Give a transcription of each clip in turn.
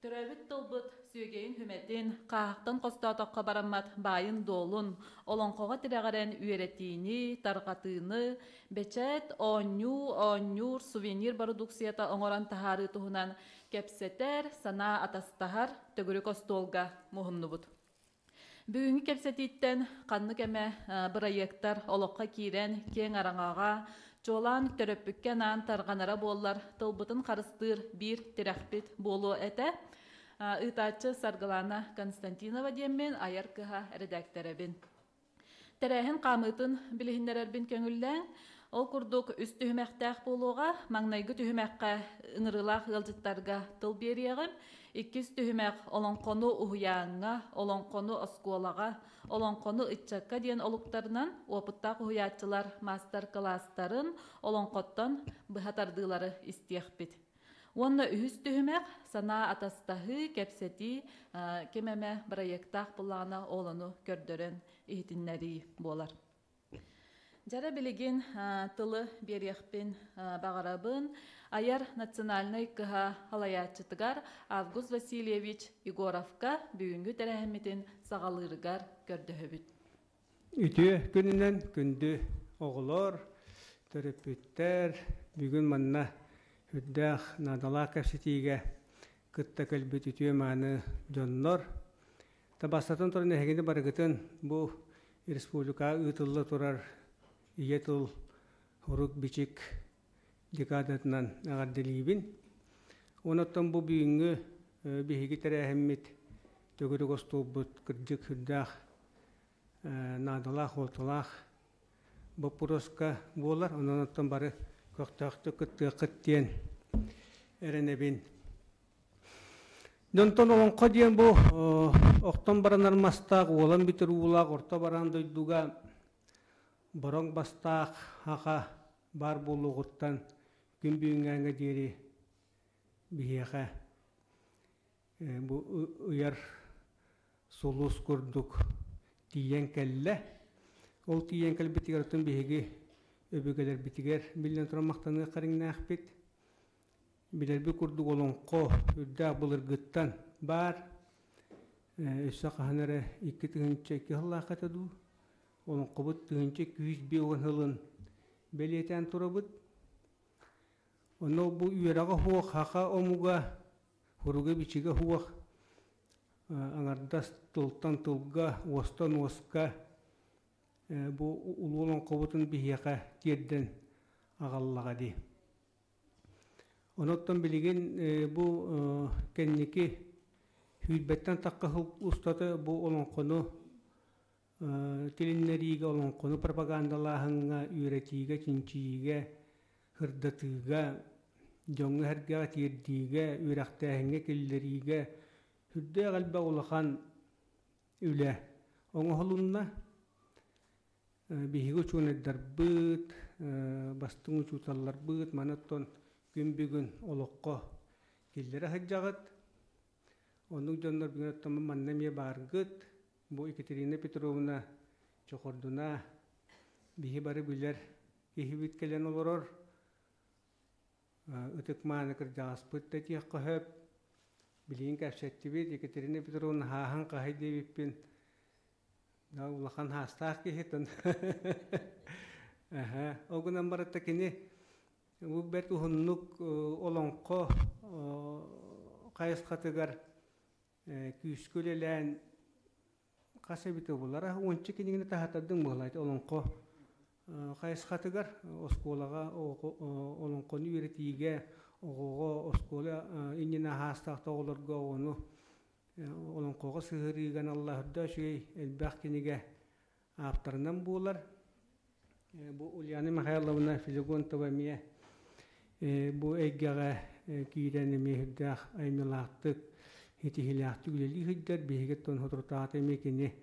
Төрөөбүт тылбыт сүөгэйин хүмэтин, хааһахтан хостоотоххо бараммат баайын-дуолун, олоҥхоҕо тирэҕирэн үөрэтиини, тарҕатыыны, бэчээт, оонньуу, оонньуур, сувенир бородууксуйата оҥорон таһаарыы туһунан кэпсэтэр, санаа атастаһар төгүрүк остуолга муһуннубут. Бүгүҥҥү кэпсэтииттэн ханнык эмэ бырайыактар олоххо киирэн киэҥ араҥаҕа, чуолаан төрөппүккэ анаан тарҕанара буоллар, тылбытын харыстыыр биир тирэхпит буолуо этэ. Ыытааччы Саргылаана Константинова диэммин айар кыһа эрэдээктэрэбин. Тэрээһин хаамыытын билиһиннэрэрбин көҥүллээҥ. Ол курдук үс түһүмэхтээх буолуоҕа. Маҥнайгы түһүмэххэ ыҥырыылаах ыалдьыттарга тыл биэриэҕим. Иккис түһүмэх олоҥхону уһуйааҥҥа, олоҥхону оскуолаҕа, олоҥхону ыччакка диэн олуктарынан уопуттаах уһуйааччылар маастар-кылаастарын, олоҥхоттон быһа тардыылары истиэхпит. Уонна үһүс түһүмэх санаа атастаһыы, кэпсэтии, ким эмэ бырайыактаах былаана ол ону көрдөрөн иһитиннэрии буолар. Дьэрэ билигин тылы биэриэхпин баҕарабын. Айар национальнай кыһа салайааччытыгар Август Васильевич Егоровка бүгүҥҥү тэрээһиммитин саҕалыырыгар көрдөһөбүт. Үтүө күнүнэн күндү оҕолор, төрөппүттэр, бүгүн манна үрдээх наадалаах кэпсэтиигэ кытта кэлбит үтүө-мааны дьоннор. Бастатан туран эһигини барыгытын бу республикаҕа ыытылла турар ийэ тыл урук-бичик декадатынан эҕэрдэлиибин. Онон бу бүгүҥҥү биһиги тэрээһиммит төгүрүк остуолбут кырдьык сүрдээх наадалаах, уолталаах боппуруоска буолар. Онон оттон бары көхтөөхтүк кыттыаххыт диэн эрэнэбин. Дьонтон олоҥхо диэн бу охтон баранар мастаах, уолан бүтэр уулаах орто бараан дойдуга бороҥ бастаах хаха баар буолуоҕуттан күн бүгүҥҥээҥҥэ диэри биһиэхэ бу ыйар сулус курдук тиийэн кэллэ. Ол тиийэн кэлбитигэр оттон биһиги өбүгэлэрбитигэр биллэн туран махтаныах кэриҥнээхпит. Билэрбит курдук олоҥхо үрдээх былыргыттан баар. Өссө хаһан эрэ 2002 сыллаахха этэ дуу, олоҥхобут 1250 сылын бэлиэтээн турабыт. Онно бу үөрэҕэ суох саха омуга Суруга-бичигэ суох, аҥардас тылтан тылга, уостан уоска бу улуу олоҥхобутун биһиэхэ тиэрдэн аҕаллаҕа дии. Онон билигин бу кэнники сүүрбэттэн тахха сыл устата бу олоҥхону тилиннэриигэ, олоҥхону пропагандалааһыҥҥа, үөрэтиигэ, чинчийиигэ, сырдатыыга, дьоҥҥо-сэргэҕэ тиэрдиигэ, үөрэхтээһиҥҥэ киллэриигэ сүрдээх элбэх улахан үлэ оҥоһулунна. Биһиги учуонайдарбыт, бастыҥ учууталларбыт маны оттон күн бүгүн олоххо киллэрэ сылдьаҕыт. Оннук дьоннор бүгүн оттон манна эмиэ бааргыт. Бу Екатерина Петровна Чохордуна биһи бары билэр киһибит кэлэн олорор. Ытык-мааны кырдьаҕаспыт да диэххэ сөп. Билигин кэпсэттибит Екатерина Петровна хааһын хаһый диэбиппин улахан хаастаах киһи Ол гынан барыта кини бу бэрт уһуннук олоҥхо хайысхатыгар күүскэ үлэлээн хас эбитэ булара уонча кинигини таһатардыҥ буолаайт олоҥхо хайысхатыгар оскуолаҕа олоҥхону үөрэтиигэ оҕоҕо оскуола иннинэ аһаастаах оҕолорго оҕону олоҥхоҕо сыһыарыыга аналлаах үчүгэй элбэх кинигэ ааптарынан буолар. Бу Ульяна Михайловна Филигонтова эмиэ бу эйгэҕэ киирэн эмиэ сүрдээх айымньылаахтык, ситиһиилээхтик үлэлии сылдьар. Биһиги оттон соторутааҕыта эмиэ кини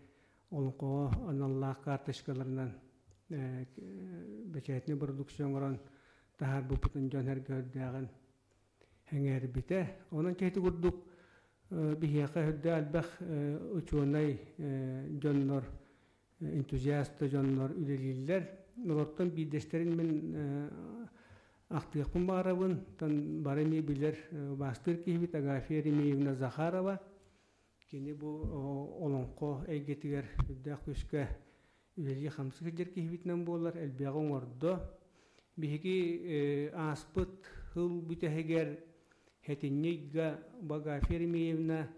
олоҥхоҕо аналлаах карточкаларынан бэчээтинэй продукция оҥорон таһаарбыппытын дьон сэргэ үрдээҕин сэҥээрбитэ. Онон киһи курдук биһиэхэ үрдээх элбэх учуонай дьоннор, энтузиаст дьоннор үлэлииллэр. Олортон биирдэстэрин мин Ахтыахпын баҕарабын, тон бары эмиэ билэр убаастыыр киһибит Агафья Еремеевна Захарова. Кини бу олоҥхо эйгэтигэр үрдээх күүскэ үлэлии-хамсыы сылдьар киһибитинэн буолар, элбэҕи оҥордо. Биһиги ааспыт сыл бүтэһигэр сэтинньи ыйга Агафья Еремеевна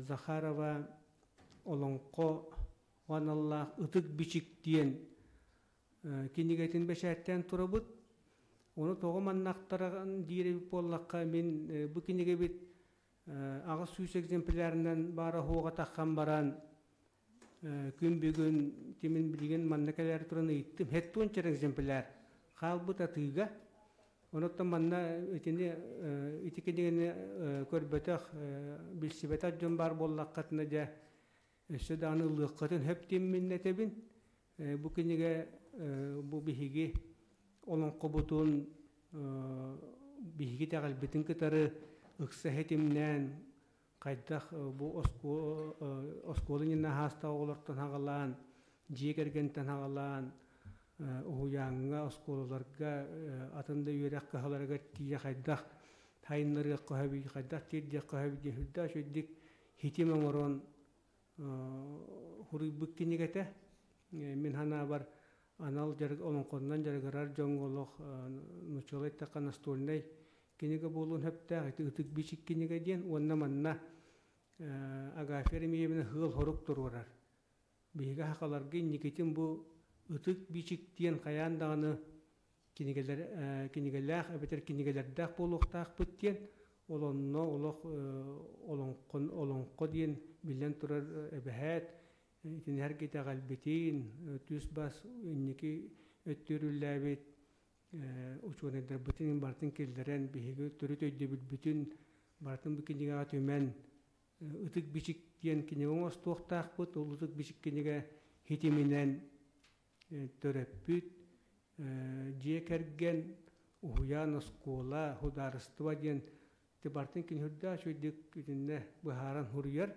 Захарова олоҥхо аналлаах Ытык бичик диэн кинигэтин бэчээттээн турабыт. Ону тоҕо маннахтаран диир эбит буоллахха, мин бу кинигэбит 800 экземплярынан баара оһуоҕа таххан баран, күн бүгүн тимин билигин манна кэлээр туран ыйыттым. 70 экземпляр хаалбыт атыыга. Онуттан манна итини ити кинигэни көрбөтөх, билсибэтэх дьон баар буоллаххытына дьэ өссө даҕаны ылыаххытын сөп диэммин этэбин. Бу кинигэ бу биһиги олоҥхобутун биһиги итэҕэлбитин кытары ыкса ситимнээн хайдах бу оскуола иннинэ аһаастаах оҕолортон аҕалаан, дьиэ кэргэнтэн аҕалаан, уһуйааҥҥа, оскуолаларга, атын да үөрэх кыһаларыгар тиийэ хайдах сайыннарыахха сөбүй, хайдах тиэрдиэххэ сөбүй диэн сүрдээх үчүгэйдик хитим оҥорон суруйбут кинигэтэ. Мин санаабар, анал дьарык олоҥхоннон дьарыгырар дьоҥҥо олох нууччалыы эттэххэ настольнай кинигэ буолуон сөптөөх ити ытык бичик кинигэ диэн уонна манна Агафья Еремеевна сыал-сорук туруорар. Биһиги сахаларга инникитин бу ытык бичик диэн хайаан даҕаны кинигэлэр кинигэлээх эбэтэр кинигэлэрдээх буолуохтаахпыт диэн ол онно олох олоҥхон олоҥхо диэн биллэн турар эбэһээт итини сэргэ итэҕэлбитин түс-бас инники өттүрүллээбит учуонайдарбытын барытын киллэрэн биһиги төрүт өйдөбүлбүтүн барытын бу кинигэҕэ түмэн ытык бичик диэн кинигэ оҥостуохтаахпыт. Ол ытык бичик кинигэ хитиминэн төрөппүт, дьиэ кэргэн, уһуйаан, оскуола, судаарыстыба диэн ити барытын кини сүрдээх үчүгэйдик итиннэ быһааран суруйар.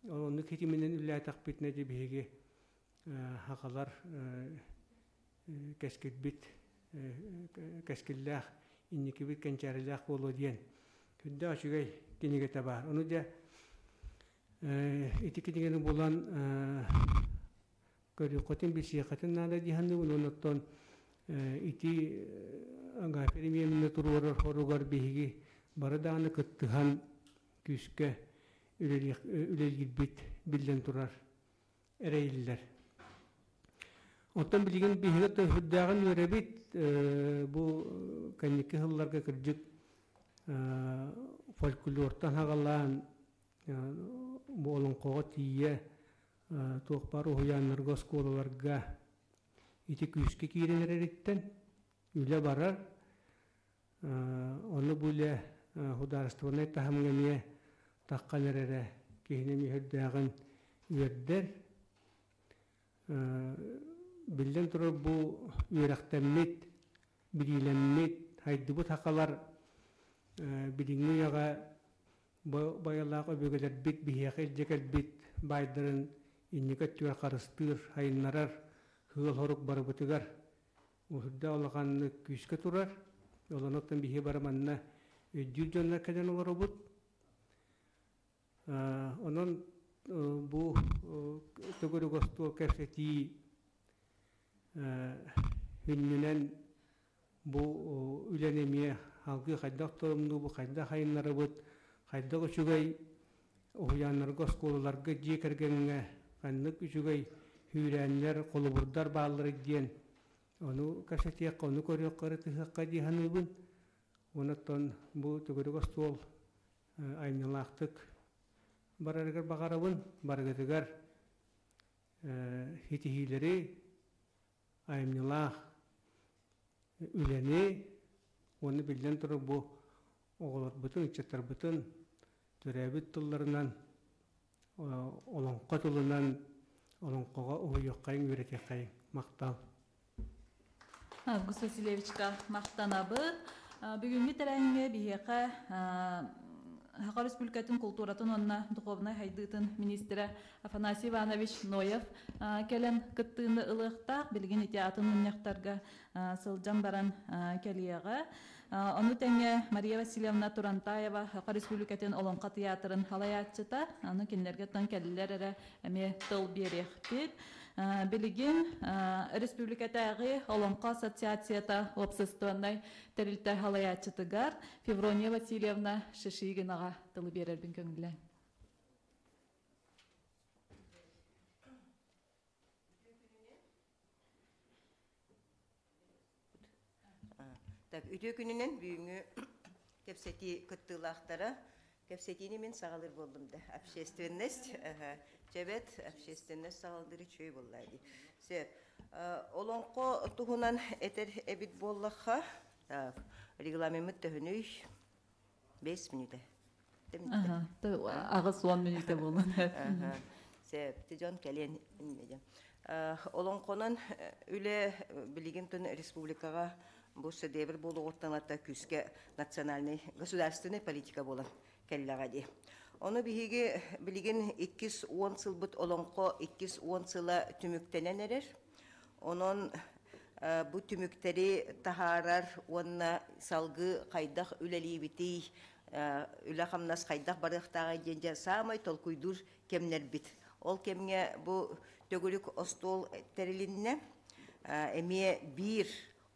Ол оннук хитиминэн үлэлээтэхпитинэ дьэ биһиги сахалар кэскилбит кэскиллээх, инникибит кэнчээрилээх буолуо диэн сүрдээх үчүгэй кинигэтэ баар. Ону дьэ ити кинигэни булан көрүөххүтүн, билсиэххитин наада дии саныыбын. Онон ити Агафья Еремеевна туруорар хоругар биһиги бары даҕаны кыттыһан күүскэ үлэлиирбит биллэн турар эрэйиллэр. Оттон билигин биһиги сүрдээҕин үөрэбит бу кэнники сылларга кырдьык фольклортан аҕалаан бу олоҥхоҕо тиийэ туох баар уһуйааннарга, оскуолаларга ити күүскэ киирэн эрэриттэн үлэ барар. Ону бу үлэ судаарыстыбаннай таһымҥа эмиэ таххан эрэрэ киһини эмиэ сүрдээҕин үөрдэр. Биллэн турар, бу үөрэхтэммит, билиилэммит, сайдыбыт сахалар билиҥҥи үйэҕэ байалаах өбүгэлэрбит биһиэхэ илдьэ кэлбит баайдарын инники өттүгэр харыстыыр, сайыннарар сыал-сорук барыбытыгар сүрдээх улаханнык күүскэ турар. Олонуттан биһиги бары манна өйдүүр дьоннор кэлэн олоробут. Онон бу төгүрүк остуол кэпсэтии хүннүнэн бу үлэни эмиэ салгыы хайдах торумнуубут, хайдах айыннарабыт, хайдах үчүгэй уһуйааннарга, оскуолаларга, дьиэ кэргэҥҥэ ханнык үчүгэй сүүрээннэр, холобурдар бааллар диэн ону кэпсэтиэххэ, ону көрүөххэ, ырытыһыахха дии саныыбын. Онон бу төгүрүк остуол айымньылаахтык барарыгар баҕарабын, барыгытыгар ситиһиилэри, айымньылаах үлэни уонна биллэн турар бу оҕолорбутун, ыччаттарбытын төрөөбүт тылларынан, олоҥхо тылынан олоҥхоҕо уһуйуоххайыҥ, үөрэтиэххэйиҥ. Махтал. Август Васильевичка махтанабыт. Бүгүҥҥү тэрээһиҥҥэ биһиэхэ Саха Республикатын култууратын уонна духовнай сайдыытын министрэ Афанасий Иванович Ноев кэлэн кыттыыны ылыахтаах. Билигин ити атын мунньахтарга сылдьан баран кэлиэҕэ. Ону тэҥэ Мария Васильевна Турантаева Саха Республикатын Олоҥхо тыйаатырын салайааччыта. Аны кинилэргэ оттон кэллилэр эрэ эмиэ тыл биэриэхпит. Билигин республикатааҕы Олоҥхо ассоциацията уопсастыбаннай тэрилтэ салайааччытыгар Феврония Васильевна Шишигинаҕа тылы биэрэрбин көҥүллээҥ. Так, үтүө күнүнэн бүгүҥҥү кэпсэтии кыттыылаахтара. Кэпсэтиини мин саҕалыыр буоллум да. Общественность, чэбэт, общественность саҕалыыр үчүгэй буолла дии. Сөп. Олоҥхо туһунан этэр эбит буоллахха, так, регламеммыт төһөнүй? 5 мүнүүтэ. 80 мүнүүтэ буолан. Сөп, дьон кэлиэн Олоҥхонон үлэ билигин тун республикаҕа бу сэдиэбир буолуоҕуттан ата күүскэ национальный государственный политика буолан кэллэҕэ дии. Ону биһиги билигин 210 сылбыт олоҥхо 210 сыла түмүктэнэн эрэр. Онон бу түмүктэри таһаарар уонна салгыы хайдах үлэлиибитий, үлэ-хамнас хайдах барыахтааҕый диэн дьэ саамай толкуйдуур кэмнэрбит. Ол кэмҥэ бу төгүрүк остуол тэрилиннэ. Эмиэ биир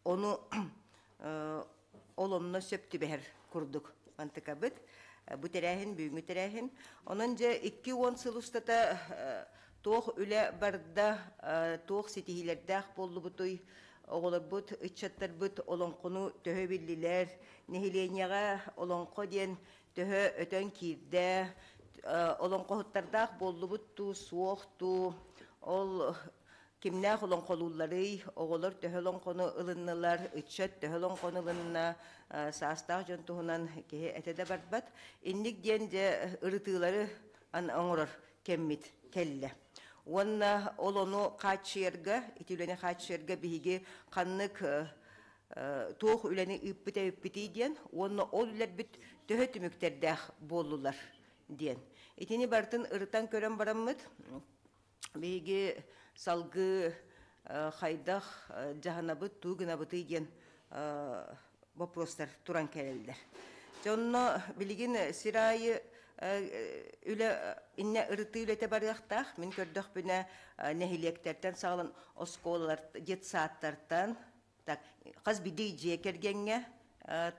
ону ол онно сөп түбэһэр курдук мантыкабыт. Бу тэрээһин, бүгүҥҥү тэрээһин. Онон дьэ 20 сыл устата туох үлэ барда, туох ситиһиилэрдээх буоллубутуй, оҕолорбут, ыччаттарбыт олоҥхону төһө биллилэр, нэһилиэнньэҕэ олоҥхо диэн төһө өтөн киирдэ, олоҥхоһуттардаах буоллубут дуу, суох дуу, ол кимнээх олоҥхолуулларый, оҕолор төһө олоҥхону ылыннылар, ыччат төһө олоҥхону ылынна, саастаах дьон туһунан киһи этэ да барбат. Инник диэн дьэ ырытыылары оҥорор кэммит кэллэ. Уонна ол ону хааччыйарга, ити үлэни хааччыйарга биһиги ханнык туох үлэни ыыппыт эбиппитий диэн уонна ол үлэрбит төһө түмүктэрдээх буоллулар диэн. Итини барытын ырытан көрөн бараммыт, биһиги салгыы хайдах дьаһанабыт, туу гынабытый диэн вопростар туран кэлэллэр. Дьонно билигин сир аайы үлэ иннэ ырытыы үлэтэ барыахтаах. Мин көрдөхпүнэ нэһилиэктэртэн саҕалан оскуолалар, детсадтартан, так, хас биирдии дьиэ кэргэҥҥэ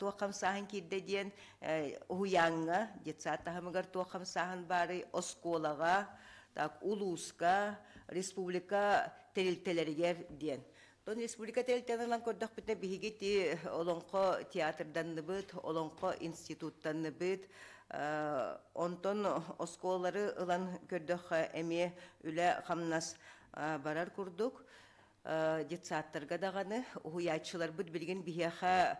туох хамсааһын киирдэ диэн уһуйааҥҥа, детсад таһымыгар туох хамсааһын баарый, оскуолаҕа, так, улууска, республика тэрилтэлэригэр диэн. Тон республика тэрилтэлэринэн көрдөхпүтүнэ биһиги ти Олоҥхо театрданныбыт, Олоҥхо институттанныбыт, онтон оскуолалары ылан көрдөххө эмиэ үлэ-хамнас барар курдук. Детсадтарга даҕаны уһуйааччыларбыт билигин биһиэхэ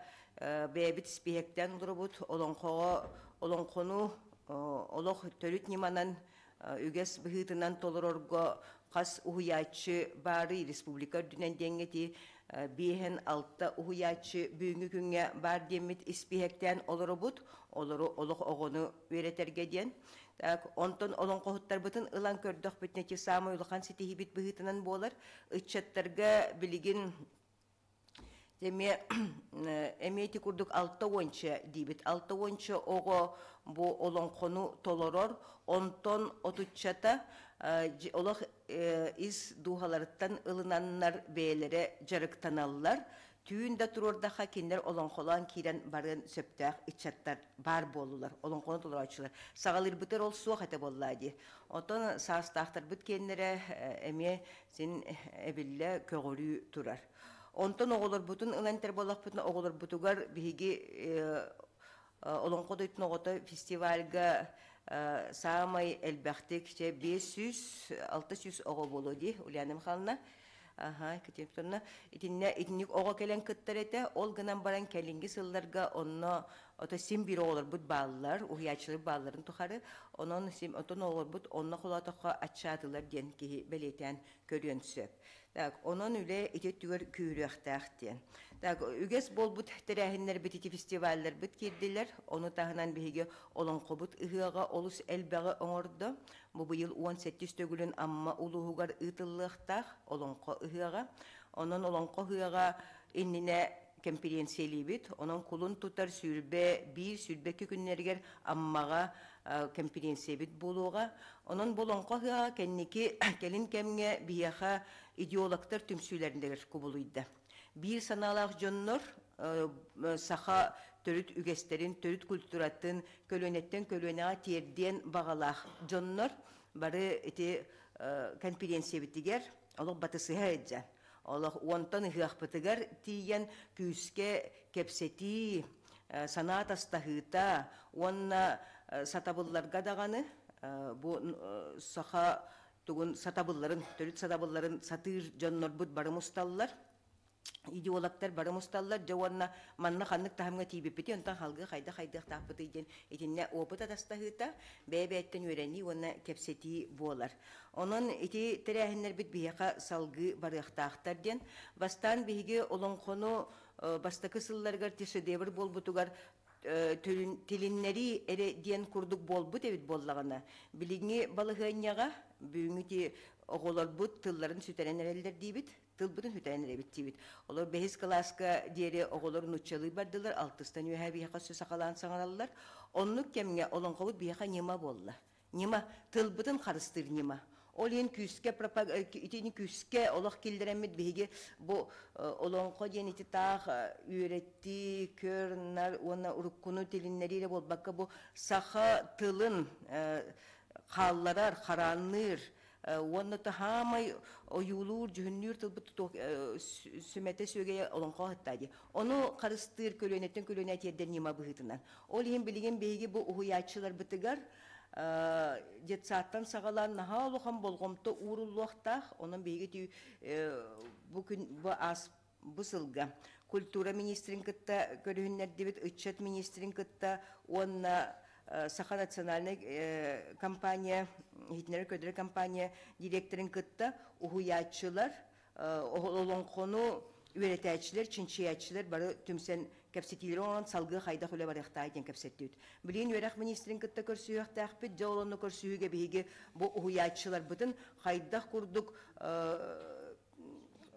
бэйэбит испииһэктээн олоробут олоҥхоҕо олоҥхону олох төрүт ньыманан үгэс быһыытынан толорорго хас уһуйааччы баарый республика үрдүнэн диэҥҥэ ити 5-6 уһуйааччы бүгүҥҥү күҥҥэ баар диэммит испииһэктээн олоробут олору олох оҕону үөрэтэргэ диэн. Так, онтон олоҥхоһуттарбытын ылан көрдөхпүтүнэ ити саамай улахан ситиһиибит быһыытынан буолар. Ыччаттарга билигин эмиэ эмиэ ити курдук 60 диибит. 60 оҕо бу олоҥхону толорор, онтон отуччата олох ис дууһаларыттан ылынаннар бэйэлэрэ дьарыктаналлар. Түүн да туруордахха кинилэр олоҥхолоон киирэн барыан сөптөөх ыччаттар баар буоллулар, олоҥхону толорооччулар. Саҕалыырбытыгар ол суох этэ буоллаа дии. Оттон саастаахтарбыт киэннэрэ эмиэ син эбиллэ көҕүрүү турар. Онтон оҕолорбутун ылан этэр буоллахпытына, оҕолорбутугар биһиги Олоҥхо дойдутун оҕото фестивальга саамай элбэхтик чэ 500 600 оҕо буолуо дии Ульяна Михайловна. Аха, Екатерина Петровна. Итиннэ итинник оҕо кэлэн кыттар этэ. Ол гынан баран кэлиҥҥи сылларга онно ото син биир оҕолорбут бааллар, уһуйааччылар баалларын тухары. Онон син отон оҕолорбут онно холоотоххо аччаатылар диэн киһи бэлиэтээн көрүөн сөп. Так, онон үлэ ити өттүгэр күүрүөхтээх диэн. Так, үгэс буолбут тэрээһиннэрбит ити фестивалларбыт киирдилэр. Ону таһынан биһиги олоҥхобут ыһыаҕа олус элбэҕи оҥордо. Бу быйыл 18 төгүлүн Амма улууһугар ыытыллыахтаах олоҥхо ыһыаҕа. Онон олоҥхо ыһыаҕа иннинэ кэмпириэнсийэлиибит. Онон кулун тутар 21, 22 күннэригэр Аммаҕа кэмпириэнсийэбит буолуоҕа. Онон бу олоҥхо ыһыаҕа кэнники кэлин кэмҥэ биһиэхэ идеологтар түмсүүлэринигэр кубулуйда. Биир санаалаах дьоннор саха төрүт үгэстэрин, төрүт культуратын көлүөнэттэн көлүөнэҕэ тиэрдиэн баҕалаах дьоннор бары ити конференциябитигэр олох батысыһа сылдьан, олох уонтан ыһыахпытыгар тиийэн күүскэ кэпсэтии, санаа тастаһыыта уонна сатабылларга даҕаны бу саха тугун сатабылларын, төрүт сатабылларын сатыыр дьоннорбут бары мусталлар, идеологтар бары мусталлар, дьэ уонна манна ханнык таһымҥа тиийбиппитий, онтон халгыы хайдах хайдыахтаахпытый диэн итиннэ опыт атастаһыыта, бэйэ-бэйэттэн үөрэнии уонна кэпсэтии буолар. Онон ити тэрээһиннэрбит биһиэхэ салгыы барыахтаахтар диэн. Бастаан биһиги олоҥхону бастакы сылларыгар ти шедевр буолбутугар тилиннэрии эрэ диэн курдук буолбут эбит буоллаҕына, билиҥҥи балаһыанньаҕа бүгүҥҥү ти оҕолорбут тылларын сүтэрэн эрэллэр диибит, тылбытын сүтэрэн эрэбит диибит. Олор бэһис кылааска диэри оҕолор нууччалыы бардылар, алтыстан үөһэ биһиэхэ өссө сахалаан саҥараллар. Оннук кэмҥэ олоҥхобут биһиэхэ ньыма буолла. Ньыма, тылбытын харыстыыр ньыма. Ол иһин күүскэ итини күүскэ олох киллэрэммит биһиги бу олоҥхо диэн ити таах үөрэттии, көр-нар уонна уруккуну тилиннэрии эрэ буолбакка бу саха тылын хаалларар, хараанныыр уонна таһаамай ойуулуур, дьүһүннүүр тылбыт сүмэтэ сүөгэйэ олоҥхо аһыттаа дии. Ону харыстыыр көлүөнэттэн көлүөнэ тиэрдэр ньыма быһыытынан. Ол иһин билигин биһиги бу уһуйааччыларбытыгар детсадтан саҕалаан наһаа улахан болҕомто ууруллуохтаах. Онон биһиги бу күн бу аас бу сылга культура министрин кытта көрүһүннэрдибит, ыччат министрин кытта уонна Саха национальнай компания, иһитиннэрэр көрдөрөр компания директорын кытта уһуйааччылар олоҥхону үөрэтээччилэр, чинчийээччилэр бары түмсэн кэпсэтиилэри оҥорон салгыы хайдах үлэ барыахтааҕый диэн кэпсэттибит. Билигин үөрэх министрин кытта көрсүһүөхтээхпит. Дьэ ол онно көрсүһүүгэ биһиги бу уһуйааччыларбытын хайдах курдук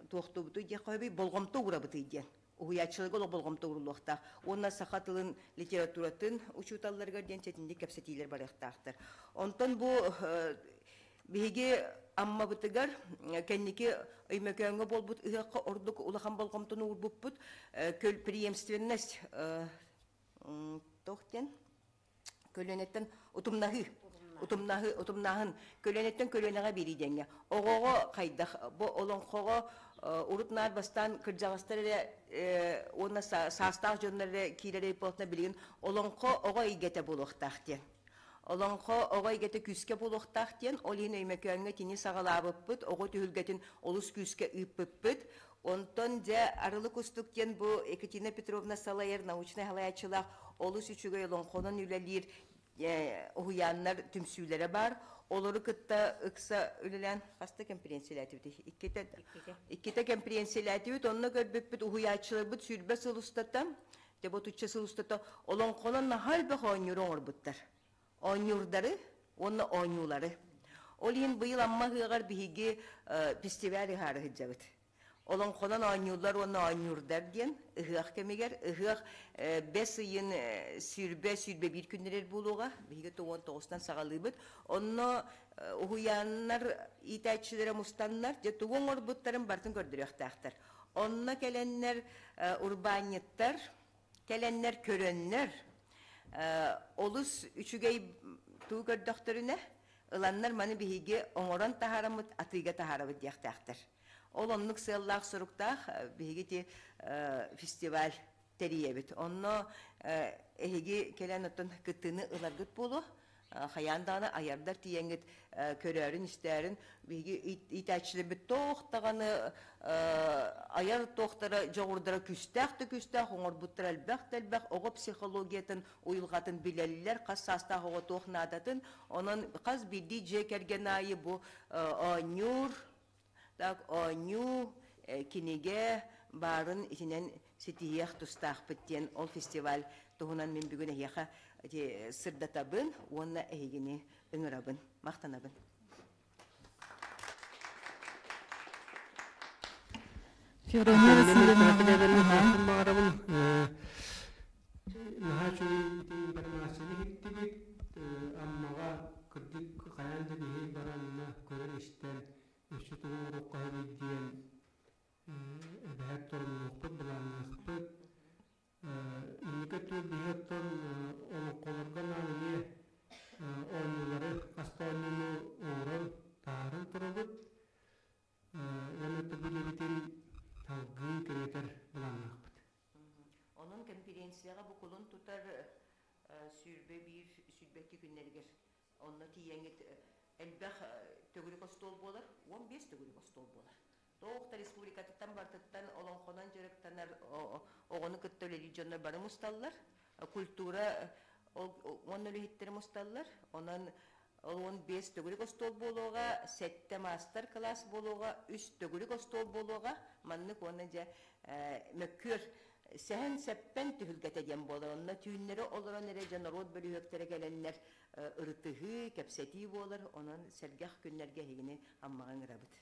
туохтуубутуй диэххэ сөбүй, болҕомто уурабытый диэн. Уһуйааччыларга олох болҕомто ууруллуохтаах. Уонна саха тылын, литературатын учууталларыгар диэн чэтинник кэпсэтиилэр барыахтаахтар. Онтон бу биһиги Аммабытыгар кэнники Өймөкөөҥҥө буолбут ыһыахха ордук улахан болҕомтону уурбуппут. Көл преемственность туох диэн көлүөнэттэн утумнаһыы утумнаһыы утумнааһын көлүөнэттэн көлүөнэҕэ биэрии диэҥҥэ оҕоҕо хайдах бу олоҥхоҕо урут наар бастаан кырдьаҕастар эрэ уонна саастаах дьоннор эрэ киирэр буолтuna билигин олоҥхо оҕо эйгэтэ буолуохтаах диэн олоҥхо оҕо эйгэтэ күүскэ буолуохтаах диэн ол иһин Өймөкөөҥҥө итини саҕалаабыппыт, оҕо түһүлгэтин олус күүскэ ыыппыппыт. Онтон дьэ Арылы Кустук диэн бу Екатерина Петровна салайар научнай салайааччылаах олус үчүгэй олоҥхонон үлэлиир уһуйааннар түмсүүлэрэ баар. Олору кытта ыкса үлэлээн хаста кэмпириэнсийэлээтибит? Иккитэ, иккитэ кэмпириэнсийэлээтибит. Онно көрбүппүт уһуйааччыларбыт 20 сыл устата, дьэ бу отучча сыл устата олоҥхонон наһаа элбэх оонньууру оҥорбуттар. Оонньуурдары уонна оонньуулары. Ол иһин быйыл Амма ыһыаҕар биһиги фестиваль ыһаары сылдьабыт. Олоҥхонон оонньууллар уонна оонньуурдар диэн ыһыах кэмигэр ыһыах бэс ыйын 20-21 күннэрэр буолуоҕа. Биһиги 19-тан саҕалыыбыт. Онно уһуйааннар иитээччилэрэ мустаннар, дьэ тугу оҥорбуттарын барытын көрдөрүөхтээхтэр. Онно кэлэннэр урбаанньыттар, кэлэннэр көрөннөр, олус үчүгэй тугу көрдөхтөрүнэ, ыланнар маны биһиги оҥорон таһаараммыт, атыыга таһаарабыт диэхтээхтэр. Ол оннук сыаллаах-соруктаах биһиги ити фестиваль тэрийэбит. Онно эһиги кэлэн оттон кыттыыны ыларгыт буолуо. Хайаан даҕаны айардар тиийэҥҥит көрөөрүн-истээрин биһиги иитээччилэрбит туох даҕаны айар туохтара дьоҕурдара күүстээх да күүстээх, оҥорбуттара элбэх да элбэх, оҕо психологиятын, уйулҕатын билэллэр, хас саастаах оҕо туох наадатын. Онон хас биирдии дьиэ кэргэн аайы бу оонньуур. Так оонньуу, кинигэ баарын итинэн ситиһиэх тустаахпыт диэн ол фестиваль туһунан мин бүгүн эһиэхэ сырдатабын уонна эһигини ыҥырабын, махтанабын. Феврония Васильевна. Баҕарабын наһаа үчүгэй информацияны иһиттибит. Аммаҕа кырдьык хайаан да биһи баранна көрөн-истэн өссө тугу оҥоруохха сөбүй диэн эбэһээт торумнуохпут, былаанныахпыт. Инники өттүгэр биһи оттон олоҥхолорго анаан эмиэ оонньуулары, хас да оонньууну оҥорон таһааран турабыт. Уонна билэбитин салгыы кэҥэтэр былааннаахпыт. Онон конференцияҕа бу кулун тутар 21, 22 күннэригэр онно тиийэҥҥит элбэх төгүрүк остуол буолар, 15 төгүрүк остуол буолар. Туох да республикатыттан барытыттан олоҥхонон дьарыктанар оҕону кытта үлэлиир дьоннор бары мусталлар. Культура уонна үлэһиттэрэ мусталлар. Онон ол 15 төгүрүк остуол буолуоҕа, сэттэ маастар-кылаас буолуоҕа, үс төгүрүк остуол буолуоҕа. Маннык уонна дьэ мөккүөр сэһэн-сэппэн түһүлгэтэ диэн буолар. Онно түүннэри олорон эрэ дьэ норуот бөлүһүөктэрэ кэлэннэр ырытыһыы, кэпсэтии буолар. Онон сэргэх күннэргэ эһигини Аммаҕа ыҥырабыт.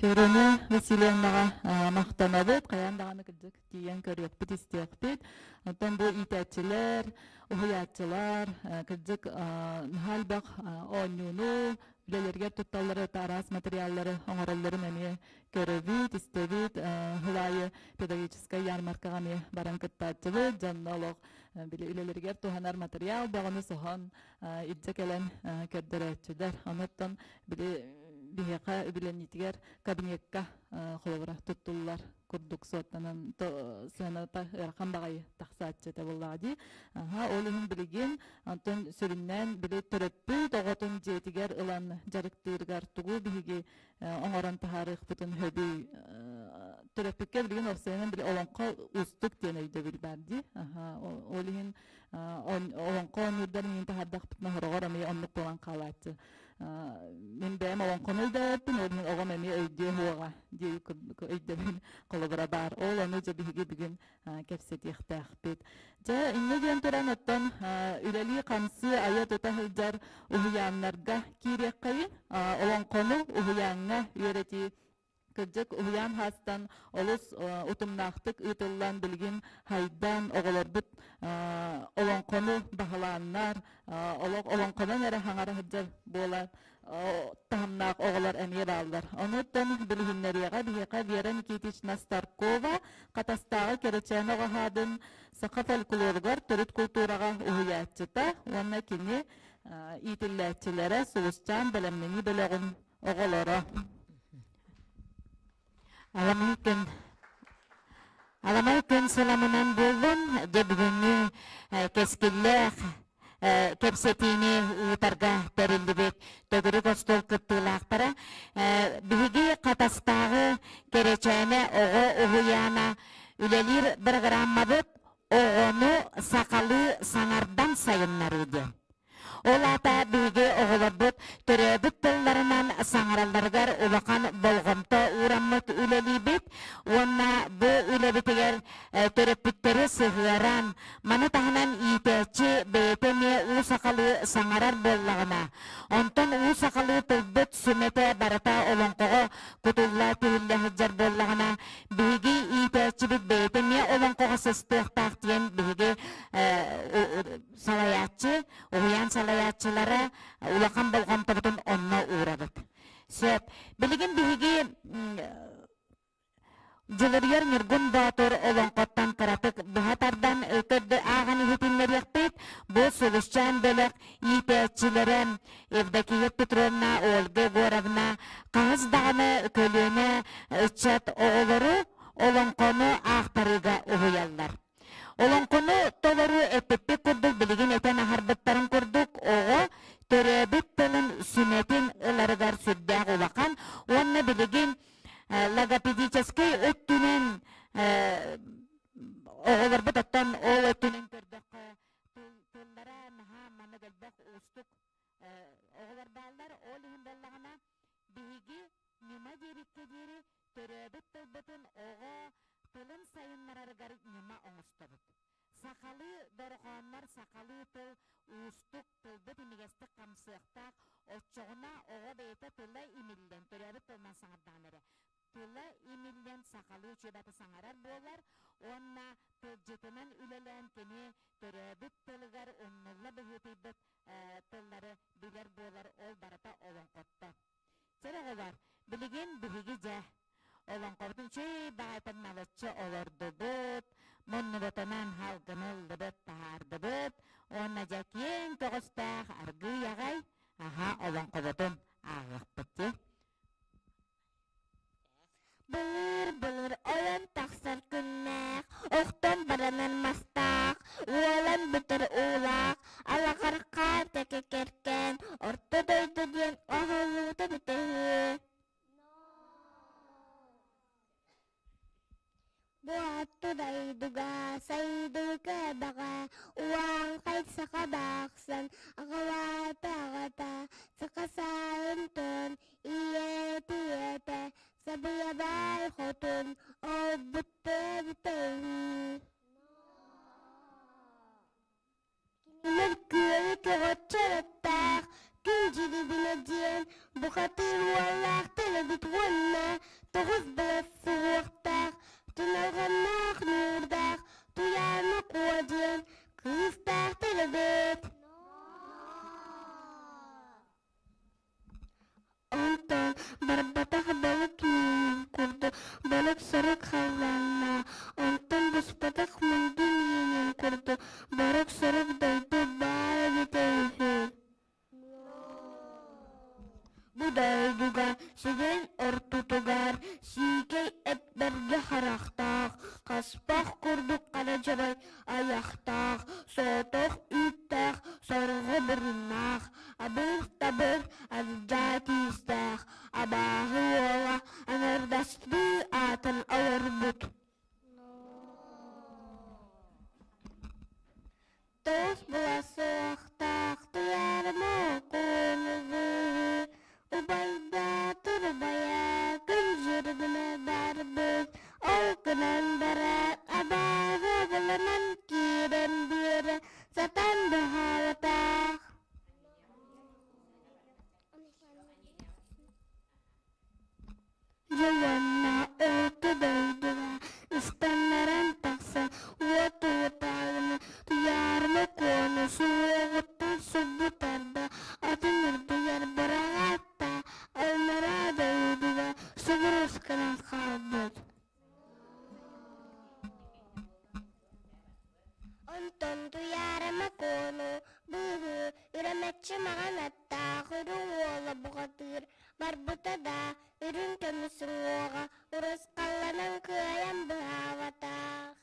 Феврония Васильевнаҕа махтанабыт, хайаан даҕаны кырдьык тиийэн көрүөхпүт, истиэхпит. Оттон бу иитээччилэр, уһуйааччылар кырдьык наһаа элбэх оонньууну, үлэлэригэр тутталлары, араас материаллары оҥороллорун эмиэ көрөбүт, истэбит. Хылаайы педагогическай ярмаркаҕа эмиэ баран кыттааччыбыт. Дьонно олох били үлэлэригэр туһанар материал бөҕөнү соһон илдьэ кэлэн көрдөрөөччүлэр. Онуттан били биһиэхэ үбүлэниитигэр кабинекка холобура туттуллар курдук суоттанан сыаната ыарахан баҕайы тахсааччы этэ буоллаҕа дии. Аха, ол иһин билигин онтон сүрүннээн били төрөппүт оҕотун дьиэтигэр ылан дьарыктыырыгар тугу биһиги оҥорон таһаарыахпытын сөбүй төрөппүккэ билигин уопсайынан били олоҥхо уустук диэн өйдөбүл баар дии. Аха, ол иһин олоҥхо оонньуурдар миин таһаардахпытына хороҕор эмиэ оннук буолан хаалааччы. Мин бэйэм олоҥхону өйдөөбөппүн, ол иһин оҕом эмиэ өйдүө суоҕа диир курдук өйдөбүл холобура баар. Ол ону дьэ биһиги бүгүн кэпсэтиэхтээхпит. Дьэ, инньэ диэн туран оттон үлэлии-хамсыы айа-тута сылдьар уһуйааннарга киириэххэйин. Олоҥхону уһуйааҥҥа үөрэтии кырдьык уһуйаан хаастан олус утумнаахтык ыытыллан билигин хайдан оҕолорбут олоҥхону баһылааннар олох олоҥхонон эрэ хаҥара сылдьар буолан таһымнаах оҕолор эмиэ бааллар. Онуттан билиһиннэриэҕэ биһиэхэ Вера Никитична Старкова Хатастааҕы Кэрэчээн оҕоһаадын саха фольклоругар төрүт култуураҕа уһуйааччыта уонна кини иитиллээччилэрэ Сулусчаан бэлэмнэнии бөлөҕүн оҕолоро. Аламай күн Аламай күн сыламынан буоллун, дьэ бүгүҥҥү кэскиллээх кэпсэтиини ыытарга тэриллибит төгүрүк остуол кыттыылаахтара. Биһиги Хатастааҕы Кэрэчээнэ оҕо уһуйаана үлэлиир бырагырааммабыт оҕону сахалыы саҥардан сайыннарыы диэн. Ол аата биһиги оҕолорбут төрөөбүт тылларынан саҥаралларыгар улахан болҕомто уураммыт үлэлиибит уонна бу үлэбитигэр төрөппүттэри сыһыаран, маны таһынан иитээччи бэйэтэ эмиэ уу сахалыы саҥарар буоллаҕына, онтон уу сахалыы тылбыт сүмэтэ барыта олоҥхоҕо кутулла түһүллэ сылдьар буоллаҕына, биһиги иитээччибит бэйэтэ эмиэ олоҥхоҕо сыстыахтаах диэн биһиги салайааччы, уһуйаан салайааччылара улахан болҕомтобутун онно уурабыт. Сөп. Билигин биһиги Дьулуруйар Ньургун Боотур олоҥхоттон кыратык быһа тардан көрдө ааҕан иһитиннэриэхпит. Бу Сулусчаан бөлөх иитээччилэрэ Евдокия Петровна, Ольга Егоровна хаһыс даҕаны көлүөнэ ыччат оҕолору олоҥхону аахтарыыга уһуйаллар. Олоҥхону толору эппиппит курдук билигин этэн аһарбыттарын курдук оҕо төрөөбүт тылын сүмэтин ыларыгар сүрдээх улахан уонна билигин логопедическай өттүнэн оҕолорбут оттон ол өттүнэн көрдөххө тыллара наһаа буоларыгар ньыма оҥостобут. Сахалыы дорҕооннор сахалыы тыл уустук тылбыт имигэстик хамсыахтаах, оччоҕуна оҕо бэйэтэ тыла имиллэн, төрөөбүт тылынан саҥардаҕына эрэ, тыла имиллэн сахалыы үчүгэйдик саҥарар буолар уонна тылдьытынан үлэлээн кини төрөөбүт тылыгар умнулла быһыытыйбыт тыллары билэр буолар, ол барыта олоҥхоттон. Чэ оҕолор, билигин биһиги дьэ олоҥхобутун үчүгэй баҕайытык налыччы олордубут, муннубутунан халгыны ыллыбыт, таһаардыбыт уонна дьэ киэҥ көҕүстээх аргыый аҕай аһа олоҥхобутун ааҕыахпыт дии. Былыр-былыр ойон тахсар күннээх, охтон баранар мастаах, уолан бүтэр уулаах, алаҕар хаар тэкэ кэркээн, орто дойду диэн оһоллубута бүтэ үһү. Бу атту дайдыга, сайдыга баҕа, уаҥхай саха баахсан, аҕалаата аҕата, саха саарын тон, ийэтэ ийэтэ, сабыйабай хотун, олбутта эбитэ үһү. Кинилэр күөлү көҕөччү арыттаах, күн дьирибинэ диэн бухатыыр уоллаах төлөбүт уонна тоҕус былас суһуохтаах, туналҕаннаах нуурдаах Туйаана Куо диэн кыыстаах төлөбүт. Онтон барбатах балык миинин курдук балык-сарык халлааннаах, онтон буспатах мунду миинин курдук борук-сорук дойду баар эбитэ үһү. Бу дойдуга сүгэн ортотугар сиикэй эт бэргэ харахтаах, хаспах курдук хара дьабай айахтаах, соҕотох үүттээх, сорҕо муруннаах, абыр-табыр алдьаа тиистээх, абааһы уола аҥардастыы аатын олорбут. Тоҕус була суохтаах туйаарыма куонубуу, убайдаатыр убайа күн дьирибинэ барбыт, ол гынан баран абааһы абыланан киирэн биэрэ сатаан быһаабатах. Дьэ уонна орто дойдуга ыстаннаран тахсан уот уотааҕыны Туйаарыма Куону суһуоҕуттан субу тарда, атын үрдүгэр быраҕаат да, аллараа дойдуга субурус гынан хаалбыт. Онтон Туйаарыма Куону быыһыы үрэмэччи маҕан аттаах үрүҥ уола бухатыыр барбыта да, үрүҥ көмүс уҥуоҕа урусхалланан кыайан быһаабатах.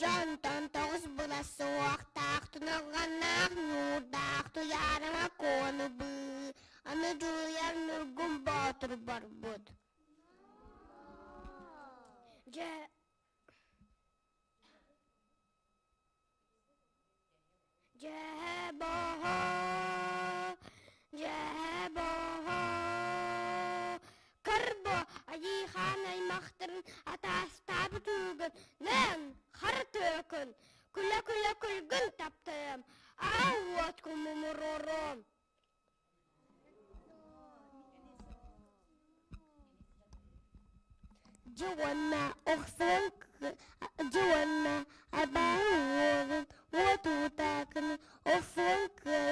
Дьонтон тоҕус була суохтаах, туналҕаннаах ньуурдаах Туйаарыма Куону быы, аны дьулуйар Ньургун Боотур барбыт. Дьэ Дьээ-боо, дьээ-боо, Кырбо айыы-хаан аймахтарын атаастаабыт уугун нөҥ хара түөкүн, күлэ-күлэ күлгүн таптайам, аал уот кумумуруорум. Дьэ уонна охсуон дьэ уонна абааһы уоҕун уот уутаакыны охсуон кыайбыт.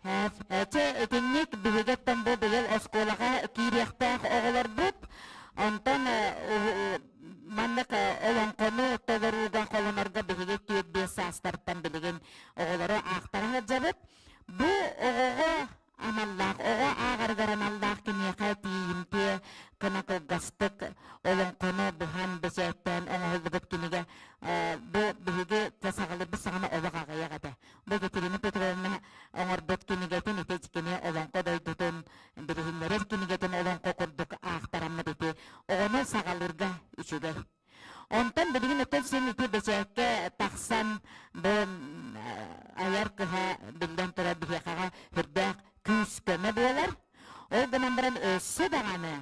Чэ, итинник биһигиттэн бу быйыл оскуолаҕа киириэхтээх оҕолорбут. Онтон маннык олоҥхону толорууга холонорго биһиги 4-5 саастартан билигин оҕолору аахтара сылдьабыт. Бу оҕоҕо аналлаах, оҕо ааҕарыгар аналлаах киниэхэ тиийимтиэ гына кылгастык олоҥхону быһан бэчээттээн оҥоһуллубут кинигэ бу биһиги саҕалыырбыт саҕана олох аҕыйах этэ. Бу Екатерина Петровна оҥорбут кинигэтин ити кини олоҥхо дойдутун билиһиннэрэр кинигэтин олоҥхо курдук аахтараммыт ити оҕону саҕалыырга үчүгэй. Онтон билигин өтөн син ити бэчээккэ тахсан бу айар кыһа биллэн турар биһиэхэҕэ сүрдээх күүс-көмө буолар. Ол гынан баран өссө даҕаны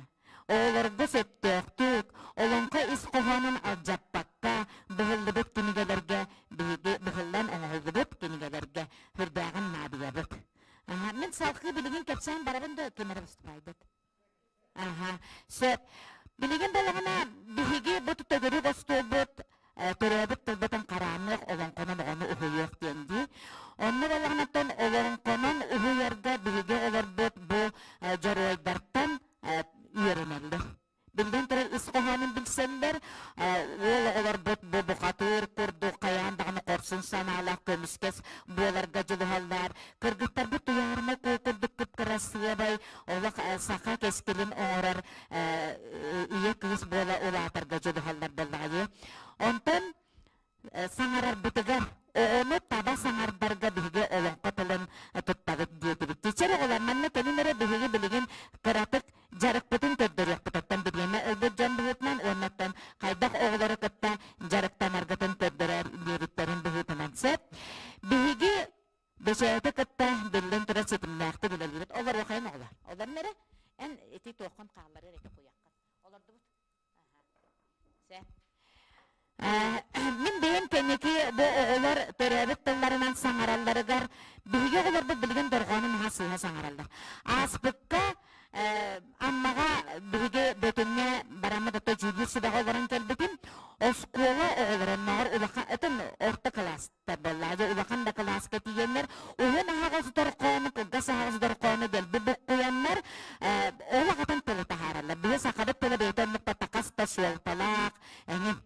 оҕолорго сөптөөхтүк олоҥхо ис хоһоонун алдьаппакка быһыллыбыт кинигэлэргэ биһиги быһыллан оҥоһуллубут кинигэлэргэ сүрдээҕин наадыйабыт. Мин салгыы билигин кэпсээн барабын да ким эрэ выступайбыт. Аха, сөп. Билигин балаҕана биһиги бу төгүрүк остуолбут төрөөбүт тылбытын хараанныах олоҥхонон оҕону уһуйуох диэн дии. Онно балаҕанаттан олоҥхонон уһуйарга биһиги олорбут бу дьоруойдартан үөрэнэллэр. Биллэн турар ис хоһоонун билсэллэр, уол оҕолорбут бу бухатыыр курдук хайаан даҕаны хорсун санаалаах көмүскэс буоларга дьулуһаллар. Кыргыттарбыт туйаарыма куо курдук кып-кырасыабай, олох саха кэскилин оҥорор ийэ кыыс буола улаатарга дьулуһаллар буоллаҕа Онтон саҥарарбытыгар оҕону таба саҥардарга биһиги олоҥхо тылын туттабыт диэтибит. Тичэр оҕолор манна кэлин эрэ биһиги билигин кыратык дьарыкпытын көрдөрүөхпүт. Оттон бириэмэ ылбыт дьон быһыытынан уоннаттан хайдах оҕолору кытта дьарыктанаргытын көрдөрөр диэбиттэрин быһыытынан сөп. Биһиги бэчээти кытта биллэн турар ситимнээхтик үлэлиибит. Олоруохайын оҕолор. Олорун эрэ эн ити туоххун хаалларар этэ куйаххын. Олордубут. Мин бэйэм кэнники бу оҕолор төрөөбүт тылларынан саҥаралларыгар биһиги оҕолорбут билигин дорҕоону наһаа сыыһа саҥараллар. Ааспыкка Аммаҕа биһиги Бөтүҥҥэ бараммыт ото дьүүллүүр сүбэҕэ олорон кэлбитим. Оскуола оҕолоро оннооҕор улахан ытын орто кылаастар буоллаҕа дьэ улахан да кылааска тиийэннэр уһун аһаҕас дорҕоону кылгас аһаҕас дорҕоону дэлби буккуйаннар ол аҕатын тылы таһаараллар. Биһи сахабыт тыла бэйэтэ оннук тахас да суолталаах эҥин.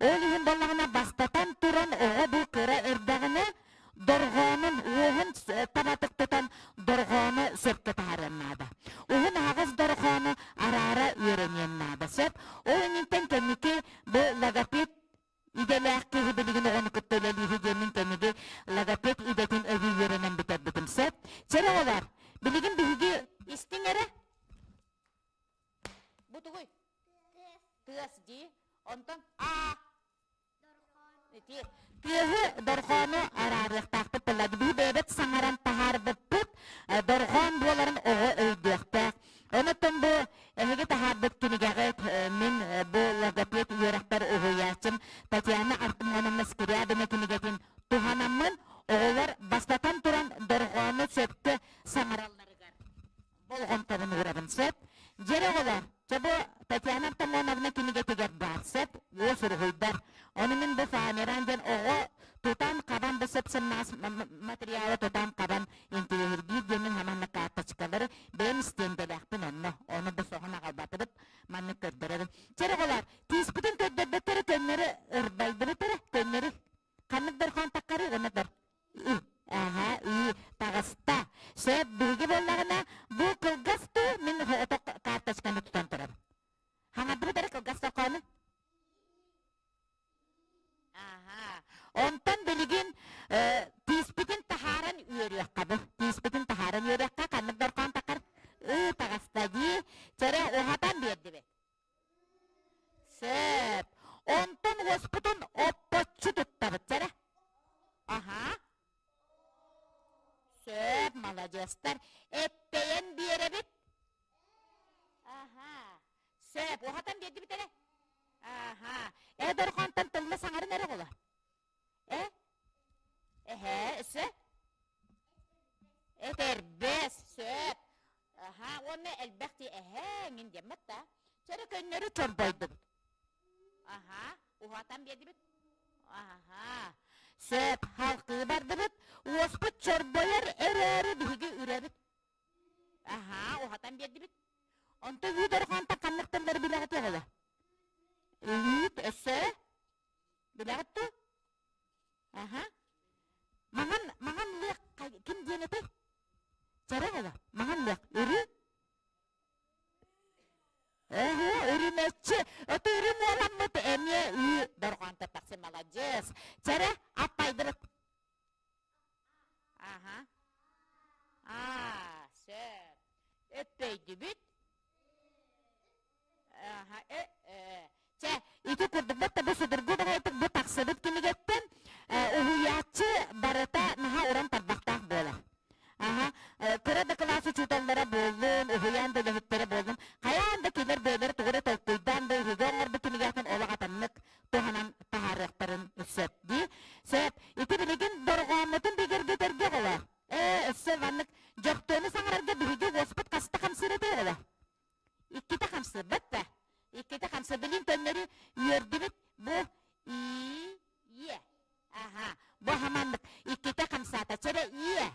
Ол иһин буоллаҕына бастатан туран оҕо бу кыра эрдэҕинэ дорҕоонун уоһун табатык тутан дорҕоону сөпкө таһаарыан наада. Уһун аһаҕас дорҕоону араара үөрэниэн наада. Сөп. Ол инниттэн кэнники бу логопед идэлээх киһи билигин оҕону кытта үлэлииһи диэммин кэнниги логопед идэтин эбии үөрэнэн бүтэрбитим сөп. Чэр оҕолор, билигин биһиги истиҥ эрэ. Бу тугуй? Тыас дии. Онтон а Ити тыаһы дорҕоону араарыахтаахпыт буолла. Биһи бэйэбит саҥаран таһаарбыппыт дорҕоон буоларын оҕо өйдүөхтээх. Онон бу эһиги таһаарбыт кинигэҕит мин бу логопед үөрэхпэр уһуйааччым Татьяна Артамоновна Скрябина кинигэтин туһанаммын оҕолор бастатан туран дорҕоону сөпкө саҥаралларыгар болҕомтобун уурабын сөп. Дьэр оҕолор, чэ бу Татьяна Артамоновна кинигэтигэр баар сөп, уос уруһуйдар. Ону мин бу фоамиран диэн оҕо тутан-хабан бу сөп-сымнаҕас материалы тутан-хабан интириэһиргиир диэммин хаманна карточкалары бэйэм истиэндэлээхпин онно. Ону бу соһон аҕалбатыбыт, маннык көрдөрөбүн. Чэр оҕолор, тииспитин көрдөрбөттөрө көннөрү ырбайдыбыт эрэ, көннөрү. Ханнык дорҕоон таххары гына дор. Аха, и таҕыста. Сөп, биһиги буоллаҕына, бу кылгас туу мин отох карточканы тутан турабын. Хаҥардыбыт эрэ кылгас сокоону. Аха. Онтон билигин тииспитин таһааран үөрүөххэ бу. Тииспитин таһааран үөрүөххэ, ханнык дорҕоон тахар? Ыы таҕыста дии. Чэрэ уһатан биэрдибит. Сөп. Онтон уоспутун оппоччу туттабыт, чэрэ. Аһаа. Сөп, маладьыастар. Эппэйэн биэрэбит. Аһаа. Сөп, уһатан биэрдибит эрэ. Аһаа. Э дорҕоонтон тылла саҥарын эрэ оҕолор. Э? Эһээ, өссө? Этэрбэс, сөп. Аһаа, уонна элбэх дии эһээ эҥин диэммэт да. Чэрэ көннөрү чорбойдубут. Аһаа, уһатан биэрдибит. Аһаа. Сөп, халкыы бардыбыт. Уоспут чорбойор эрээри биһиги үрэ Чара ола, маҥан лыах, өрүү Эһэ, үрүмэччи, ото үрүм уоламмыт эмиэ үү дорҕоонто тахсы маладьыас. Чэрэ, аппайдырык. Аха. Аа, сөп. Өппөйдүбүт. Аха, э, э. Чэ, ити курдук бу бу судургу баҕайытык бу тахсыбыт кинигэттэн уһуйааччы барыта наһаа уран тарбахтаах буолар. Аха, кыра да кылаас учууталлара буоллун, уһуйаан да үлэһиттэрэ буоллун, хайаан да кинилэр бэйэлэрэ тугу эрэ толкуйдаан да үһүгү оҥорбут кинигэхтэн олох атыннык туһанан таһаарыахтарын сөп дии. Сөп. Ити билигин дорҕооммутун бигэргэтэргэ оҕолор. Ээ, өссө маннык дьохтуону саҥарарга биһиги уоспут хаста хамсыыр этэ оҕолор? Иккитэ хамсыырбат да. Иккитэ хамсыыр. Билин көннөрү үөрдүбүт бу и е. Аха. Бу хаманнык иккитэ хамсаата. Чэрэ иэ.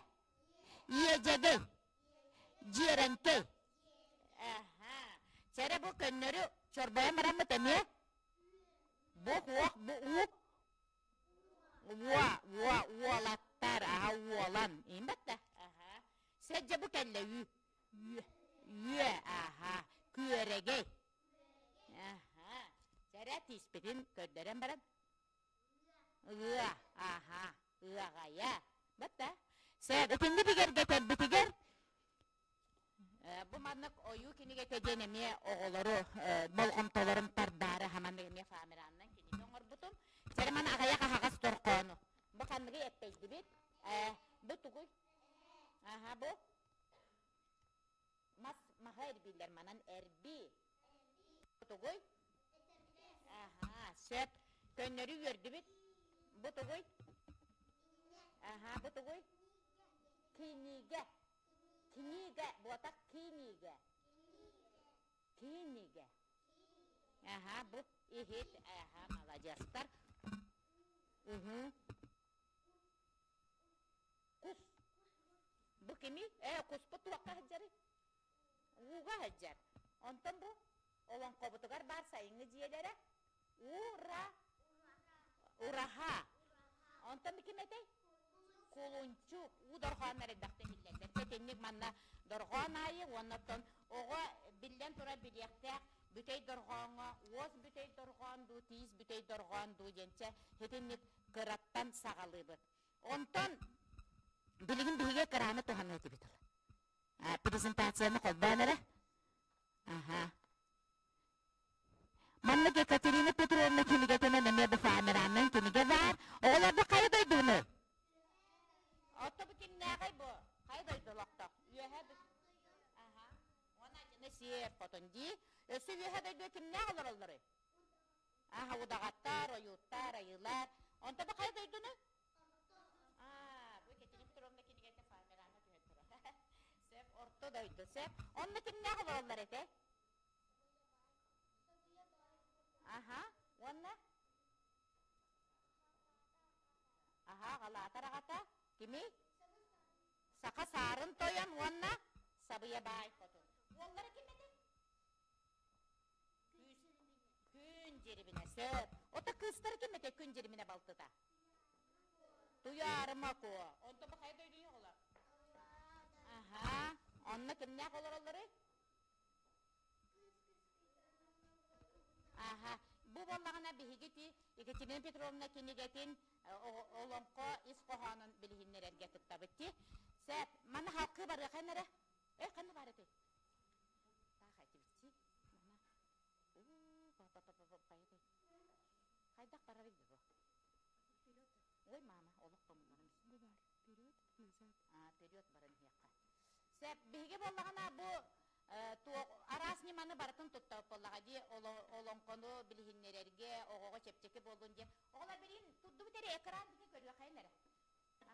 Иэдьэгэй. Дьиэрэҥкэй. Аха. Чэрэ бу көннөрү чорбойон бараммыт эмиэ. Бу хуох бу уу. Уа, уа, уолаттар, аха уолан. Иимбэт да. Аха. Сэдьэ бу кэллэ үү. Үө, аха, күөрэгэй. Аха, чэрэ тииспитин көрдөрөн баран. Ыа, аха, ыаҕайа. Батта. Сэр, итинни бигэргэтэрбитигэр бу маннык ойуу кинигэтэ диэн эмиэ оҕолору болҕомтолорун тардаары хаманнык эмиэ фоамиранынан кинигэ оҥорбутум. Чэрэ маны аҕыйах аһаҕас торхоону. Бу ханныгы эппэйдибит? Бу тугуй? Аха, бу Мас маһа эрбииллэр манан эрбии. Бу тугуй? Аһаа, сөп. Көннөрү үөрдүбүт. Бу тугуй? Аһаа, бу тугуй? Кинигэ. Кинигэ, буотах кинигэ. Кинигэ. Аһаа, бу иһит. Аһаа, маладьыастар. Уһу. Кус. Бу кими? Ээ, куспут туохха сылдьарый? Ууга сылдьар. Онтон бу олоҥхобутугар баар сайыҥҥы дьиэлэрэ Ура Ураһа. Онтон бу ким этэй? Кулунчук. Уу дорҕооннор элбэхтэ иһиллэллэр. Сэтинник манна дорҕоон аайы уонна оттон оҕо биллэн турар билиэхтээх бүтэй дорҕооҥҥо уос бүтэй дорҕоон дуу, тиис бүтэй дорҕоон дуу диэнчэ итинник кыраттан саҕалыыбыт. Онтон билигин биһиги экраны туһаныа этибит ол. Презентацияны холбоон эрэ. Аха. Маннык Екатерина Петровна кинигэтинэн эмиэ бу фоамираннан кинигэ баар. Оҕолор бу хайа дойдуну? Отто бу кимнээҕий бу? Хайа дойду олохтоох? Үөһэ Аха. Уонна итини сиэр хотун дии. Өссө үөһэ дойду кимнээх олороллоруй? Аха, удаҕаттар, ойууттар, айыылар. Онто бу хайа дойдуну? Аа, бу Екатерина Петровна кинигэтэ фоамирана түһэн турар. Сөп, орто дойду, сөп. Онно кимнээх олороллор этэ? Аха, уонна? Аха, аҕалаатар аҕата кими? Саха саарын тойон уонна Сабыйа баай хотун. Уоллара ким этэ? Күн дьирибинэ сөп. Ото кыыстара ким этэ күн дьирибинэ балтыта? Туйаарыма куо. Онто бу хайа дойдуйа оҕолор? Аха. Онно кимнээх олороллорый? Аха. Бу буоллаҕына биһиги ти Екатерина Петровна кинигэтин олоҥхо ис хоһоонун билиһиннэрэргэ кыттабыт ти. Сөп. Маны халкыы барыахын эрэ. Э, ханна бар этэй? Хайдах барарый бу? Ой, мама, олох томуннарым. Бу бар. Вперед, назад. А, вперед баран иһиэххэ. Сөп, биһиги буоллаҕына бу араас ньыманы барытын туттабыт буоллаҕа дии олоҥхону билиһиннэрэргэ, оҕоҕо чэпчэки буоллун диэн. Оҕолор билигин турдубут эрэ экран бүтэ көрүөххэйин эрэ.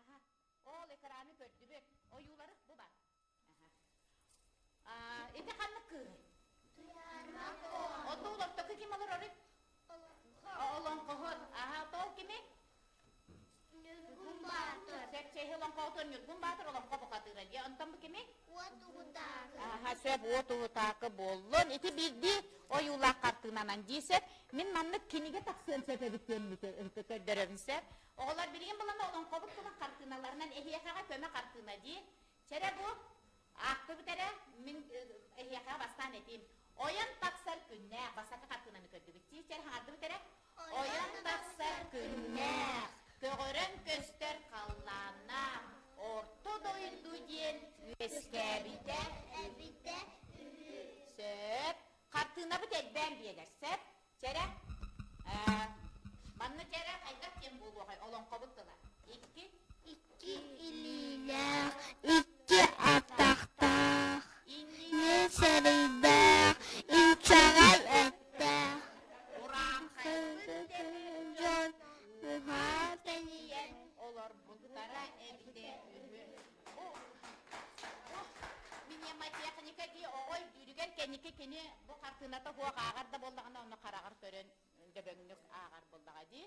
Аха. Ол экраны көрдүбүт. Ойуулары бу бар. Ити ханнык кыыһый? Оту олортоку ким олорорый? Олоҥхоһут. Аха, ол кими? Ньургун Баатыр. Сөп, олоҥхоһутун Ньургун Баатыр олоҥхо бухатыыра дии. Онтон бу кими? Уот уһутаакы. Аха, сөп, уот уһутаакы буоллун. Ити биирдии ойуулаах хартыынанан дии сөп. Мин маннык кинигэ тахсыан сөп эбит диэн көрдөрөбүн сөп. Оҕолор билигин булан олоҥхобут тула хартыыналарынан эһиэхэҕэ көмө хартыына дии. Чэрэ бу. Аахтыбыт эрэ, мин эһиэхэ бастаан этиим. Ойон тахсар күннээх, бастакы хартыынаны көрдүбүт. Чиичэр хаҥардыбыт эрэ. Ойон тахсар күннээх, көҕөрөн көстөр халлааннаах, орто дойду диэн үөскээбитэ эбитэ үһү. Сөп. Хартыынабыт элбээн биэрэр. Сөп. Чэрэ. Манна чэрэ хайдах диэн буолуоҕай олоҥхобут тыла? Икки. Икки илиилээх, икки атахтаах, иннин сэрэйдээх, инчэҕэй эттээх. Урааҥхайбыт дьон уһаан тэнийэн олорбуттара эбитэ үһү. Бу мнемотехника дии оҕо өйдүүрүгэр кэнники кини бу хартыыната суох ааҕар да буоллаҕына ону хараҕар көрөн дөбөҥнүк ааҕар буоллаҕа дии.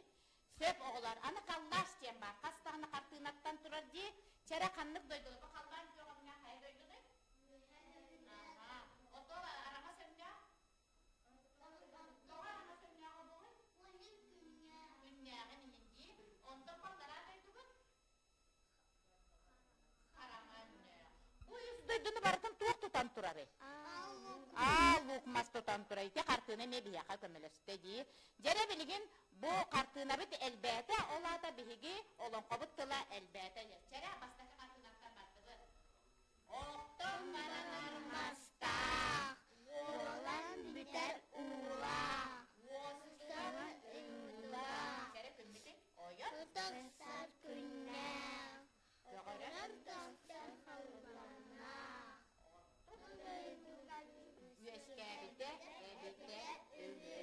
Сөп оҕолор, аны халлаас диэн баар. Хас даҕаны хартыынаттан турар дии. Чэрэ ханнык дойдуну? Бу халлаан күөх өҥнөөх хайа дойдунуй? Аха. Ото араҥас өҥнөөх? Тоҕо араҥас өҥнөөҕө буолуй? Күннээҕин иһин дии. Онтон балтараа дойдубут? Хараҥа өҥнөөх. Бу үс дойдуну барытын туох тутан турарый? Аа, лук мас тутан турар. Ити хартыына эмиэ биһиэхэ көмөлөстө дии. Дьэрэ билигин бу хартыынабыт элбээтэ, ол аата биһиги олоҥхобут тыла элбээтэ. Чэрэ бастакы хартыынаттан бардыбыт. Охтон баранар мастаах, уолан бүтэр уулаах, уостан уулаах. Чэрэ күммүтүн ойон. Тутахсар күннээх, көҕөрөн тахсар халлааннаах. Үөскээбитэ эбитэ үһү.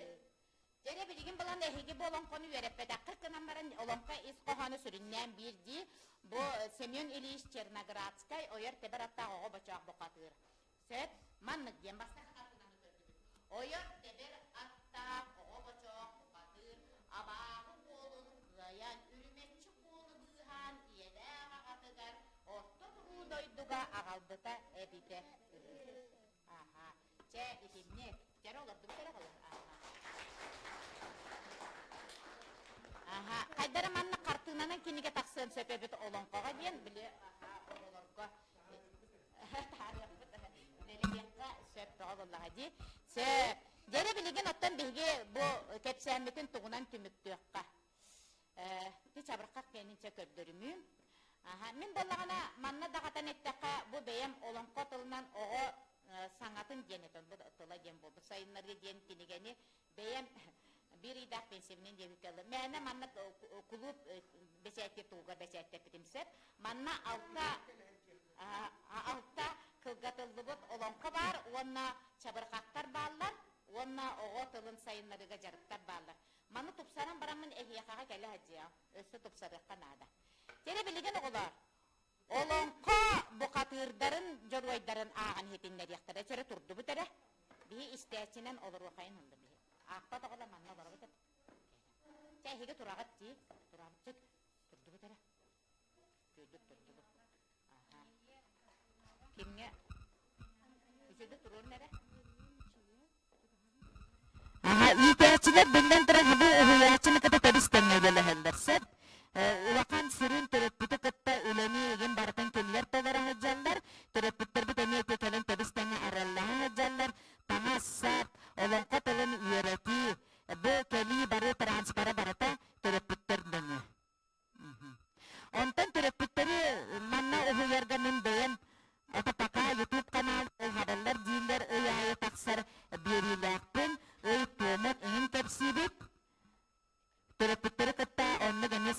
Дьэрэ билигин булан эһиги бу олоҥхону үөрэппэтэххит гынан баран олоҥхо ис хоһооно сүрүннээн биир дии. Бу Семен Ильич Черноградскай ойор-тэбэр аттаах оҕо бочоох бухатыыр. Сөп, маннык диэн бастакы хартыынаны көрдүбүт. Ойор-тэбэр аттаах оҕо бочоох бухатыыр абааһы уолун кыайан, үрүмэччи куону быыһаан ийэлээх аҕатыгар орто туруу дойдуга аҕалбыта эбитэ үһү. Аха. Чэ, итинник. Чэрэ олордубут эрэ оҕолор. Аха. Аха. Хайдара манна хартыынанан кинигэ тахсыан сөп эбит олоҥхоҕо диэн били оҕолорго таарыахпыт үлэлэһиэххэ сөп бөҕө буоллаҕа дии. Сөп. Дьэрэ билигин оттон биһиги бу кэпсээммитин тугунан түмүктүөххэ. Ити чабырҕах кэннинчэ көрдөрүмүүм. Аха, мин буоллаҕына манна даҕатан эттэххэ, бу бэйэм олоҥхо тылынан оҕо саҥатын диэн этэн, бу тыла диэн буолбут сайыннарыы диэн кинигэни бэйэм биир ыйдаах пенсиябинэн диэбиккэ ыллым. Мээнэ манна кулууп бэчээттиир тугугар бэчээттэппитим сөп. Манна алта алта кылгатыллыбыт олоҥхо баар уонна чабырҕахтар бааллар уонна оҕо тылын сайыннарыыга дьарыктар бааллар. Маны тупсаран бараммын эһиэхэҕэ кэлэ сылдьыам. Өссө тупсарыахха наада. Чэрэ билигин оҕолоор, олоҥхо бухатыырдарын дьоруойдарын ааҕан иһитиннэриэхтэрэ. Чэрэ турдубут эрэ. Биһи истээччинэн олоруохайын онно биһи. Аахпат оҕолор манна олоробут эт. Чэ, эһиги тураҕыт дии. Турабыт турдубут эрэ. Үчүгэйдик турдубут. Аха. Кимҥэ? Үчүгэйдик туруорун эрэ. Аха, иитээччилэр биллэн турар бу уһуйааччыны кытта тэбис-тэҥҥэ үлэлэһэллэр сөп. Улахан сүрүн төрөппүтү кытта үлэни игин барытын кинилэр толоро сылдьаллар. Төрөппүттэрбит эмиэ ити кэлин тэбис-тэҥҥэ араллаһа сылдьаллар. Таҥас-сап, олоҥхо тылын үөрэтии, бу кэлии бары транспора барыта төрөппүттэр нөҥүө. Онтон төрөппүттэри манна уһуйарга мин бэйэм это пока YouTube канал уһараллар дииллэр ый аайы тахсар биэриилээхпин, ый туомун иһин кэпсиибит. Төрөппүттэри кытта оннук эмиэ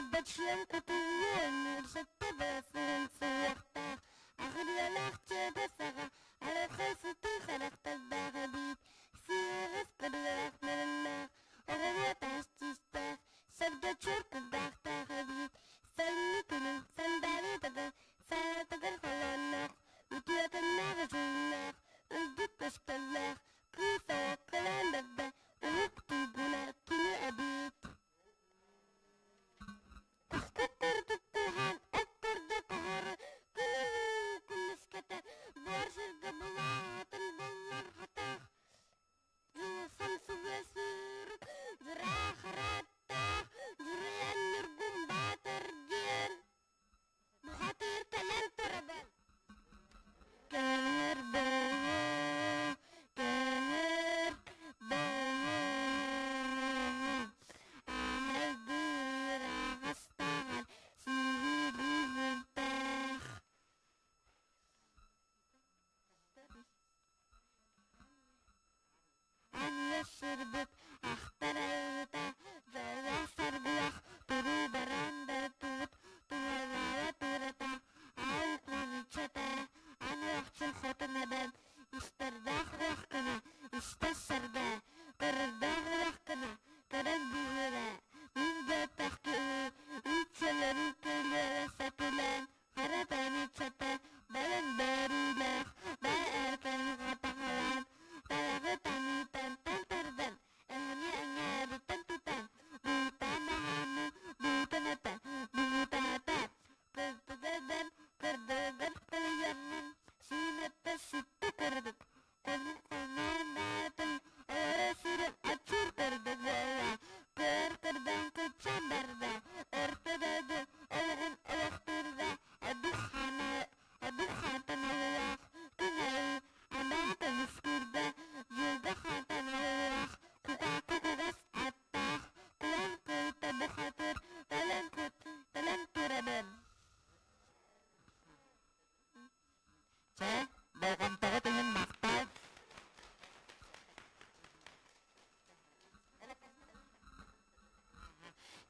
Сырбачыан кутуллуо өнүүр сэттэ баасыһын суһуохтаах, аҕырыалаах чыаба саҕа, арылхай сытыы харахтардаах эбиит, сыаҕас кырыалаах мөрүннээх, оҕуруо таас тиистээх, сэргэ чуор кулгаахтаах эбиит, сайыҥҥы күнүн сандаарыытыгар саатыгар холоонноох, үтүөкэннээх дьүһүннээх, үрдүк көстөллөөх, кыыс оҕо кылаан барда, уһук туйгуна кини эбиит. Куска турдук от курдук аһары күнү күнүскэтэ буор сиргэ булаатын буллар хатах дьулусан субуя сүүрүк дьураах арааттаах дьуруйан ньургун баатыр диэн бухатыыр кэлэн турабын Көһөр бөҕө, көһөр бөҕө, аһылгыр аҕастаҕар сүүрүһүрдээх. Анна сырдык ахтар айылыта дьоллоох саргылах туруу бараан да туут туһалаара туурата аал куонуччата аныахча хотун эбэм истэрдээх уохкына истэ сарда көрөрдөөх уохкына көрөн быыһыыра мин бэттэх киһи үччэлэри көлүөрэ сэтилээн хара тааныччата бэлэм бөрүүлээх баа эркэни хатаҕалаан талаҕы таныытантан тардан эһэни эҥээриттэн тутан буутаан аһааны буутан этэ буутаата кырдыгыгар кырдыгыгар кылыйаммын сиинэттэ сүттэ көрдүк хонук хоноон баатын өрө сүрүн аччыыр көрдүгүлэ көр кырдан кыччан барда өртөдөөдү олоҕун олохтуурда Эдук хаантан күнэйи анаа көмүскүүрдэ дьүөгэ хаантан кутаакы кугас аттаах кулан кыыта бухатыыр төлөн төлөн турабын. Чэ, болҕомтоҕут иһин махтал.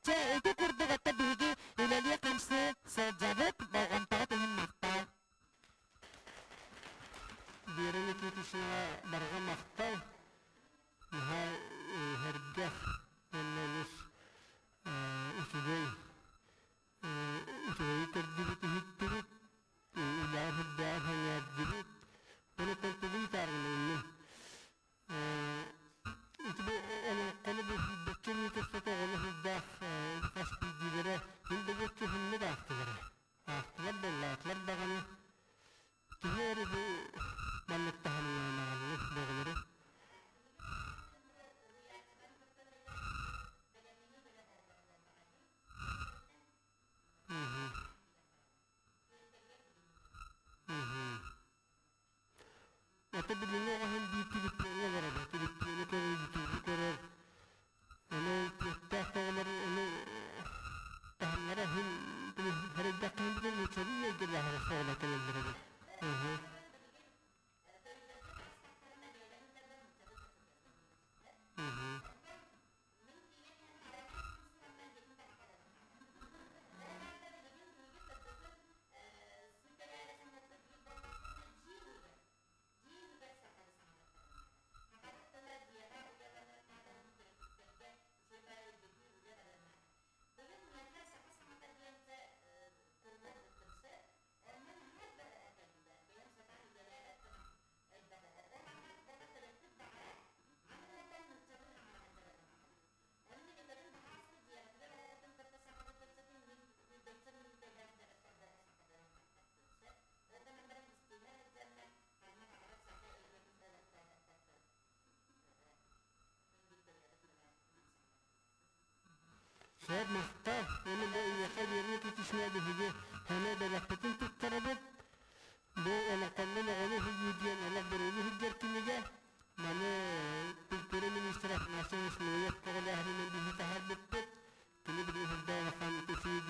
Чэ, ити курдук ата биһиги үлэлии-хамсыы сылдьабыт, болҕомтоҕут иһин махтал. Вера Никитичнаҕа барҕа махтал. Наһаа иһэрдэх уонна олус үчүгэй үчүгэйи көрдүбүт, иһиттибит, үлэҕэ үрдээн сэҥээрдибит. Оны толкуйдуу ыытааргын Ити бу олоҥхону бу сүүрбэччэ мүнүүтэ устата оҕону сылдаах хас биирдиилэрэ мин да боччу уһуннук аахтылар. Аахтылар буоллаатылар даҕаны киһи эрэ бу маннык таһымнаан ааҕаллар бөҕөлөрү. Ата билиҥҥи оҕоһун биир телефоҥҥа олоробун. Телефону көрөр, ютубу көрөр. Ону күөттээх оҕолор ону таһымнара иһин сэрэйдэххэ иһин бүтэн нууччалыы өйдөлөөх эрэ оҕолор кэлэллэр эбит. Сөп махтал. Оны бу эйиэхэ биэрии тутушна биһиги хана бэлэхпитин туттарабыт. Бу олохтоннон оҕону уһуйуу диэн олох бөрөлү сылдьар кинигэ. Маны культура министрэ Афанасий Исмаилов көҕүлээһининэн биһи таһаарбыппыт. Кини билигин сылдьар улахан үчүгэй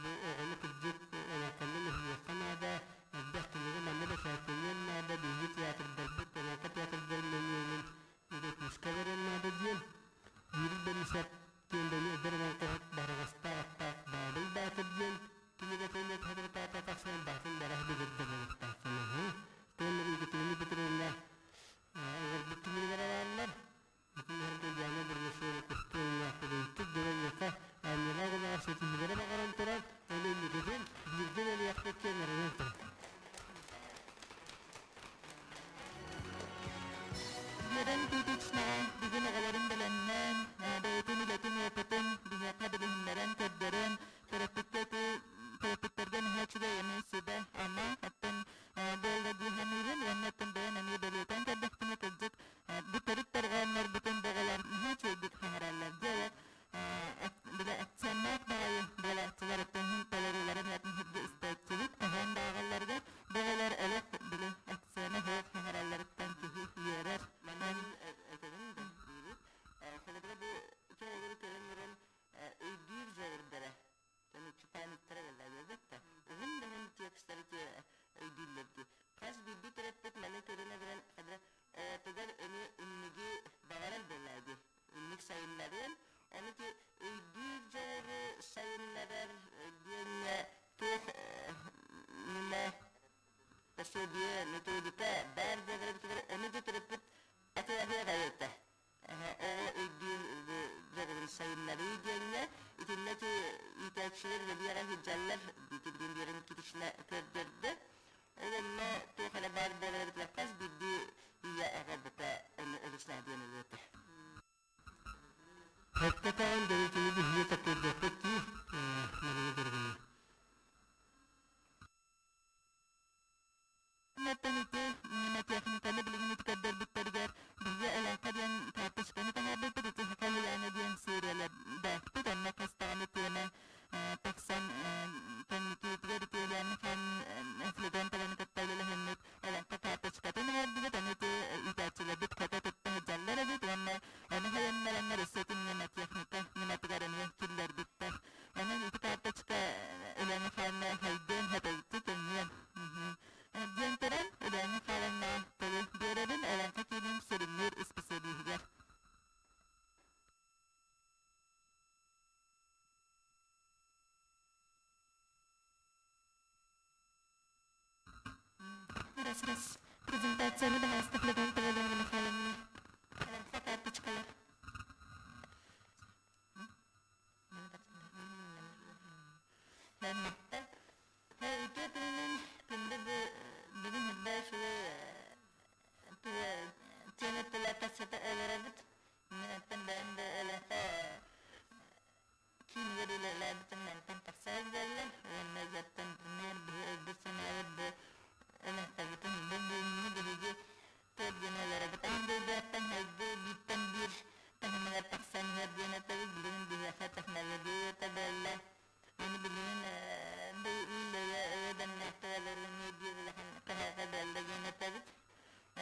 Бу оҕону кырдьык олоҥхонон уһуйуохха наада, элбэх кинигэ манна бэчээттэниэн наада, биһиги театрдарбыт, олоҥхо театрдарын нөҥүөнүн күүскэ барыан наада диэн Юрий Борисов диэн бэйэ эдэр олоҥхоһут Вера Никитична бүгүн оҕолорун бэлэмнээн, бэйэтин үлэтин опытын биһиэхэ билиһиннэрэн, көрдөрөн, төрөппүттэргэ наһаа үчүгэй эмиэ сүбэ ама оттон буолла дии саныыбын уонна оттон бэйэм эмиэ бэлиэтээн көрдөхпүнэ, кырдьык, бу төрүт дорҕооннорбутун оҕолор наһаа үчүгэйдик саҥараллар. Дьэ, бile акценнаах баҕайы буолааччылар оттон иһин толорууларын атын сиргэ истээччибит хаһан бааҕалларыгар бу оҕолор олох били акцена суох саҥаралларыттан киһи үөрэр. Манна мин этэбин да диибит. Холобура бу оҕолору көрөн баран өйдүүр дьоҕурдара читаниктара кэллээ да уһун даһын текстары өйдүүллэр дии. Хас биирдии төрөппүт маны көрөн баран оҕотугар эми инниги баҕарар буоллаа дии. Инник сайыннарыан, аны ки өйдүүр дьоҕуру сайыннарар диэҥҥэ туох ньыма, пособие, методика баар буоларыбытыгар ону да төрөппүт атыаһыах айылта. Оҕо өйдүүр дьоҕурун сайыннарыы диэҥҥэ итиннэ ити иитээччилэр үлэлиэҕэ сылдьаллар диэн Вера Никитична көрдөрдө. Ол онно туох эрэ баар буоларыбытыгар хас биирдии ийэ аҕа бука ону олус наадыйан ылыата. Хэттэтаан дэритини биһиги таккырдаппыт дии Мария Дорогина. Оттон ити мнемотехниканы билигин ити көрдөрбүттэригэр биһиги Олоҥхо диэн карточканы таһаарбыппыт, ити Саха Уһуйаана диэн сериялардаахпыт, онно хас даҕаны тиэмэ тахсан кэнникиитигэр ити Өлөөнү хаан Флегон таланы кытта үлэлэһэммит Олоҥхо карточкатын оҥордубут, аны ити иитээччилэрбит хото тутта сылдьаллар эбит уонна ону хайаннараннар өссө ити мнемотехника ньыматыгар эмиэ киллэрбиттэр. Онон ити карточка Өлөөнү хаанна хайдыан хатайчы көҥүөн диэн туран, Өлөөнү хааланна тылы биэрэбин Олоҥхо киинин сүрүннүүр исписэлииһигэр. Раз, раз. Презентацияны баһаастык Левон Павловна Михайловна. Олоҥхо карточкалар. Үтүө күнүнэн күндү бүгүн үрдэ үчүгэй тиэмэ тылата өлөрөбүт. Мин оттон бэйэм да өлөһө киинигэр үлэлээбитим мантан тахсар буолла. Уонна заттан пример биһи өлбүт санаабыт бу өлөһөбүтүн бу бүгүҥҥү биһиги төрдүн өлөрөбүт. Аан дойдуттан хайдыы бииртэн биир таһымыгар тахсан иһэр диэн этэбит. Билигин биһиэхэ технология буолла. Аны билигин бу үлэгэ өйдөннөхтөрөлөрүн диэбилэхэн каһака буолла диэн этэбит.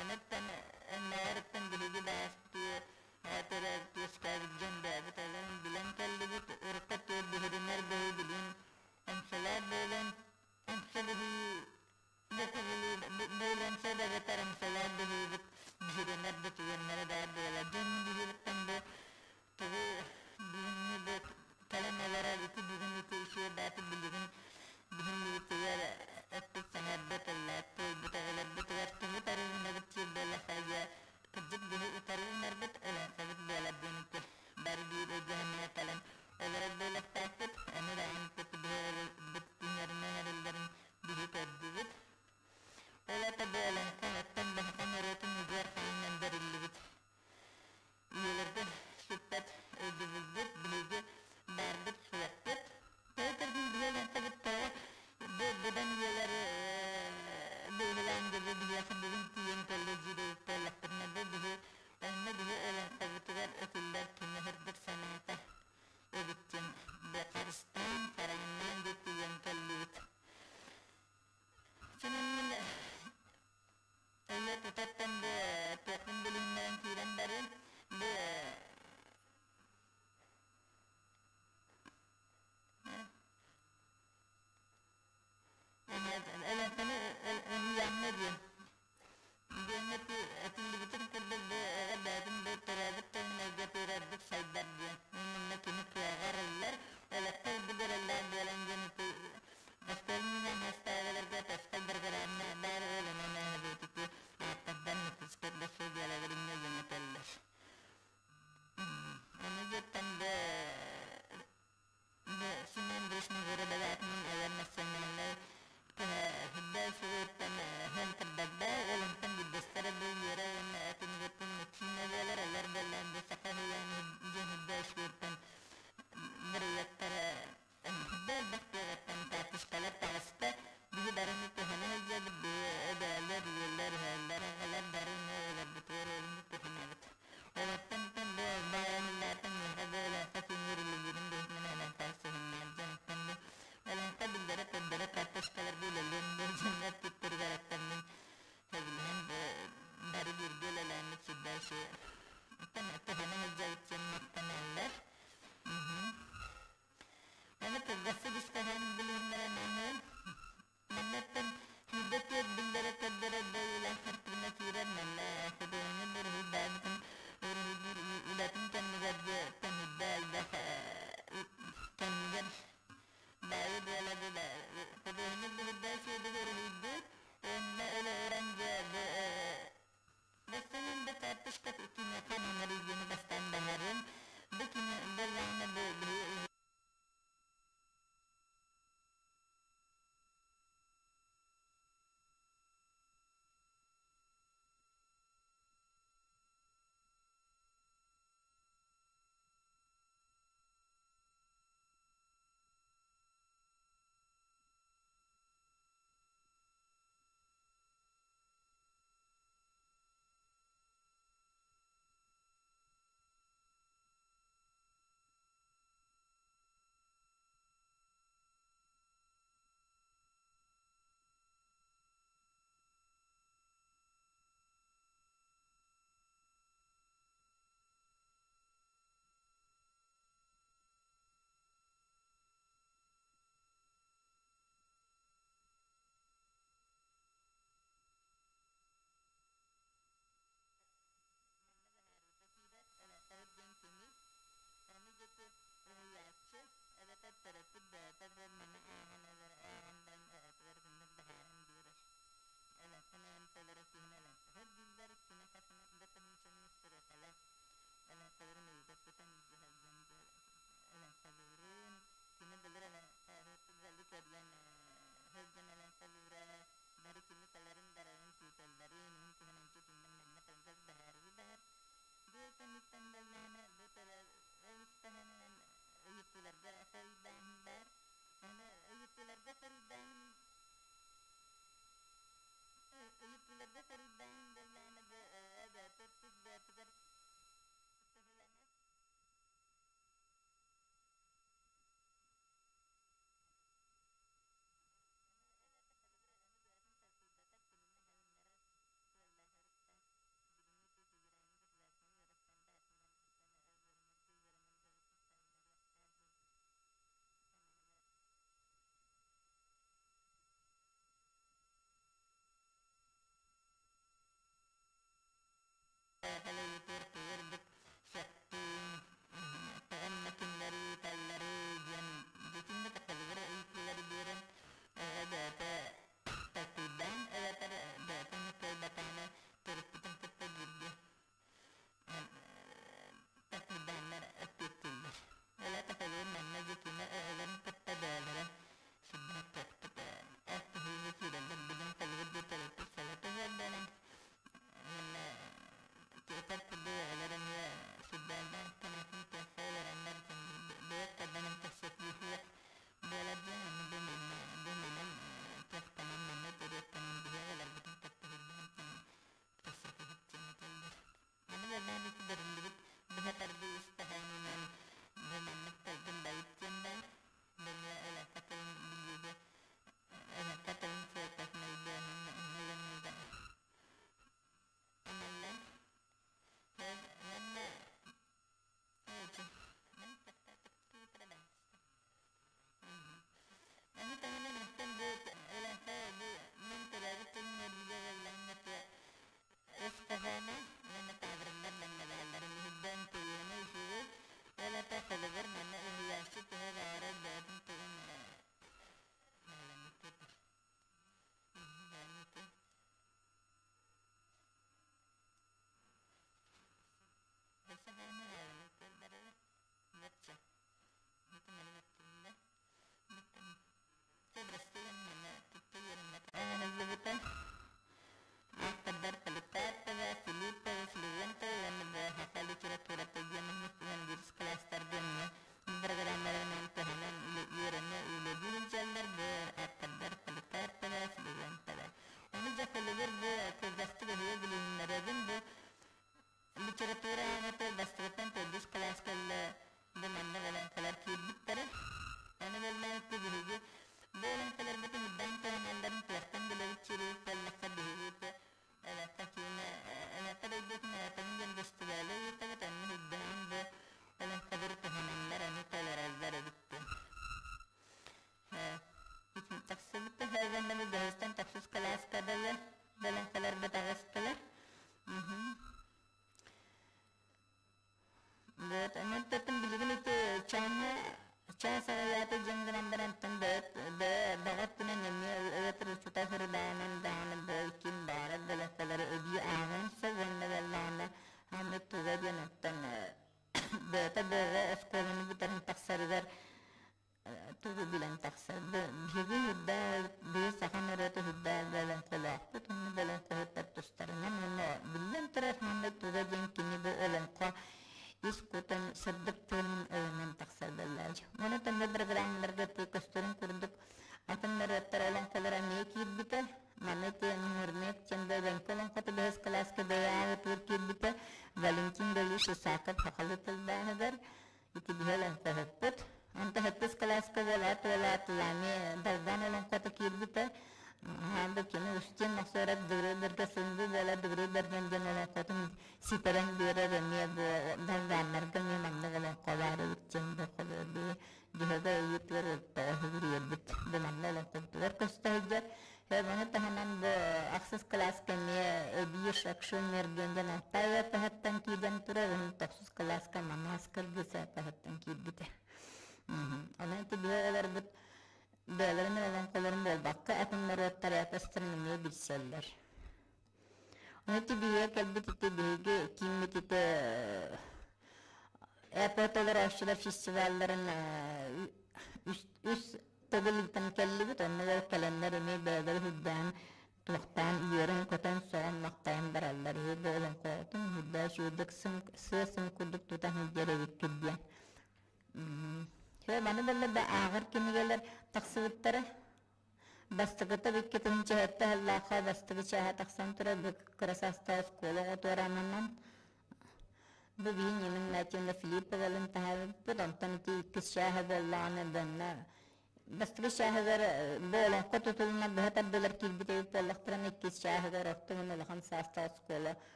Онуттан эннээриттэн биһиги бааспытыгар төрөөбүт дьон бэйэбит элэн билэн кэллибит. Ырыкка түөр биһиринэр бэйи билин эмсэлээр бөөлөн эмсэлиһии бөөлөнсө бэбэтэр эмсэлээр бэһиибит биһиринэр да түгэннэрэ баар буолар. Дьон биһириттэн бу тугу бүгүҥҥү бу кэлэн элэрэр ити бүгүн ити үчүгэй бааты билигин биһиҥҥибитигэр эппит сэҥээрбэт эллээт тылбыт эҕэлэрбитигэр тугу тарыынабыт сирбэлэхэйэ кырдьык биһи утарыынарбыт өлөҥхөбүт буолар диэн ити бары биир өйдөһөннө талан өлөрөр буолуохтаахпыт. Аны даҕаны бит күннэринэн эрэллэрин биһи көрдүбүт. Ол ата бу өлөҥхө оттон бэһэхэн ырыатын үгүөр хайынан бэриллибит үйэлэргэ сүппэт өйдөбүлбүт, биһиги баарбыт суохпут. Төһө биһи өлөҥхөбүт тоҕо быдан үйэлэр быыһылаан дьылы биһиэхэ бүгүн тиийэн кэллэ дьиирэбит буоллахтарына да биһи онно биһи өлөҥхөбүтүгэр этиллэр кини сырдык санаата.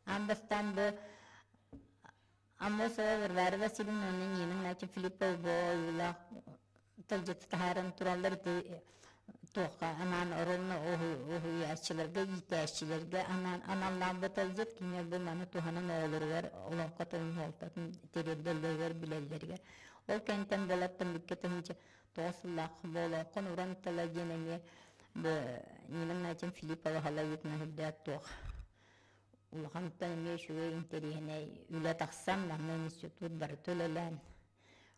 Аан бастаан бу Аммосова Варвара Васильевна уонна Нина Игнатьевна Филиппова бу ойуулаах тылдьыты таһааран тураллар ити туохха анаан орон уһуйааччыларга, иитээччилэргэ анаан аналлаах бу тылдьыт кинилэр бу маны туһанан оҕолоругар олоҥхо тылын суолтатын тириэрдэллэригэр билэллэригэр. Ол кэнниттэн буолаттан бүккэ 1009 сыллаах бу олоҥхон уран тыла диэн эмиэ бу Нина Игнатьевна Филиппова халайыытынан үрдээх туох улахантан эмиэ үчүгэй интэриэһинэй үлэ тахсан манна институт барыта үлэлээн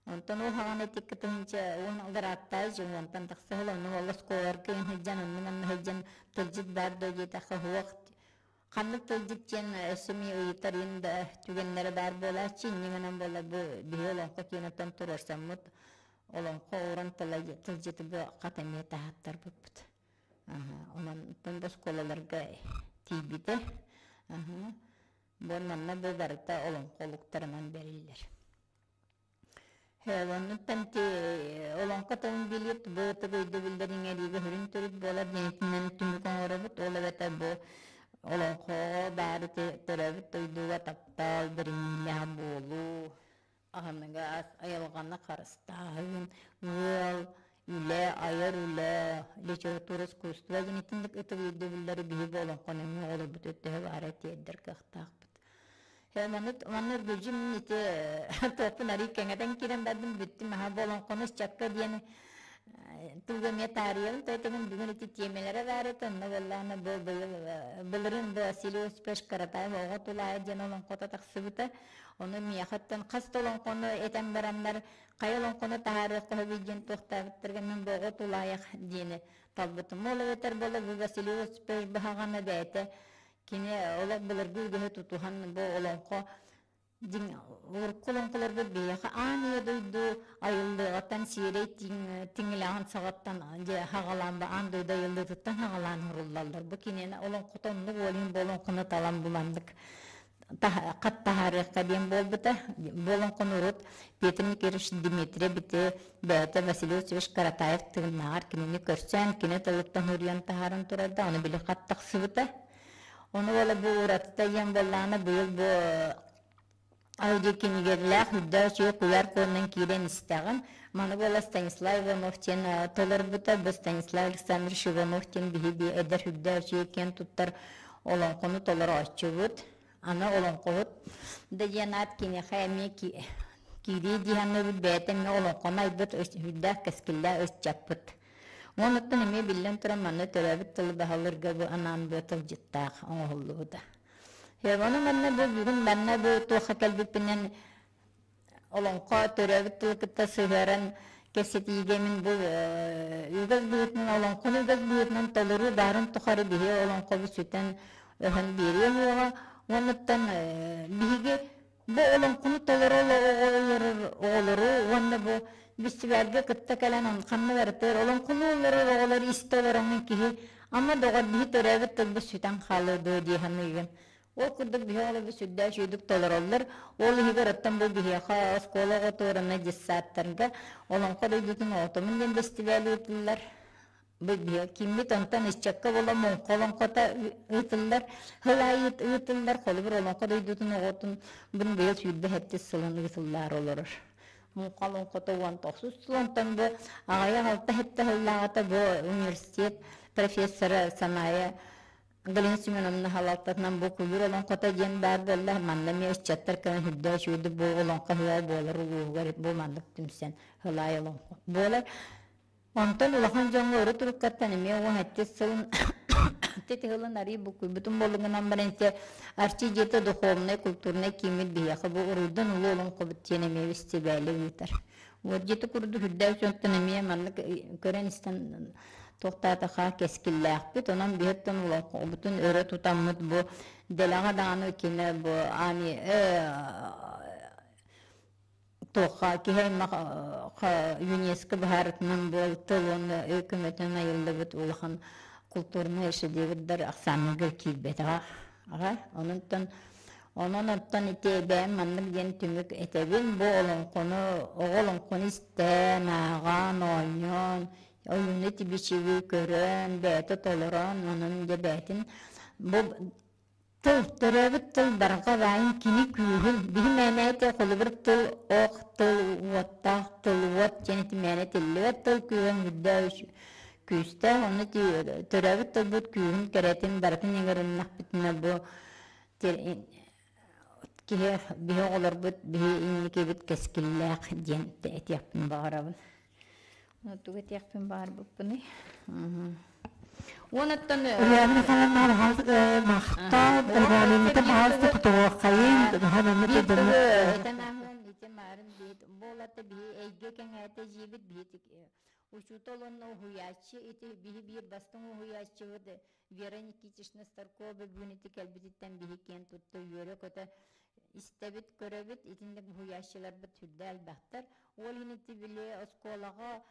онтон ол хаҕана икки 1010 ырааттаай дьон уонтан тахса сыл онно ол оскуолаларга сылдьан онно манна сылдьан тылдьыт баар дуо диэтэххэ суох ханнык тылдьыт диэн өссө эмиэ ыйытар иһин да түгэннэрэ баар буолааччы инньэ гынан буолла бу биһи олоҥхо киинэттэн туруорсаммыт олоҥхо уран тыла тылдьыты бу хат эмиэ таһааттарбыппыт. Онон да оскуолаларга тиийбитэ. Бу манна бу барыта олоҥхо олуктарынан бэриллэр. Оннуттан ти олоҥхо тылын билиэт бу ытык өйдөбүллэр иҥэриигэ сүрүн төрүт буолар диэнитинэн түмүк оҥоробут. Ол эбэтэр бу олоҥхоҕо баары төрөөбүт дойдуга таптал, бэриниилээх буолуу, аһыныгас, айылҕаны харыстааһын, ыал, үлэ, айар үлэ, литература, искусство диэн итинник ытык өйдөбүллэри биһиги бу олоҥхону эмиэ оҕолорбут өттөһө баара тиэрдэр кыахтаахпыт. Маннык манна бүдүм ити туохпун арый кэҥэтэн киирэн бардым бүттүм аха бу олоҥхону ыччакка диэн туга эмиэ таарыйабын тойтогун бүгүн ити тиэмэлэрэ баар этэ онно буоллаҕына бу быйыл былырыын бу Василий Осипович Каратаев оҕо тулаайа диэн олоҥхото тахсыбыта. Ону миэхэттэн хас да олоҥхону этэн бараннар хайа олоҥхону таһаарыахха сөбүй диэн туохтаабыттарга мин бу оҕо тулаайах диэни талбытым. Ол эбэтэр буола бу Василий Осипович баһаҕана бэйэтэ кини олох былыргы үгэһи тутуһан бу олоҥхо дьиҥ урукку олоҥхолорго биһиэхэ аан ийэ дойду айыллыаҕыттан сиэрэй тиҥилэҕин саҕаттан дьэ хаҕалаан бу аан дойду айыллыытыттан хаҕалаан уһуруллаллар. Бу кинини олоҥхото оннук ол иһин бу олоҥхону талан бу маннык хат таһаарыахха диэн буолбута. Бу олоҥхону урут Петр Никифорович Дмитриев ити бэйэтэ Василий Васильевич Каратаев тыыннааҕар кинини көрсөн, кини тылыттан уруйан таһааран турарда, ону били хат тахсыбыта. Ону буола бу уратыта диэн буоллаҕына быйыл бу аудиокинигэлээх үрдээх үчүгэй куйаар куонунан киирэн истэҕин. Маны буола Станислав Иванов диэн толорбута. Бу Станислав Александрович Иванов диэн биһиги эдэр үрдээх үчүгэй киэн туттар олоҥхону толорооччубут. Аны олоҥхоһут да диэн аат киниэхэ эмиэ киирии дии саныыбыт бэйэтэ эмиэ олоҥхону айбыт үрдээх кэскиллээх ыччаппыт. Онуттан эмиэ биллэн туран манна төрөөбүт тылы баһылыырга бу анаан быа тылдьыттаах оҥоһуллубута. Ону манна бу бүгүн манна бу туохха кэлбиппинэн олоҥхо төрөөбүт тылы кытта сыһыаран кэпсэтиигэ мин бу үгэс быһыытынан олоҥхону үгэс быһыытынан толоруу баарын тухары биһи олоҥхобут сүтэн өһөн биэриэ суоҕа. Уонуттан биһиги бу олоҥхону толоро оҕолору уонна бу фестивальга кытта кэлэн ханна барытыгар олоҥхону олорор оҕолор истэ олороҥҥун киһи ама доҕор биһи төрөөбүт тылбыт сүтэн хаалыа дуо дии саныыгын. Ол курдук биһи оҕолорбут сүрдээх үчүгэйдик толороллор. Ол иһигэр оттон бу биһиэхэ оскуола оҕотуорунай детсадтарга Олоҥхо дойдутун оҕотомун диэн фестиваль ыытыллар. Бу биһи киммит онтон ыччакка буола муҥха олоҥхото ыытыллар. Сыл аайы ыытыллар. Холобур, Олоҥхо дойдутун оҕотун бун быйыл 27 сылын ыытыллаары олорор. Муҥха олоҥхото 19 сыл онтон бу аҕыйах алта сэттэ сыллааҕыта бу университет профессора Саная Галина Семеновна салалтатынан бу куйуур олоҥхото диэн баар буолла. Манна эмиэ ыччаттар кэлэн үрдээх үчүгэйдик бу олоҥхо ыһыаҕа буолар улууһугар бу маннык түмсэн ылаай олоҥхо буолар. Онтон улахан дьоҥҥо өрө туруккаттан эмиэ 17 сылын тылын арый буккуйбутум буолугунан баран ити Арчы дьиэтэ духовнай культурнай кииммит биһиэхэ бу уруйдан улуу олоҥхобут диэн эмиэ бэстибээли ыытар. Вот дьиэтэ курдук үрдээх дьонтон эмиэ маннык көрөн истэн туохтаатаха кэскиллээхпит. Онон биһиттэн олоҥхобутун өрө тутаммыт бу дэлэҕэ даҕаны кини бу ани туохха киһи аймах ЮНЕСКО быһаарытынан буол тыл уонна өй көмөтүнэн айыллыбыт улахан культурнай шедеврдэр ахсааныгар киирбэтэҕэ. Аҕа онон онон оттон ити бэйэм маннык диэн түмүк этэбин. Бу олоҥхону оҕо олоҥхону истэн, ааҕан, оонньоон, ойууну тибичиги көрөн, бэйэтэ толорон, онон дьэ бэйэтин бу Тыл, төрөөбүт тыл барҕа баайын кини күүһүн, биһи мээнээтэ холобур тыл ох, тыл уоттаах, тыл уот диэн ити мээнэ этиллибэт тыл күүһүн үрдээх күүстээх, онно төрөөбүт тылбыт күүһүн кэрэтин барытын иҥэриннэхпитинэ бу киһи биһи оҕолорбут биһи инникибит кэскиллээх диэн этиэхпин баҕарабын. Тугу этиэхпин баҕарбыппыный? Уонаттан Ульяна Михайловна махтал, Ивановна Махалста кутуруоххайын, Биир тылы этэн ааһан ити маарын биһит буолата биһи эйгэ кэҥээтэ дьиибит биһи учуутал уонна уһуйааччы ити биһи биир бастыҥ уһуйааччыбыт Вера Никитична Старкова бүгүн ити кэлбититтэн биһи киэн тутта үөрэ-көтө истэбит, көрөбүт. Итинник уһуйааччыларбыт сүрдэ элбэхтэр. Ол иһин ити били оскуолаҕа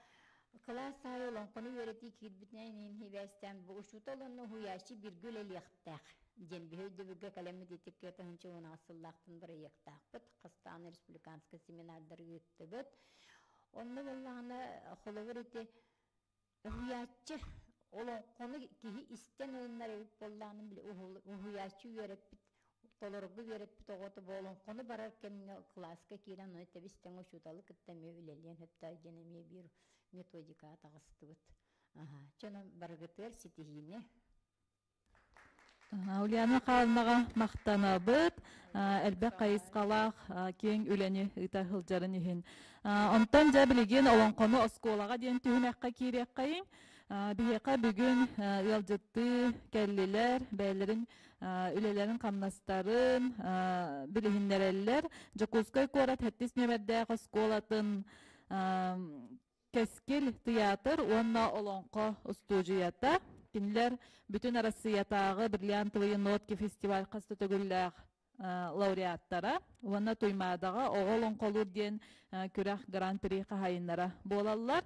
кылаас аайы олоҥхону үөрэтии киирбитинэн иһин сибээстээн бу учуутал уонна уһуйааччы бииргэ үлэлиэхтээх диэн биһи өйдөбүлгэ кэлэммит ити 2016 сыллаахтан бырайыактаахпыт. Хастаан республиканскай семинардары ыыттыбыт. Онно буоллаҕына холобур ити Уһуйааччы олоҥхону киһи истэн ылынар эбит буоллаҕына били уһуйааччы үөрэппит толорорго үөрэппит оҕото бу олоҥхону барар кэмҥэ кылааска киирэн ону тэбис-тэҥ учууталы кытта эмиэ үлэлиэн сөптөөх диэн эмиэ биир методикаҕа таҕыстыбыт. Аһа, чэ онон барыгытыгар ситиһиини. Ульяна Михайловнаҕа махтанабыт. Элбэх хайысхалаах киэҥ үлэни ыыта сылдьарын иһин. Онтон дьэ билигин олоҥхону оскуолаҕа диэн түһүмэххэ киириэххэйиҥ. Биһиэхэ бүгүн ыалдьыттыы кэллилэр, бэйэлэрин үлэлэрин-хамнастарын билиһиннэрэллэр. Дьокуускай куорат сэттис нүөмэрдээх оскуолатын Кэскил тыйаатыр уонна Олоҥхо устуудьуйата. Кинилэр Бүтүн Арассыыйатааҕы Бриллиантовые нотки фестиваль хас да төгүллээх лауреаттара уонна Туймаадаҕа оҕо олоҥхолуур диэн күрэх гран-при хаһаайыннара буолаллар.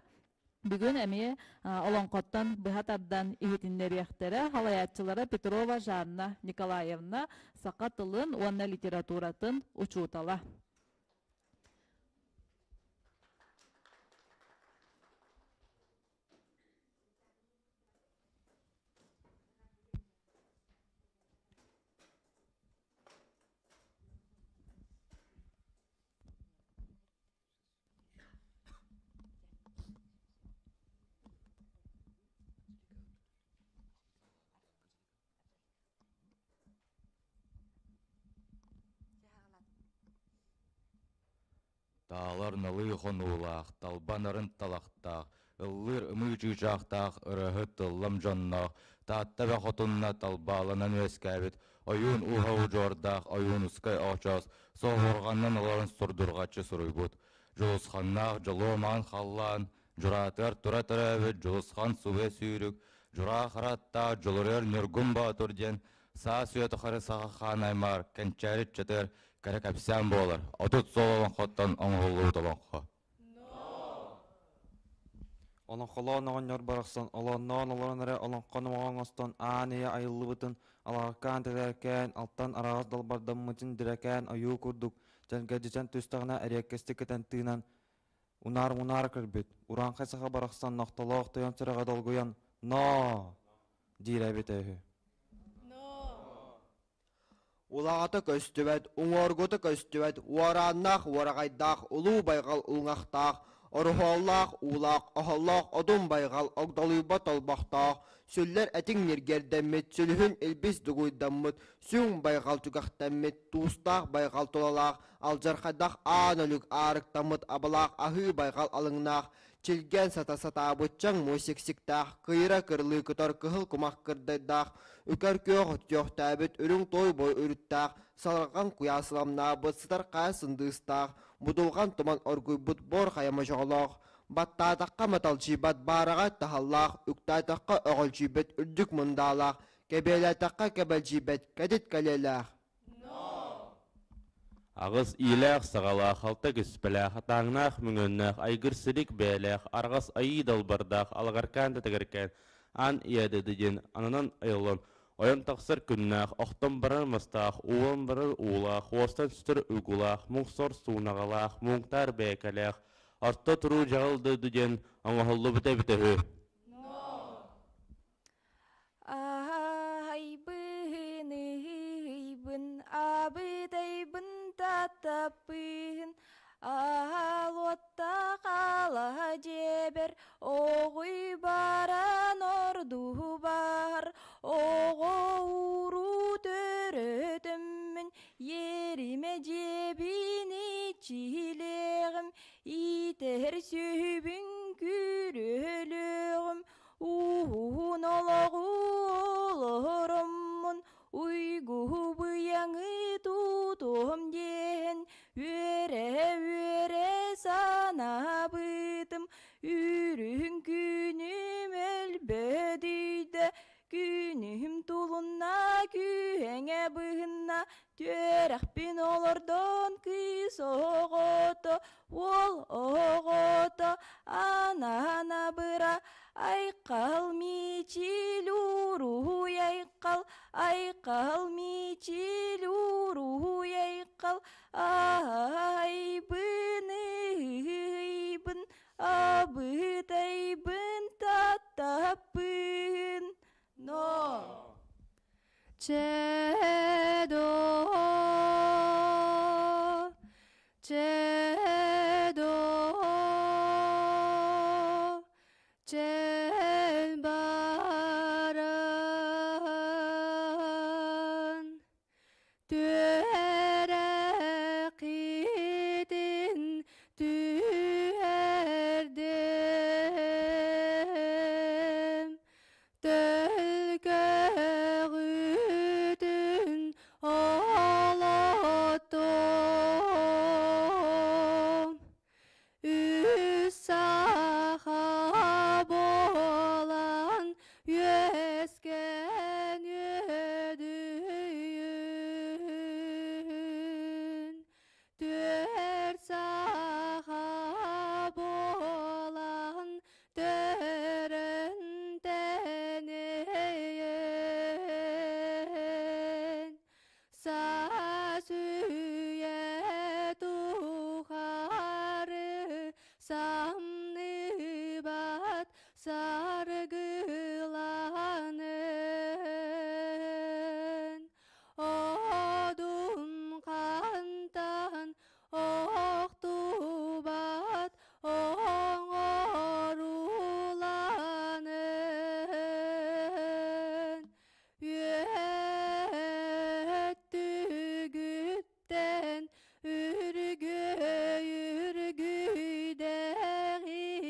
Бүгүн эмиэ олоҥхоттон быһа тардан иһитиннэриэхтэрэ салайааччылара Петрова Жанна Николаевна саха тылын уонна литературатын учуутала. Таалар налыы хонуулаах, талбан арын талахтаах, ыллыыр ымыы чыычаахтаах ырыаһыт тыллам дьонноох, Таатта эбэ хотунна талбааланан үөскээбит ойуун ууһа удьуордаах Ойуунускай оочоос суоһурҕаннан олорон сурдурҕаччы суруйбут. Дьулусханнаах дьолуо маҥан халлаан, дьураатыгар тура төрөөбүт Дьулусхан субуйа сүүрүк, Дьураа Хараттаах Дьулуруйар Ньургун Боотур диэн саас үйэ тухары саха хаан аймаар кэнчээри ыччатыгар кэрэ кэпсээн буолар 30 суол олоҥхоттон оҥоһуллубут олоҥхо. Олоҥхолоон оҕонньор барахсан олоонноон олорон эрэ олоҥхо номоҕо оҥостон аан ийэ айыллыбытын алаҕаккаан тэтэркээн алтан араҕас далбардаммытын дьэрэкээн ойуу курдук чэлгэдьитэн түстэҕинэ эриэккэстик кэтэн тыынан Унаар-мунаар көрбүт, урааҥхай саха барахсан нохтолоох тойон сүрэҕэ долгуйан «Ноо!» диирэ эбитэ үһү. Улаҕата көстүбэт, уҥуоргута көстүбэт, уорааннаах уораҕайдаах, улуу байҕал улуҥахтаах, оруһуоллаах уулаах, оһоллоох одун байҕал огдолуйбат олбохтоох, сүллэр этиҥ ньиргиэрдэммит, сүлүһүн илбис дугуйдаммыт, сүҥ байҕал түгэхтэммит, туустаах байҕал тулалаах, алдьархайдаах аан өлүк аарыктаммыт абалаах аһыы байҕал алыҥнаах, чилгэн сата сатаабыт чаҥ муй сиксиктээх, кыйыра кырлыы көтөр кыһыл кумах кырдайдаах, үкэр күөх өттүөхтээбит үрүҥ туой бой үрүттээх, салҕан куйаас сыламнаабыт сытар хайа сындыыстаах, будулҕан туман оргуйбут буор хайа модьоҕолоох, баттаатахха маталдьыйбат баараҕай таһаллаах, үктээтэххэ өҕөлдьүйбэт үрдүк мындаалаах, кэбиэлээтэххэ кэбэлдьийбэт кэтит кэлиэлээх. Аҕыс иилээх-саҕалаах, алта киспэлээх, атааҥнаах мөҥүөннээх, айгыр силик бэйэлээх, арҕас айыы далбардаах, алаҕаркаан тэтэгэркээн, аан ийэдэди диэн ананан айыллан, ойон тахсар күннээх, охтон барар мастаах, уулан барар уулаах, уостан сүтэр уйгулаах, муҥ-сор суунаҕалаах, муҥтаар бэйэкэлээх, орто туруу дьаҕыл дойду диэн оҥоһуллубута эбитэ үһү. Айбыһыныйан. Саппыһын Аалуоттаах алаһа дьиэбэр Оҕуй баран ордуһубар Оҕо уруу төрөтөммүн Ериме дьиэбин иччилиэҕим Иитэр сүһүбүн күрүөлүөҕүм Уһун олоҕу олороммун Уйгуһу быйаҥы тутуом диэн Үөрэ-үөрэ санаабытым Үрүҥ күнүм өлбөдүйдэ Күнүм тулунна, күөҥэ быһынна Түөрэхпин олордон кыыс оҕото, уол оҕото Анаана быра Айхал мичил уруһуй айхал, айхал мичил уруһуй айхал, Айбын ыйбын, абытайбын таттаппын. Но. Чедо, чедо, чел баран, түөрэкитин түһэрдим, төлкөҕүтүн олоттум. Үс саха буолан үөскэн үөдүйүн, түөрт саха буолан төрөн тэнийин, саас үйэ тухары самныбат саргыланын, одун хантан охтубат оҥорууланын, үөттүгүттэн үргөй үргүйдэҕинэ.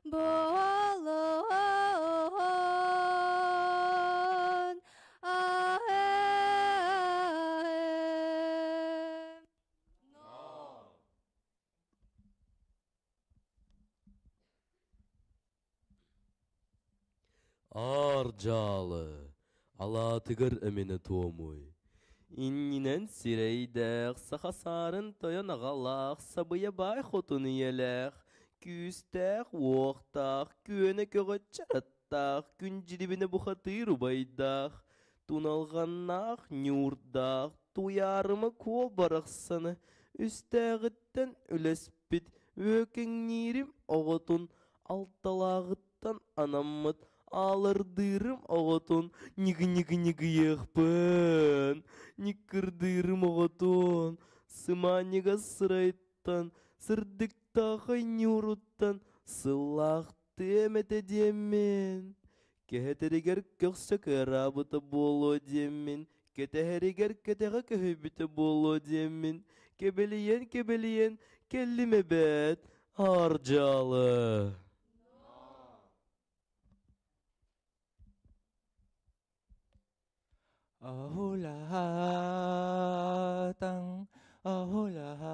буолуон аһы. Аар дьаалы, алаатыгар эминэ туомуй. Иннинэн сирэйдээх, саха саарын тойон аҕалаах, сабыйа баай хотун ийэлээх, күүстээх, уохтаах, күөнэ көҕө чараттаах, күн дьирибинэ бухатыыр убайдаах, туналҕаннаах, ньуурдаах, туйаарыма куо барахсаны үстээҕиттэн үлэспит үөкэҥниирим оҕотун алталааҕыттан анаммыт аалардыырым оҕотун ньыгы-ньыгы-ньыгыйыахпын ньыккырдыырым оҕотун сымаанньыгас сырайыттан сырдыктаахай ньууруттан сыллаахтыам этэ диэммин кэһэтэригэр көхсө кыараабыта буолуо диэммин кэтэһэригэр кэтэҕэ көһүйбүтэ буолуо диэммин кэбэлийэн-кэбэлийэн кэллим эбээт аар-дьаалы. Аһулаатаҥ, аһулаатаҥ,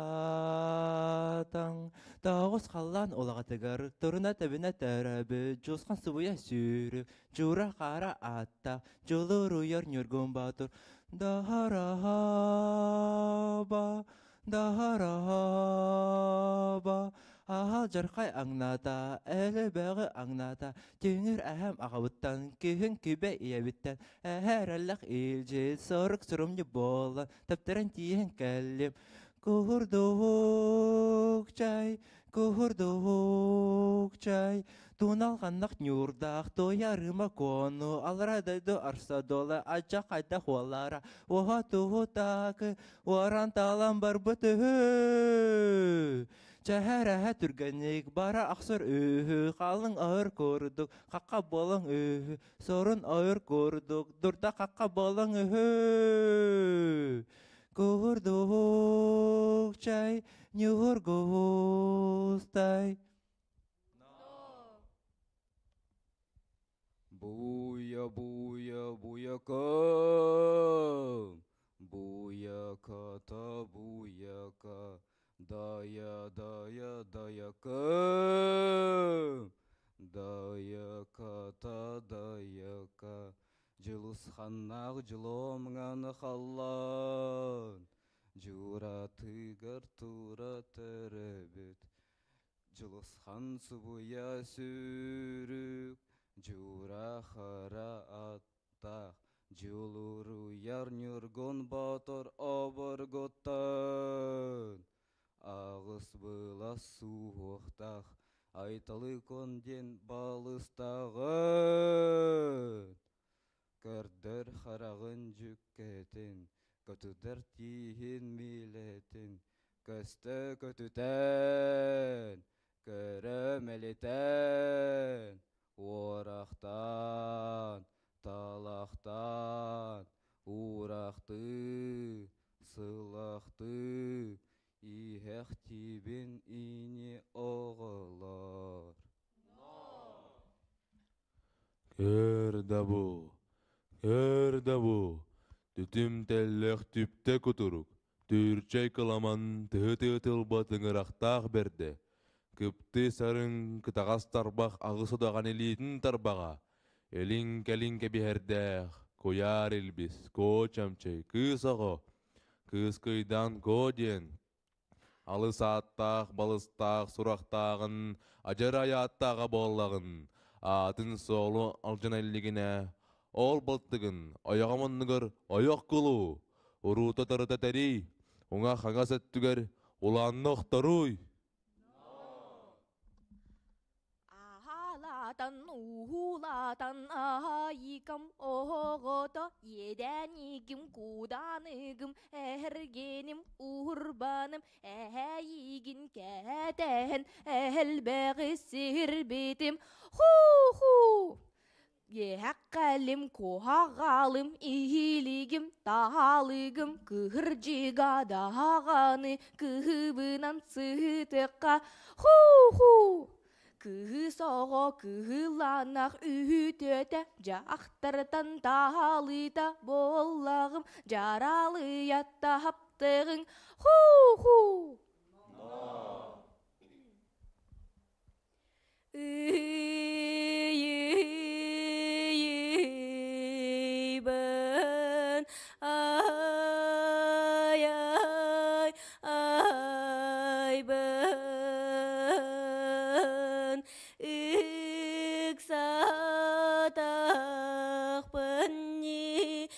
Тоҕус халлаан улаҕатыгар туруна тэбинэ төрөөбүт дьулусхан субуйа сүүрүк, дьуура хаара ааттаах, дьулуруйар Ньургун Боотур Даһараһаба, Даһараһаба, Аһал дьархай аҥнаата, элбэҕи аҥнаата, Түҥүр эһэм аҕабыттан, күһүн күбэ ийэбиттэн, Эһэ эрэллэх илдьит, сорук сурумньу буолан, Тэптэрэн тиийэн кэллим. Куһурдук чай, куһурдук чай, Туналҕаннах ньуурдаах, туойарыма куону, Аллара дойду арса дуола, Адьа хайдах уоллара, Уоһа туһутаакы, уоран таалан барбыт үһү. Чэһэрэһэ түргэнник бара охсор үһү, халыҥ ойор курдук, хахха буолан үһү, сорун ойор курдук, дурда хахха буолан үһү. Куһурдук чай, ньуһургустай. Буя, буя, буяка, буяка та буяка, дая, дая, даяка, даяка та даяка, Дьулусханнаах дьулуомҥан халлаан, дьууратыгар тура төрөбүт, Дьулусхан субуйа сүүрүк, дьуура хара аттаах, Дьулуруйар Ньургун Боотур обургуттан, аҕыс былас суһуохтаах, Айталы Кон диэн балыстааҕын, көрдөр хараҕын дьүккэтин, көтүтэр тииһин миилэтин, көстө көтүтэн, көрө мэлитэн, уорахтаан, талахтаан, уурахтыы, сылахтыы, иһэхтиибин ини оҕолор. Көр да бу, көр да бу, түтүм тэллэх түптэ кутурук, түүрчэй кыламан тыһы-тыа тылба тыҥырахтаах бэрдэ, кыпты сарыҥ кытаҕас тарбах аҕыс удаҕан илиитин тарбаҕа, илин-кэлин кэбиһэрдээх, куйаар илбис, куо чамчый, кыыс оҕо, кыыс кыйдаан куо диэн Алыс ааттаах, балыстаах сурахтааҕын, адьарай ааттааҕа буоллаҕын, аатын-суолу алдьана илигинэ, ол балтыгын ойоҕо муннугар ойох кулу, уруута-тарыта тэрий, уҥа-хаҥас өттүгэр улаанна охторуй. Аһаалаатан, ууһуулаатан, аһаайыкам оһоҕото, иэдээниигим, кууданыгым, эһэргиэним, уһурбаным, эһээйигин кээтэһэн, элбэҕи сирбитим. Ху-ху! Иэһэккэлим, куһаҕалым, иһилигим, таһалыгым, кыһырдьыга даҕаны кыһыбынан сыһытыкка ху-ху! Кыыс оҕо кыһыланах үһүтүөтэ, дьахтартан таалыыта буоллаҕым, дьаралыйа таптыгыҥ, ху-ху! Ыйыйбын, ай ай айбын, ыксатахпын ни,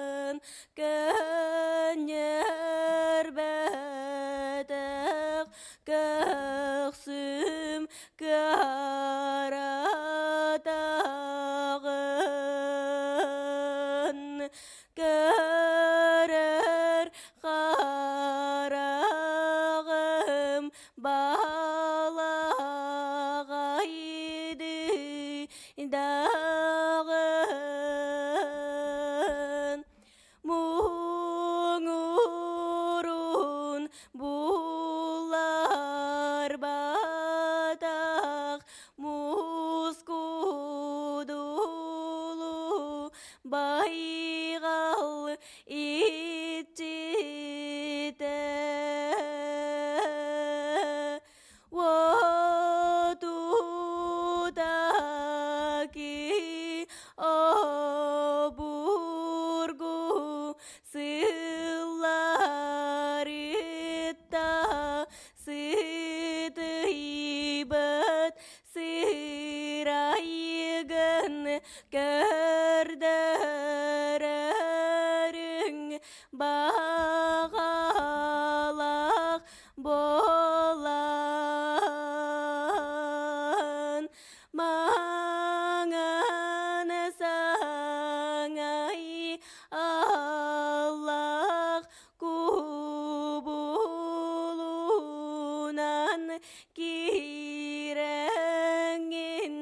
ыксатахпын, көнньөрбөтөх көхсүм кыаратаҕын, көрөр хараҕым балаҕайды даҕын. Муҥурун буларбатах мускудулу байҕал иччитэ. Уотутаки обургу сылларытта сытыйбыт сырайыгын көрдөрөрүҥ баҕалаах буолан маҥан саҥай аллах кубулунан киирэҥин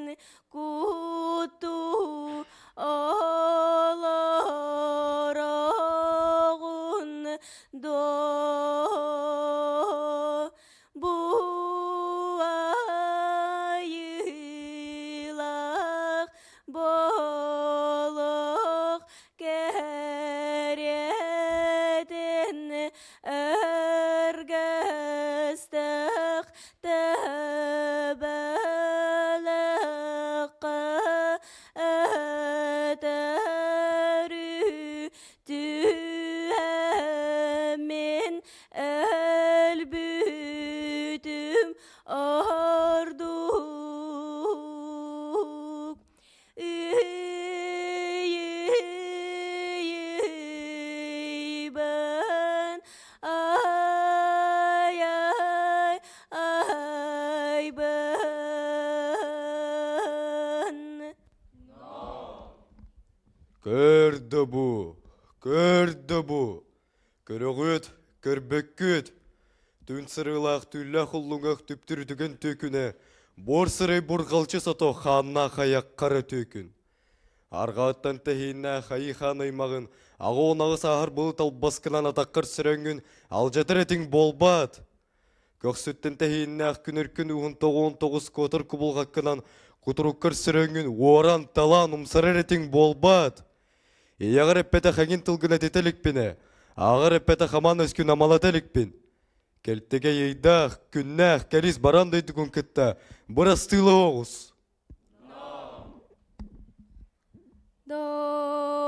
куту олороҕун доо бу айыылаах болох кэриэтин өргөстөх төбөлөккө өтөрү түһэммин өлбүтүм ордук. Ыйыйбын, ай ай айбын. Көр да бу, көр да бу, көрөҕүт, көрбөккүт. Түн сырыылаах түллээх уллуҥах түптүрүтүгэн түөкүнэ, буор сырай бурҕалчы сото хааннаах айах хара түөкүн. Арҕааттан тэһииннээх айыы хаан аймаҕын, аҕа унаҕы сааһар былыт албаскынан атаххар сөрөҥҥүн алдьатар этиҥ буолбаат. Көхсүттэн тэһииннээх күнүркүн уһун 99 куотар кубулҕаккынан кутуруккар сөрөҥҥүн уоран, талаан умсарар этиҥ буолбаат. Ийэҕэр эппэтэх эҥин тылгын этитэ иликпинэ, ааҕар эппэтэх аман өскүн амалата иликпин. Кэлтэгэй ыйдаах, күннээх, кэрис баран дойдугун кытта бырастыыла оҕус.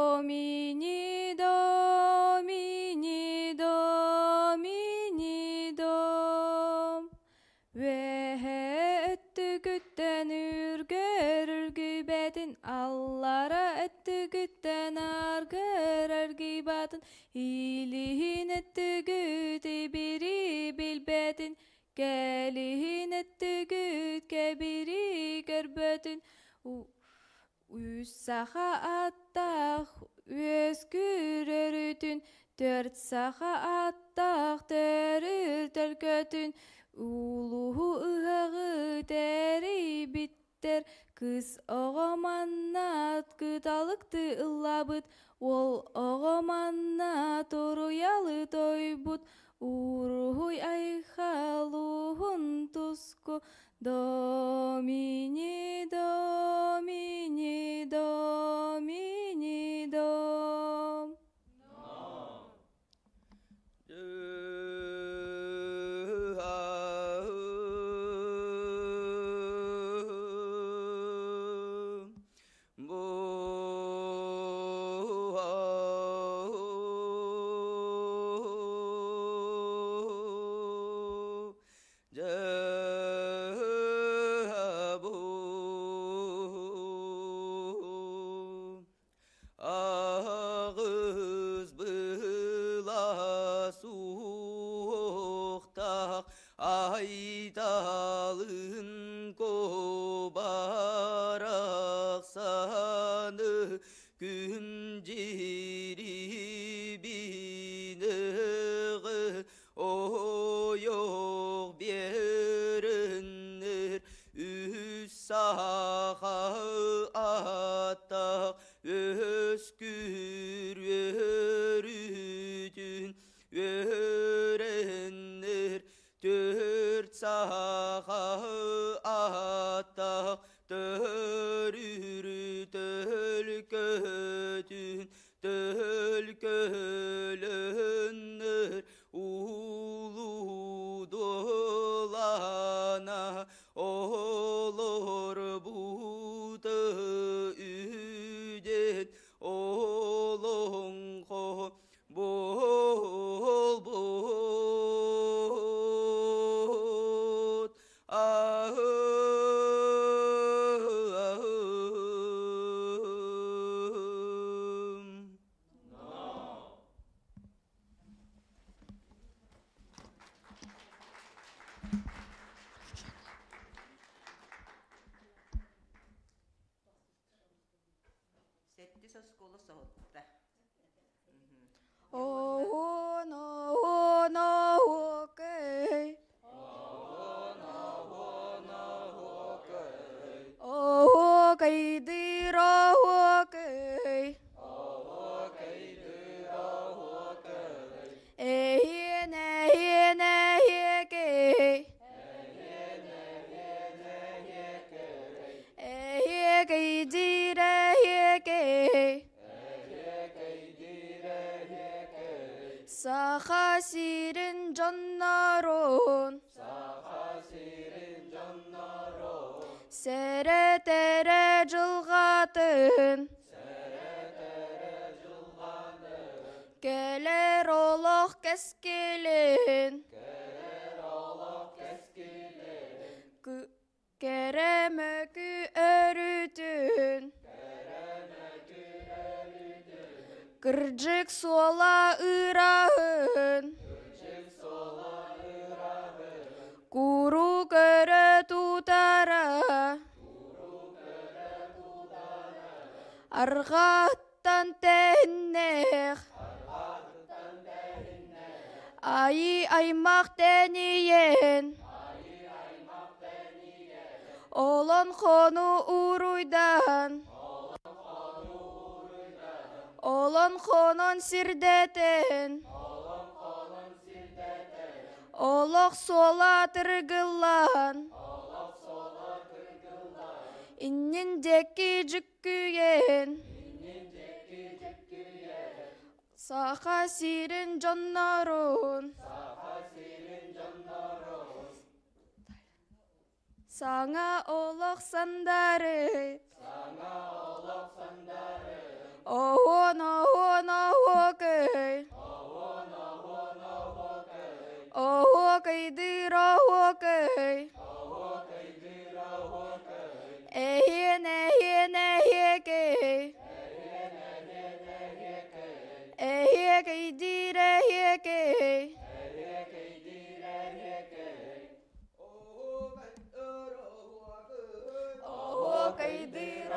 Домини, домини, домини, дом. Үөһэ өттүгүттэн үргэр үргүйбэтин, аллара өттүгүттэн аргыр аргыйбатын, илиһин өттүгүт ибири билбэтин, кэлиһин өттүгүт кэбири көрбөтүн, Үс саха аттаах үөскүүр өрүтүн, төрт саха аттаах төрүр төлкөтүн, улуһу ыһаҕы тэрийбит Кыыс оҕо манна кыталыкты ыллаабыт, уол оҕо манна туруйалы тойбут, уруһуй айхалуһун туску, домини, домини, домини, дом. Ağız была суохтах айталын кобарақсаны күн жирибиныгы ойоқ берінер үс саха аттақ өскүр өрүтүн өреннер төрт саха аттақ төрүрү төлкөтүн төлкөлөннөр улуу долана олор буты үдет олоңхо болбут. Ahım. Сэттис оскуола соһутта. Оһон, оһон, оһуокай. Оһуокайдыыр оһуокай. Эһиэн, эһиэн, эһиэкэй. Эһиэкэйдиир эһиэкэй. Саха сирин дьоннорун Сэрэтэрэ дьылҕатын Кэлэр олох кэскилин Кэрэ мөкү өрүтүн Кырдьык суола ыраһын Куру көрө тутара Арҕаттан тэһиннэх Айыы аймах тэнийэн Олоҥхону уруйдаан Олоҥхонон сирдэтэн Олох суола тыргыллаан Иннин диэки дьүккүйэн Саха сирин дьоннорун Саҥа олох сандары Оһуон, оһуон, оһуокай Оһуокайдыыр оһуокай Эһиэн, эһиэн, эһиэкэй Эһиэкэйдиир эһиэкэй Оһуокайдыыр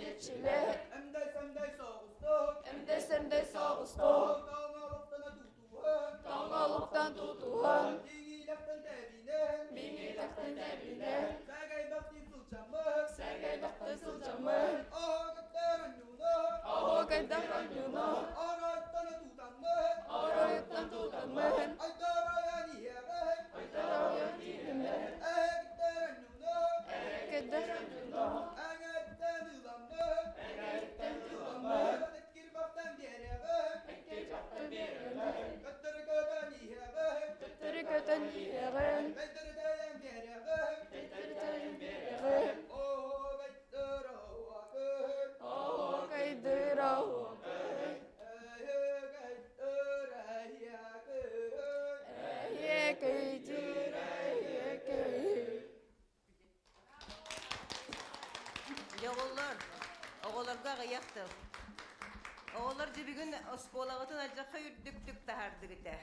Иччилээх Эмдэй-сэмдэй соҕустук Тоҥолуктан тутуһан Биҥиилэхтэн тэбинэн Сэгэйбэхтии сылдьаммын Оһуокайдар оонньууну Оройуттан тутаммын Ойдороойон иһэммин Эрэкэдэр оонньууну Эҥэриттэн тыыламмын Төттөрү көтөн иһэҕин Төттөрү биэрэҕин Оһуокайдыыр оһуокай Эһиэкэйдиир эһиэкэй Дьэ оҕолор, оҕолорго аҕыйах тыл. Оҕолор дьэ бүгүн оскуолаҕытын алдьархай үрдүктүк таһаардыгыт ээ.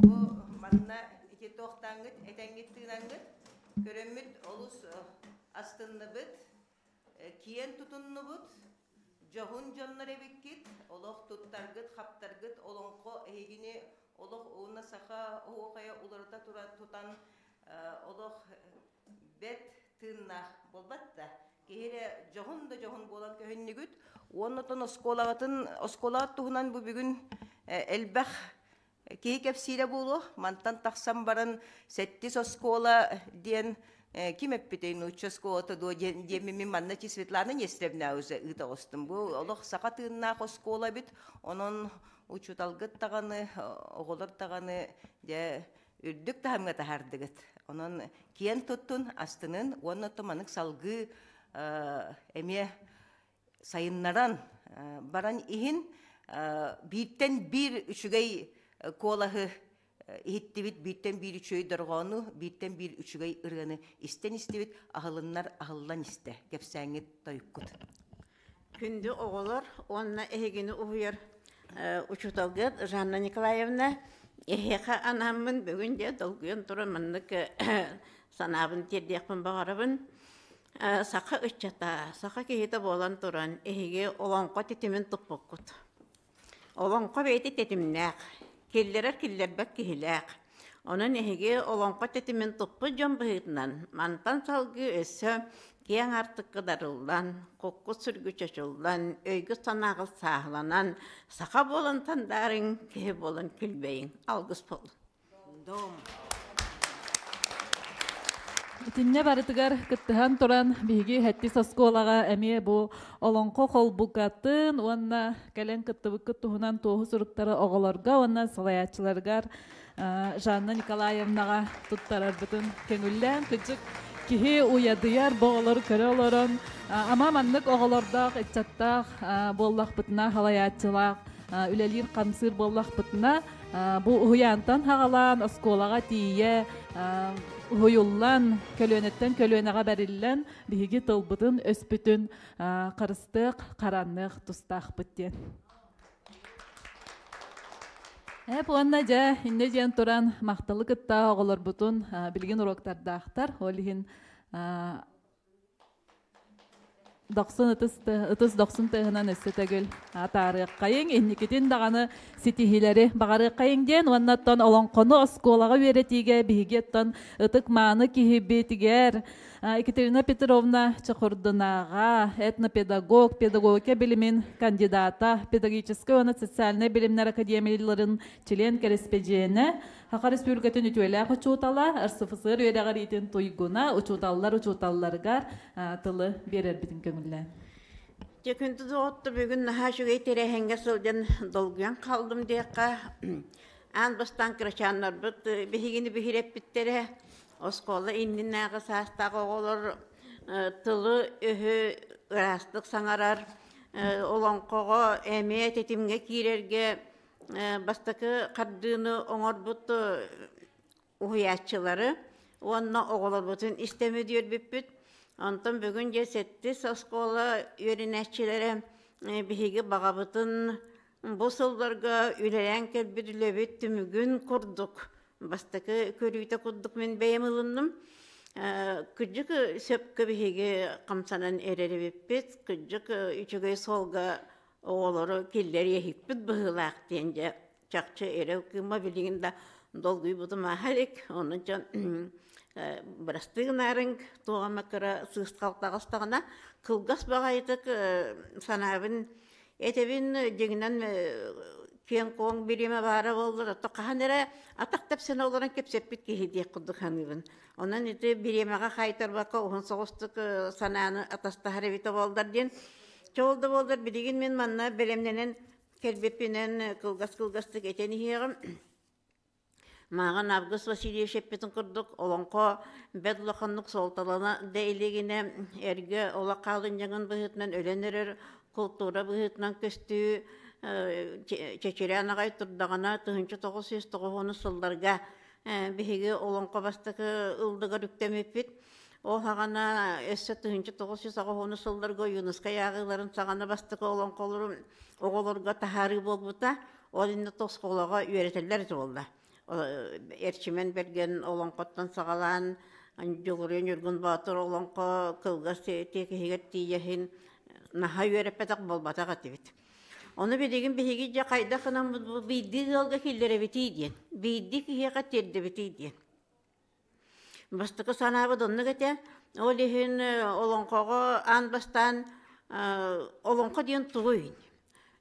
Бу манна ити туохтааҥҥыт, этэҥҥит тыынаҥҥыт, көрөммүт олус астынныбыт, киэн тутуннубут, дьоһун дьоннор эбиккит, олох туттаргыт, хаптаргыт, олоҥхо эһигини олох уонна саха оһуохайа уларыта тура тутан олох бэрт тыыннаах буолбат да киһи эрэ дьоһун да дьоһун буолан көһүннүгүт уонна оттон оскуолаҕытын оскуолаҕыт туһунан бу бүгүн элбэх киһи кэпсиирэ буолуо мантан тахсан баран сэттис оскуола диэн ким эппитэй нуучча оскуолата дуо диэн диэммин манна чи Светлана Нестеровна уже ыыта оҕустум бу олох саха тыыннаах оскуола эбит онон учууталгыт даҕаны оҕолор даҕаны дьэ үрдүк таһымҥа таһаардыгыт. Онон киэн туттун, астынын уонна маннык салгыы эмиэ сайыннаран баран иһин бииртэн биир үчүгэй куолаһы иһиттибит, бииртэн биир үчүгэй дорҕоону, бииртэн биир үчүгэй ырыаны истэн истибит, аһылыннар аһыллан истэ. Кэпсээҥҥит тойуккут. Күндү оҕолор уонна эһигини уһуйар учууталгыт Жанна Николаевна, эһиэхэ анааммын бүгүн дьэ долгуйан туран маннык санаабын тиэрдиэхпин баҕарабын. Саха ыччата, саха киһитэ буолан туран эһиги олоҥхо титимин туппуккут. Олоҥхо бэйэтэ тэтимнээх, киллэрэр киллэрбэт киһилээх. Онон эһиги олоҥхо тэтимин туппут дьон быһыытынан мантан салгыы өссө киэҥ аартыкка дарыллан, куккут сүргү чочуллан, өйгүт-санааҕыт сааһыланан, саха буолан сандаарыҥ, киһи буолан күлбэйиҥ. Алгыс буоллун. Итиннэ барытыгар кыттыһан туран биһиги Хэттис оскуолаҕа эмиэ бу олоҥхо холбукатын уонна кэлэн кыттыбыккыт туһунан туоһу суруктары оҕолорго уонна салайааччыларыгар Жанна Николаевнаҕа туттарарбытын көҥүллээн кырдьык киһи уйадыйар бу оҕолору көрө олорон ама маннык оҕолордоох ыччаттаах буоллахпытына салайааччылаах үлэлиир-хамсыыр буоллахпытына Бу уһуйаантан хаҕалаан оскуолаҕа тиийэ уһуйуллан, көлүөнэттэн көлүөнэҕэ бэриллэн биһиги тылбытын, өспүтүн харыстыах, харанныах тустаахпыт диэн. Эп уонна дьэ иннэ диэн туран махталы кытта оҕолорбутун билигин уруоктардаахтар. Ол иһин Дохсун ытыс, ытыс дохсун тыаһынан өссө төгүл атаарыаххайыҥ, инникитин даҕаны ситиһиилэри баҕарыаххайыҥ диэн уонна оттон олоҥхону оскуолаҕа үөрэтиигэ биһиги оттон ытык-мааны киһибитигэр Екатерина Петровна Чохурдунааҕа этнопедагог, педагогика билимин кандидата, педагогическай уонна социальнай билимнэр академияларын чилиэн-кэрэспэдьиэнэ Саха Республикатын үтүөлээх учуутала, РСФСР үөрэҕириитин туйгуна, учууталлар учууталларыгар тылы биэрэрбитин көҥүллээн. Дьэ күндү доҕоттор, бүгүн наһаа үчүгэй тэрээһиҥҥэ сылдьан долгуйан хааллым диэххэ. Аан бастаан кырачааннарбыт биһигини биһирэппиттэрэ. Оскуола иннинээҕи саастаах оҕолор тылы-өһү ыраастык саҥарар, олоҥхоҕо эмиэ тэтимҥэ киирэргэ Бастакы хардыыны оҥорбут уһуйааччылары уонна оҕолорбутун истэми үөрбүппүт. Онтон бүгүн дьэ сэттис оскуола үөрэнээччилэрэ биһиги баҕабытын бу сылларга үлэлээн кэлбит үлэбит түмүгүн курдук бастакы көрүүтэ курдук мин бэйэм ылынным. Кырдьык сөпкө биһиги хамсанан эрэр эбиппит, кырдьык үчүгэй суолга оҕолору киллэриэһикпит быһыылаах диэн дьэ чахчы эрэл кыыма билигин да долгуйбутум ааһа илик. Онон дьон бырастыы гынаарыҥ, туох эмэ кыра сыысхал таҕыстаҕына кылгас баҕайытык санаабын этэбин дьиҥинэн киэҥ-куоҥ бириэмэ баара буоллар, ото хаһан эрэ атах тэпсэн олорон кэпсэппит киһи диэх курдук саныыбын. Онон ити бириэмэҕэ хаайтарбакка уһун соҕустук санааны атастаһар эбитэ буоллар диэн. Чэ ол да буоллар билигин мин манна бэлэмнэнэн кэлбиппинэн кылгас-кылгастык этэн иһиэҕим. Мааҕын Август Васильевич эппитин курдук, олоҥхо бэрт улаханнык суолталана да илигинэ эргэ олох хаалынньаҥын быһыытынан өлөн эрэр култуура быһыытынан көстүү чэчирээн аҕай турдаҕына 1990 сылларга биһиги олоҥхо бастакы ыллыгар үктэммиппит. Ол саҕана өссө 1980 сылларга Ойуунускай ааҕыыларын саҕана бастакы олоҥхолору оҕолорго таһаарыы буолбута. Ол иннинэ оскуолаҕа үөрэтэллэр этэ буолла. Эрчимэн Бэргэн олоҥхоттон саҕалаан Дьулуруйа Ньургун Боотур олоҥхо кылгас тиэкиһигэр тиийэһин наһаа үөрэппэтэх буолбатах этибит. Ону билигин биһиги дьэ хайдах гынан биирдии ыалга киллэрэбитий диэн, биирдии киһиэхэ тиэрдэбитий диэн. Бастакы санаабыт оннук этэ. Ол иһин олоҥхоҕо аан бастаан олоҥхо диэн тугуй?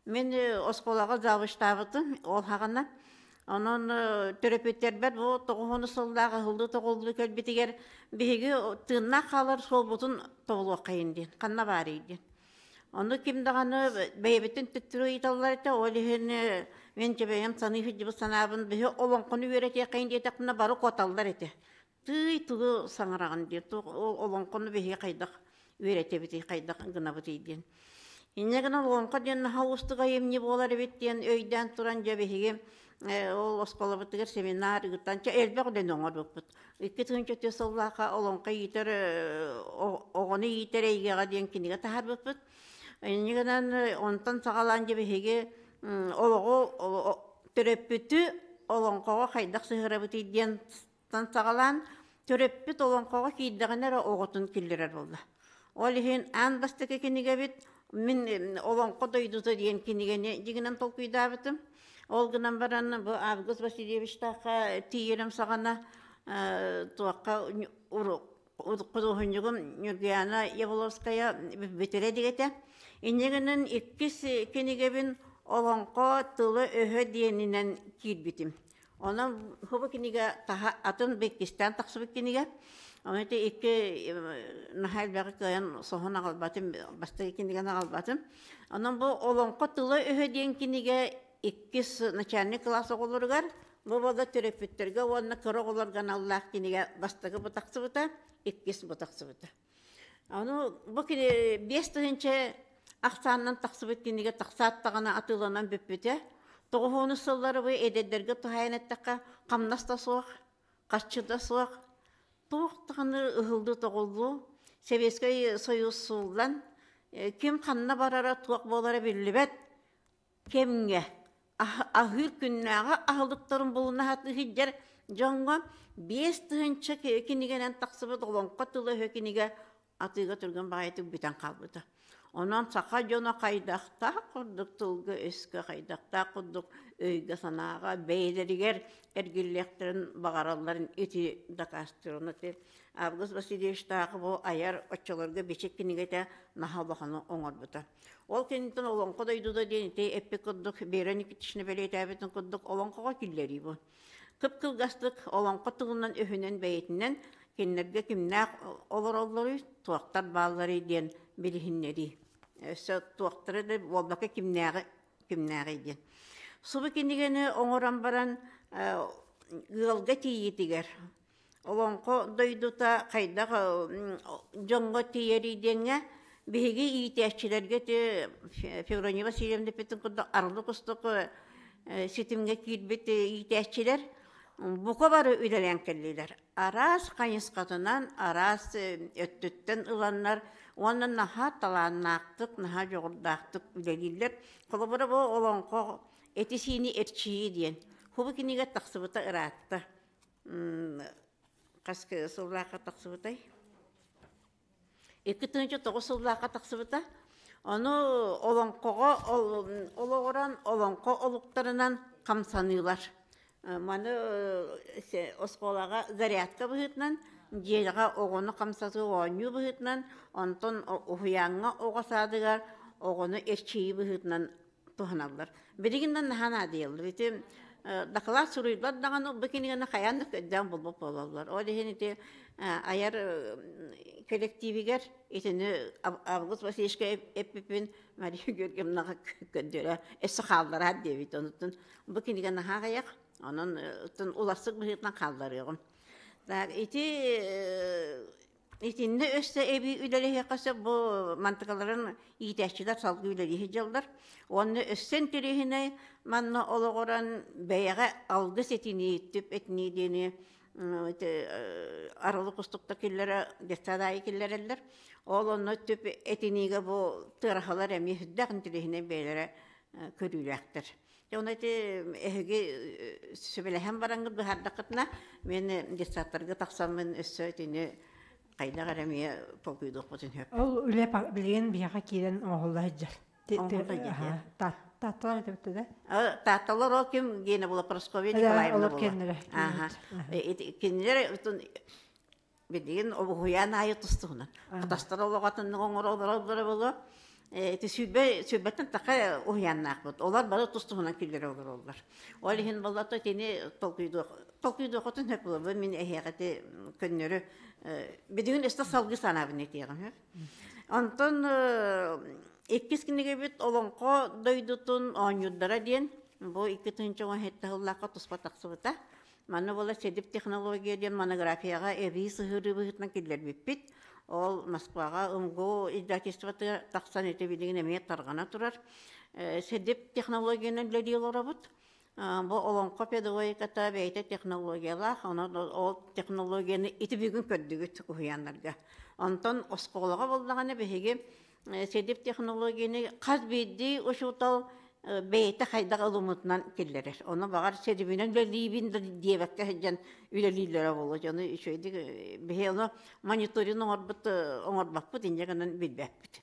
Мин оскуолаҕа завучтаабытым ол саҕана. Онон төрөппүттэрбэр бу тоҕуһун сыллаах ыһыллыы-тоҕуллуу кэлбитигэр биһиги тыыннаах хаалар суолбутун тобулуоххайын диэн, ханна баарый диэн. Ону ким даҕаны бэйэбитин төттөрү ыйыталлар этэ, ол иһин мин бэйэм саныы сылдьыбыт санаабын биһи олоҥхону үөрэтиэххэйин диэтэхпинэ бары куоталлар этэ. Тыый тугу саҥараҕын диэн, ол олоҥхону биһиги хайдах үөрэтэбитий, хайдах гынабытый диэн. Инньэ гынан олоҥхо диэн наһаа уустук айымньы буолар эбит диэн өйдөөн туран дьэ биһиги ол оскуолабытыгар семинар ыытан чэ элбэх үлэни оҥорбуппут. 2004 сыллаахха олоҥхо иитэр оҕону иитэр эйгэҕэ диэн кинигэ таһаарбыппыт. Инньэ гынан онтон саҕалаан дьэ биһиги олоҕу төрөппүтү олоҥхоҕо хайдах сыһыарабытый диэн саҕалаан төрөппүт олоҥхоҕо киирдэҕинэ эрэ оҕотун киллэрэр буолла. Ол иһин аан бастакы кинигэбит мин Олоҥхо дойдута диэн кинигэни дьиҥинэн толкуйдаабытым. Ол гынан баран бу Август Васильевичтаахха тиийэрим саҕана туохха худуоһунньугум Ньургуяна Явловская бүтэрэ илик этэ. Инньэ гынан иккис кинигэбин Олоҥхо тыла-өһө диэнинэн киирбитим. Онон бу кинигэ таһа атын иккистээн тахсыбыт кинигэ. Ону ити икки наһаа элбэҕи кыайан соһон аҕалбатым, бастакы кинигэни аҕалбатым. Онон бу Олоҥхо тыла-өһө диэн кинигэ иккис начальник кылаас оҕолоругар, бу буолла төрөппүттэргэ уонна кыра оҕолорго аналлаах кинигэ бастакы бу тахсыбыта, иккис бу тахсыбыта. Ону бу кини 5000 ахсаанынан тахсыбыт кинигэ тахсаат даҕаны атыыланан бүппүтэ. Тоҕуһуонус сыллары бу эдэрдэргэ туһаайан эттэххэ, хамнас да суох, харчы да суох, туох даҕаны ыһыллыы-тоҕуллуу, Сэбиэскэй Союз сууллан, ким ханна барара, туох буолара биллибэт кэмҥэ аһыыр күннээҕи аһылыктарын булуна сатыы сылдьар дьоҥҥо 5000 кинигэнэн тахсыбыт олоҥхо тыла-өһө кинигэ атыыга түргэн баҕайытык бүтэн хаалбыта. Онон саха дьоно хайдахтаах курдук тылга-өскө, хайдахтаах курдук өйгө-санааҕа бэйэлэригэр эргиллиэхтэрин баҕаралларын ити дакаастыыр. Август Васильевичтаах бу айар оччолорго бичик кинигэтэ наһаа улаханы оҥорбута. Ол кэнниттэн Олоҥхо дойдута диэн ити эппит курдук Вера Никитична бэлиэтээбитин курдук олоҥхоҕо киллэрии бу. Кып-кылгастык олоҥхо тылынан өһүнэн бэйэтинэн кинилэргэ кимнээх олороллоруй, туохтар баалларый диэн билиһиннэрии. Өссө туохтара да буолбакка кимнээҕи кимнээҕий диэн. Субу кинигэни оҥорон баран ыалга тиийиитигэр Олоҥхо дойдута хайдах дьоҥҥо тиийэрий диэҥҥэ биһиги иитээччилэргэ ити Феврония Васильевна эппитин курдук арылык устук ситимҥэ киирбит иитээччилэр бука бары үлэлээн кэллилэр. Араас хайысхатынан, араас өттүттэн ыланнар уонна наһаа талааннаахтык, наһаа дьоҕурдаахтык үлэлииллэр. Холобура бу олоҥхо эти-сиини эрчийии диэн. Хубу кинигэ тахсыбыта ыраатта. Хас сыллаахха тахсыбытай? 2009 сыллаахха тахсыбыта. Ону олоҥхоҕо олоҕуран олоҥхо олуктарынан хамсаныылар. Маны оскуолаҕа зарядка быһыытынан, дьиэҕэ оҕону хамсатыы оонньуу быһыытынан, онтон уһуйааҥҥа оҕо саадыгар оҕону эрчийии быһыытынан туһаналлар. Билигин да наһаа наадыйаллар. Ити дакылаат суруйбат даҕаны бу кинигэни хайаан да көрдөөн булбут буолаллар. Ол иһин ити айар кэлэктиибигэр итини Август Васильевичка эппиппин Мария Георгиевнаҕа көрдөрө өссө хааллараат диэбит. Онуттан бу кинигэ наһаа аҕыйах, онон уларсык быһыытынан хаалларыаҕым. Так, ити Итиннэ өссө эбии үлэлэһиэххэ сөп бу мантыкаларын иитээччилэр салгыы үлэлии сылдьаллар. Уонна өссө интэриэһинэй манна олоҕуран бэйэҕэ алгыс этинии, түп этинии диэни арылы кустуктар киллэрэ детсад аайы киллэрэллэр. Ол онно түп этиниигэ бу тыараһалар эмиэ сүрдээх интэриэһинэй бэйэлэрэ көрүүлээхтэр. Дьэ ону ити эһиги сүбэлэһэн бараҥҥыт быһаардаххытына, мен детсадтарга тахсаммын өссө итини хайдах эрэ эмиэ толкуйдуохпутун сөп. Ол үлэ билигин биһиэхэ киирэн оҥоһулла сылдьар. Таатталар этибит да? Таатталар ол ким гиэнэ була Прасковья Николаевна була. Ага. Кинилэр билигин уһуйаан аайы тустуһунан хатастар олоҕотуннук оҥороллоро буолуо ити сүүрбэ сүүрбэттэн таха уһуйааннаахпыт олор бары тустуһунан киллэрэ олороллор ол иһин боллото итини толкуйдуох толкуйдуоххутун сөп буолуо мин эһиэхэ ити көннөрү билигин өстө салгыы санаабын этиэҕим сөп онтон иккис кинигэбит олоҥхо дойдутун оонньуурдара диэн бу 2017 сыллаахха туспа тахсыбыта. Манна буола СЭДИП технология диэн монографияҕа эбии сыһыарыы быһыытынан киллэрбиппит. Ол Москваҕа МГУ издательствотыгар тахсан ити билигин эмиэ тарҕана турар. СЭДИП технологиянан үлэлии олоробут. Бу олоҥхо педагогиката бэйэтэ технологиялаах, онон ол технологияны ити бүгүн көрдүгүт уһуйааннарга. Онтон оскуолаҕа буоллаҕына биһиги СЭДИП технологияны хас биирдии учуутал бэйэтэ хайдах ылыммытынан киллэрэр. Ону баҕар СЭДИБинэн үлэлиибин да диэбэккэ сылдьан үлэлииллэрэ буолуо. Дьону үчүгэйдик биһи ону мониторинг оҥорбут оҥорбоппут инньэ гынан билбэппит.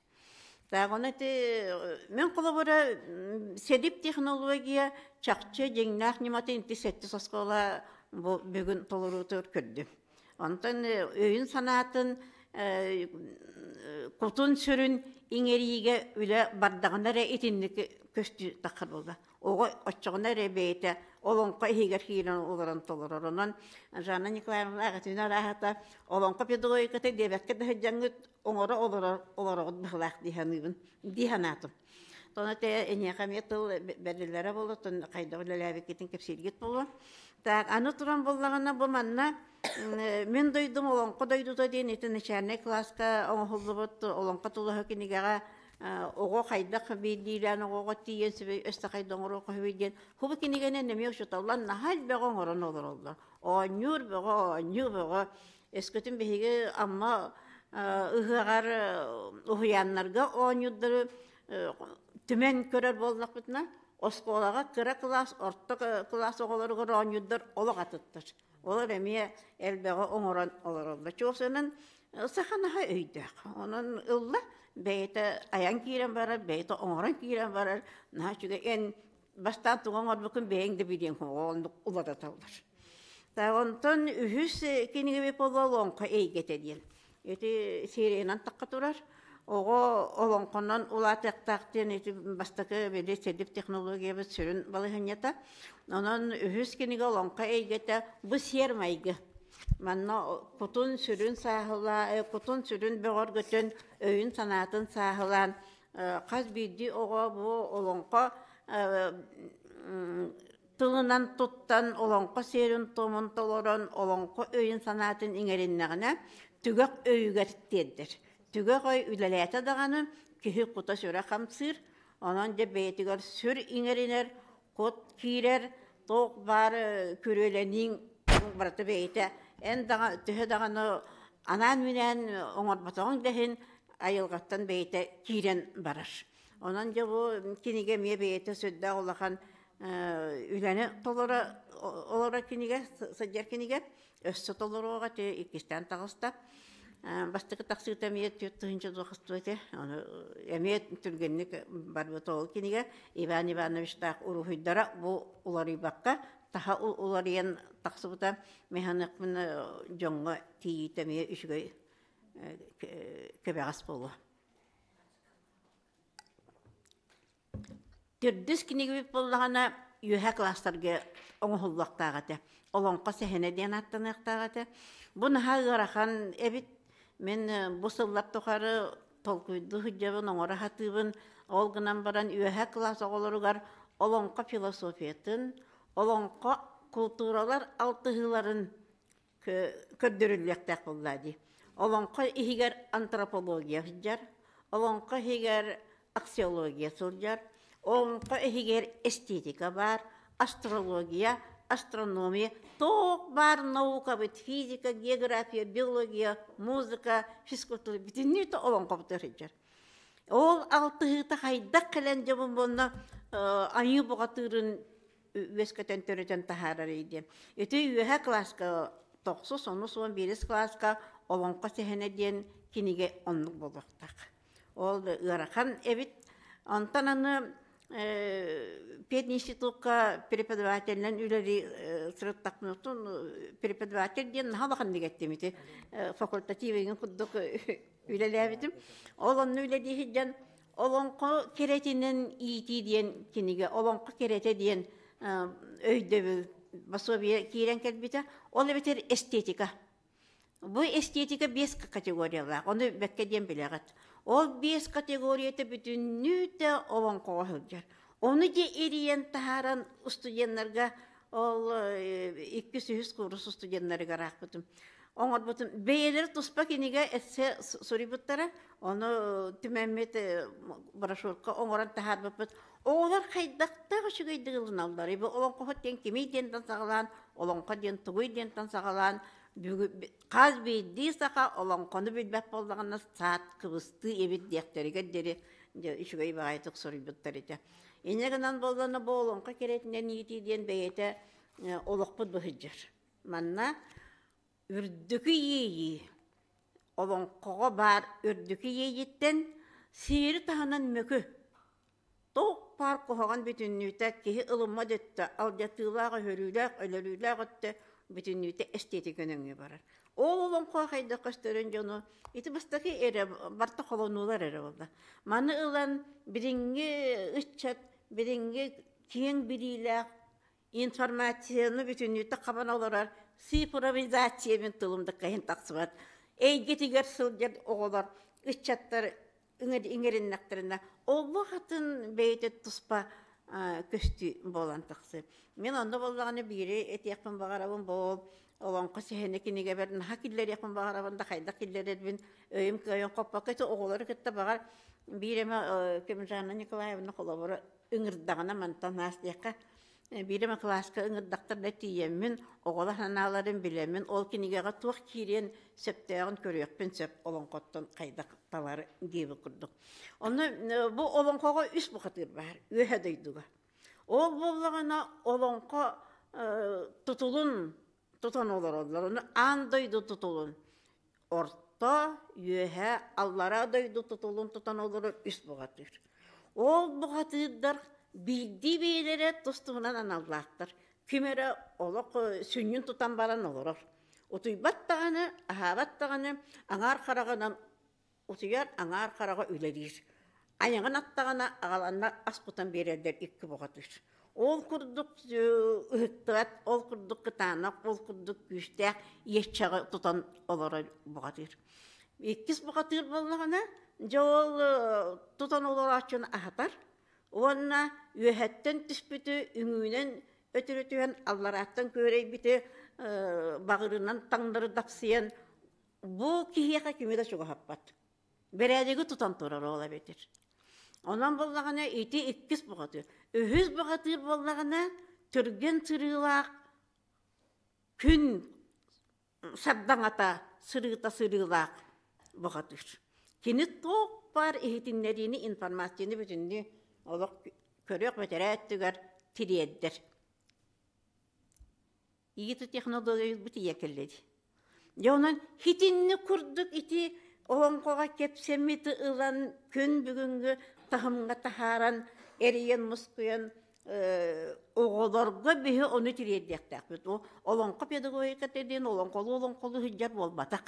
Так, ону ити мен холобура СЭДИП технология чахчы дьиҥнээх ньыматын ити сэттис оскуола бу бүгүн толоруутугар көрдүм. Онтон өйүн-санаатын кутун-сүрүн иҥэриигэ үлэ бардаҕына эрэ итинник көстүү таххар буолла. Оҕо оччоҕуна эрэ бэйэтэ олоҥхо иһигэр киирэн олорон толорор. Онон Жанна Николаевна аҕатыына арааһата олоҥхо педагогиката диэбэккэ да сылдьаҥҥыт оҥоро олорор олороҕут быһылаах дии саныыбын дии санаатым. Тоно те эниэхэ эмиэ тыл бэриллэрэ буолуо, хайдах үлэлээбиккитин кэпсииргит буолуо. Так, аны туран буоллаҕына бу манна мин дойдум олоҥхо дойдута диэн ити начальнай кылааска оҥоһуллубут олоҥхо тулаһа кинигэҕэ оҕо хайдах биирдиилээн оҕоҕо тиийэн сүбэй өссө хайда оҥоруохха үһү диэн хубу кинигэнэн эмиэ учууталлар наһаа элбэҕи оҥорон олороллор. Оонньуур бөҕө, оонньуу бөҕө. Өскөтүн биһиги Амма ыһыаҕар уһуйааннарга оонньуурдары түмэн көрөр буоллахпытына, оскуолаҕа кыра кылаас, орто кылаас оҕолоругар оонньуурдар олох атыттар. Олор эмиэ элбэҕи оҥорон олороллор. Чуолсанан саха наһаа өйдөөх. Онон ылла, бэйэтэ айан киирэн барар, бэйэтэ оҥорон киирэн барар. Наһаа үчүгэй. Эн бастаан тугу оҥорбуккун бэйэҥ да билиэҥ оннук уларыталлар. Онтон үһүс кинигэбит буолуо олоҥхо эйгэтэ диэн. Ити сериянан тахха турар. Оҕо олоҥхонон улаатыахтаах диэн ити бастакы били СЭДИП технологиябыт сүрүн балаһыанньата. Онон үһүс кинигэ олоҥхо эйгэтэ бу сиэр-майгы. Манна кутун-сүрүн сааһылаа, кутун-сүрүн бөҕөргөтөн, өйүн-санаатын сааһылаан хас биирдии оҕо бу олоҥхо тылынан туттан олоҥхо сиэрин-туомун толорон олоҥхо өйүн-санаатын иҥэриннэҕинэ түгэх өйүгэр тиэрдэр. Түгэх өй үлэлээтэ даҕаны киһи кута-сүрэ хамсыыр, онон дьэ бэйэтигэр сүр иҥэринэр, кут киирэр, туох баар күрүөлэнииҥ барыта бэйэтэ эн даҕа төһө даҕаны анаан-минээн оҥорботоҕуҥ да иһин айылҕаттан бэйэтэ киирэн барар. Онон дьэ бу кинигэ эмиэ бэйэтэ сүрдээх улахан үлэни толоро олорор кинигэ, сылдьар кинигэ. Өссө толоруоҕа ити иккистээн таҕыста. Бастакы тахсыыта эмиэ 4 тыһыынча туохастуу этэ. Ону эмиэ түргэнник барбыт ол кинигэ. Иван Ивановичтаах уруһуйдара бу уларыйбакка таһа уларыйан тахсыбыта. Механикпын дьоҥҥо тиийиитэ эмиэ үчүгэй кэбэҕэс буолуо. Төрдүс кинигэбит буоллаҕына үөһэ класстарга оҥоһуллуохтаах этэ. Олоҥхо сэһэнэ диэн ааттаныахтаах этэ. Бу наһаа ыарахан эбит. Мин бу сыллар тухары толкуйдуу сылдьабын, оҥоро сатыыбын. Ол гынан баран үөһэ класс оҕолоругар олоҥхо философиятын, олоҥхо култууралар алтыһыыларын көрдөрүллүөхтээх буоллаа дии. Олоҥхо иһигэр антропология сылдьар, олоҥхо иһигэр аксиология сылдьар, олоҥхо иһигэр эстетика баар, астрология, астрономия, туох баар наукабыт физика, география, биология, музыка, физкультура бүтүннүүтэ олоҥхобутугар сылдьар. Ол алтыһыыта хайдах кэлэн дьобун буонна айыы бухатыырын үөскэтэн төрөтөн таһаарар диэн. Ити үөһэ кылааска тохсус, онус уон биирис кылааска Олоҥхо сэһэнэ диэн кинигэ оннук буолуохтаах. Ол ыарахан эбит. Онтон аны пединститутка преподавателинэн үлэлии сырыттахпына преподаватель диэн наһаа улаханнык эттим ити факультатив эҥин курдук үлэлээбитим. Ол онно үлэлии сылдьан Олоҥхо кэрэтинэн иитии диэн кинигэ, Олоҥхо кэрэтэ диэн өйдөбүл пособие киирэн кэлбитэ. Ол эбэтэр эстетика. Бу эстетика биэс категориялаах, ону бэккэ диэн билэҕит. Ол биэс категорията бүтүннүүтэ олоҥхоҕо сылдьар. Ону дьэ эрийэн таһааран студеннарга ол иккис үһүс куурус студеннарыгар аахпытым. Оҥорбутум. Бэйэлэрэ туспа кинигэ эссе суруйбуттара. Ону түмэммит брошюрка оҥорон таһаарбыппыт. Оҕолор хайдахтаах үчүгэйдик ылыналлар. Бу олоҥхоһут диэн кимий диэнтэн саҕалаан, олоҥхо диэн тугуй диэнтэн саҕалаан, хас биирдии саха олоҥхону билбэт буоллаҕына саат кыбыстыы эбит диэхтэригэр диэри үчүгэй баҕайытык суруйбуттар этэ. Инньэ гынан буоллаҕына бу олоҥхо кэрэтинэн иитии диэн бэйэтэ олохпут быһыдьар. Манна үрдүкү иэйии олоҥхоҕо баар үрдүкү иэйииттэн сиэри таһынан мөкү туох баар куһаҕан бүтүннүүтэ киһи ылыммат өттө алдьатыылаах өһөрүүлээх өлөрүүлээх өттө бүтүннүүтэ эстиэтикэ нөҥүө барар ол олоҥхо хайдах көстөрүн дьону ити бастакы эрэ барта холонуулар эрэ буолла маны ылан билиҥҥи ыччат билиҥҥи киэҥ билиилээх информацияны бүтүннүүтэ хабан олорор цифровизация мин тылым да кыһын тахсыбат эйгэтигэр сылдьар оҕолор ыччаттар иҥэриннэхтэринэ олох атын бэйэтэ туспа көстүү буолан тахсыы. Мин онно буоллаҕына биири этиэхпин баҕарабын бу олоҥхо сэһэнэ кинигэбэр наһаа киллэриэхпин баҕарабын да хайдах киллэрэрбин өйүм кыайан хоппокко ити оҕолору кытта баҕар биир эмэ Кемжанна Николаевна холобура ыҥырдаҕына мантан аас диэххэ биир эмэ кылааска ыҥырдахтарына тиийэммин оҕолор санааларын билэммин ол кинигэҕэ туох киириэн сөптөөҕүн көрүөхпүн сөп олоҥхоттон хайдах талар диэбит курдук. Онно бу олоҥхоҕо үс бухатыыр баар үөһэ дойдуга. Ол буоллаҕына олоҥхо тутулун тутан олороллор. Ону аан дойду тутулун орто, үөһэ, аллараа дойду тутулун тутан олорор үс бухатыыр. Ол бухатыырдар биирдии бэйэлэрэ тус-туһунан аналлаахтар. Ким эрэ олох сүнньүн тутан баран олорор. Утуйбат даҕаны, аһаабат даҕаны аҥаар хараҕынан утуйар, аҥаар хараҕа үлэлиир. Айаҕын аттаҕына аҕаланна ас кутан биэрэллэр икки бухатыыр. Ол курдук ыһыктыбат, ол курдук кытаанах, ол курдук күүстээх иэччэҕи тутан олорор бухатыыр. Иккис бухатыыр буоллаҕына, дьэ ол тутан олорооччуну аһатар уонна үөһэттэн түспүтү үҥүүнэн өтөрү түһэн алларааттан күөрэйбити баҕырынан таҥнары дапсыйан бу киһиэхэ кими да чугаһаппат. Бэрээдэги тутан турар ол эбэтэр. Онон буоллаҕына ити иккис бухатыыр. Үһүс бухатыыр буоллаҕына түргэн сырыылаах күн сардаҥата сырыыта сырыылаах бухатыыр. Кини туох баар иһитиннэриини, информацияны бүтүннүү олох көрүөх бэтэрээ өттүгэр тириэрдэр. Иити технология бу тиийэ кэллэ дии. Дьэ онон хитинни курдук ити олоҥхоҕо кэпсэммити ылан күн бүгүҥҥү таһымҥа таһааран эрийэн-мускуйан оҕолорго биһи ону тириэрдиэхтээхпит. Олоҥхо педагогиката диэн олоҥхолуу олоҥхолуу сылдьар буолбатах.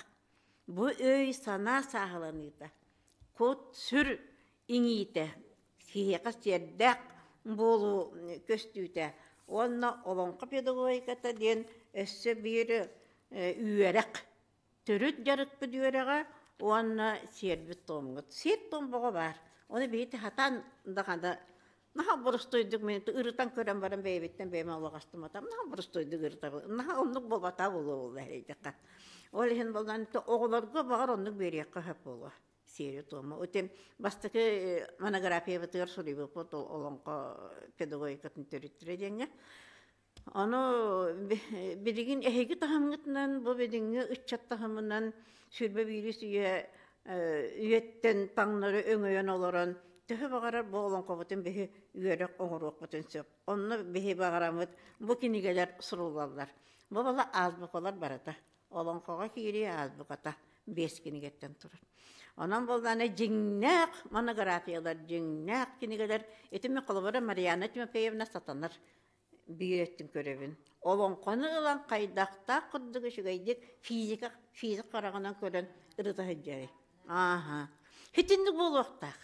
Бу өй-санаа сааһыланыыта, кут-сүр иҥиитэ, киһиэхэ сиэрдээх буолуу көстүүтэ уонна олоҥхо педагогиката диэн өссө биир үөрэх, төрүт дьарыкпыт үөрэҕэ уонна сиэрбит туоммут. Сиэр-туом бөҕө баар. Ону биһиги сатаан даҕаны наһаа боростуойдук мин ырытан көрөн баран бэйэбиттэн бэйэм аллаҕастыматам наһаа боростуойдук ырытабын наһаа оннук буолбатаа буолуо буолла эрэйдэххэ ол иһин буоллаан оҕолорго баҕар оннук биэриэххэ сөп буолуо сиэри-туому ити бастакы монографиябытыгар суруйбуппут олоҥхо педагогикатын төрүттэрэ диэҥҥэ ону билигин эһиги таһымҥытынан бу билиҥҥи ыччат таһымынан 21 үйэ үйэттэн таҥнары өҥөйөн олорон төһө баҕарар бу олоҥхобутун биһи үөрэх оҥоруохпутун сөп. Онно биһи баҕараммыт бу кинигэлэр суруллаллар. Бу бала азбукалар барыта. Олоҥхоҕо киирии азбуката биэс кинигэттэн турар. Онон буоллаана дьиҥнээх монографиялар, дьиҥнээх кинигэлэр ити мин холобура Марианна Тимофеевна сатанар биир өттүн көрөбүн. Олоҥхону ылан хайдахтаах курдук үчүгэйдик физика, физик хараҕынан көрөн ырыта сылдьарый. Ааһа. Итинник буолуохтаах.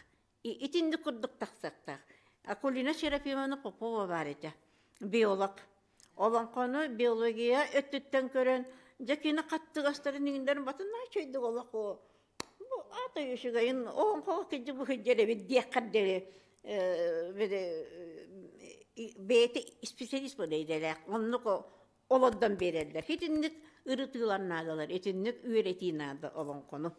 Итинник курдук тахсыахтаах. Акулина Серафимовна Попова баар этэ. Биолог. Олоҥхону биология өттүттэн көрөн, дьэ кини хаттыгастарын иҥиннэрин батыннаа үчүгэйдик олох бу аата үчүгэйин олоҥхоҕо кырдьык бу сылдьар эбит диэххэр диэри бэйэтэ специалист буолар идэлээх оннук олордон биэрэллэр итинник ырытыылар наадалар итинник үөрэтии наада олоҥхону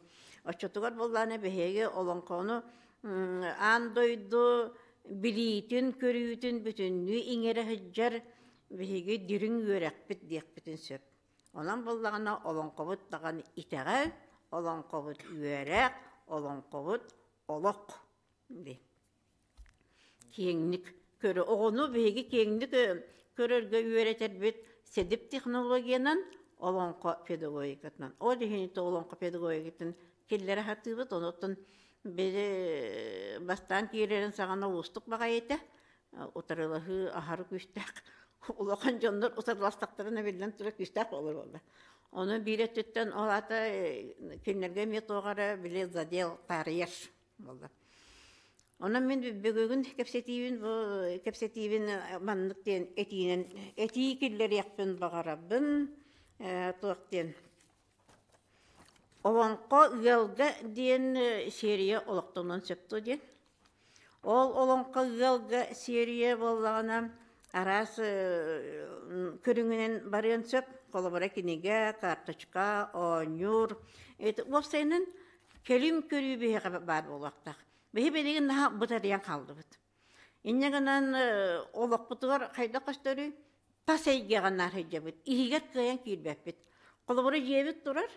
оччотугар буоллаҕына биһиги олоҥхону аан дойду билиитин көрүүтүн бүтүннүү иҥэрэ сылдьар биһиги дириҥ үөрэхпит диэхпитин сөп Онон буоллаҕына олоҥхобут даҕаны итэҕэл, олоҥхобут үөрэх, олоҥхобут олох дии. Киэҥник көрө оҕону биһиги киэҥник көрөргө үөрэтэрбит сэдип технологиянан олоҥхо педагогикатынан. Ол иһин ити олоҥхо педагогикатын киллэрэ сатыыбыт. Онуттан били бастаан киирэрин саҕана уустук баҕайы этэ. Утарылаһыы аһары күүстээх. Улахан дьоннор утарыластахтарына биллэн турар күүстээх буолар буолла. Ону биир өттүттэн ол аата кинилэргэ эмиэ туох эрэ били задел таарыйар буолла. Онон мин бүгүн кэпсэтиибин бу кэпсэтиибин маннык диэн этиинэн этии киллэриэхпин баҕарабын туох диэн Олоҥхо ыалга диэн серия олохтонуон сөп дуо диэн. Ол олоҥхо ыалга серия буоллаҕына араас көрүҥүнэн барыан сөп. Холобура кинигэ, карточка, оонньуур. Это уопсайынан кэлим көрүү биһиэхэ баар буолуохтаах. Биһи билигин наһаа бытарыйан хааллыбыт. Инньэ гынан олохпутугар хайдах көстөрүй? Тас эйгэҕэ наар сылдьабыт, иһигэр кыайан киирбэппит. Холобура дьиэбит турар,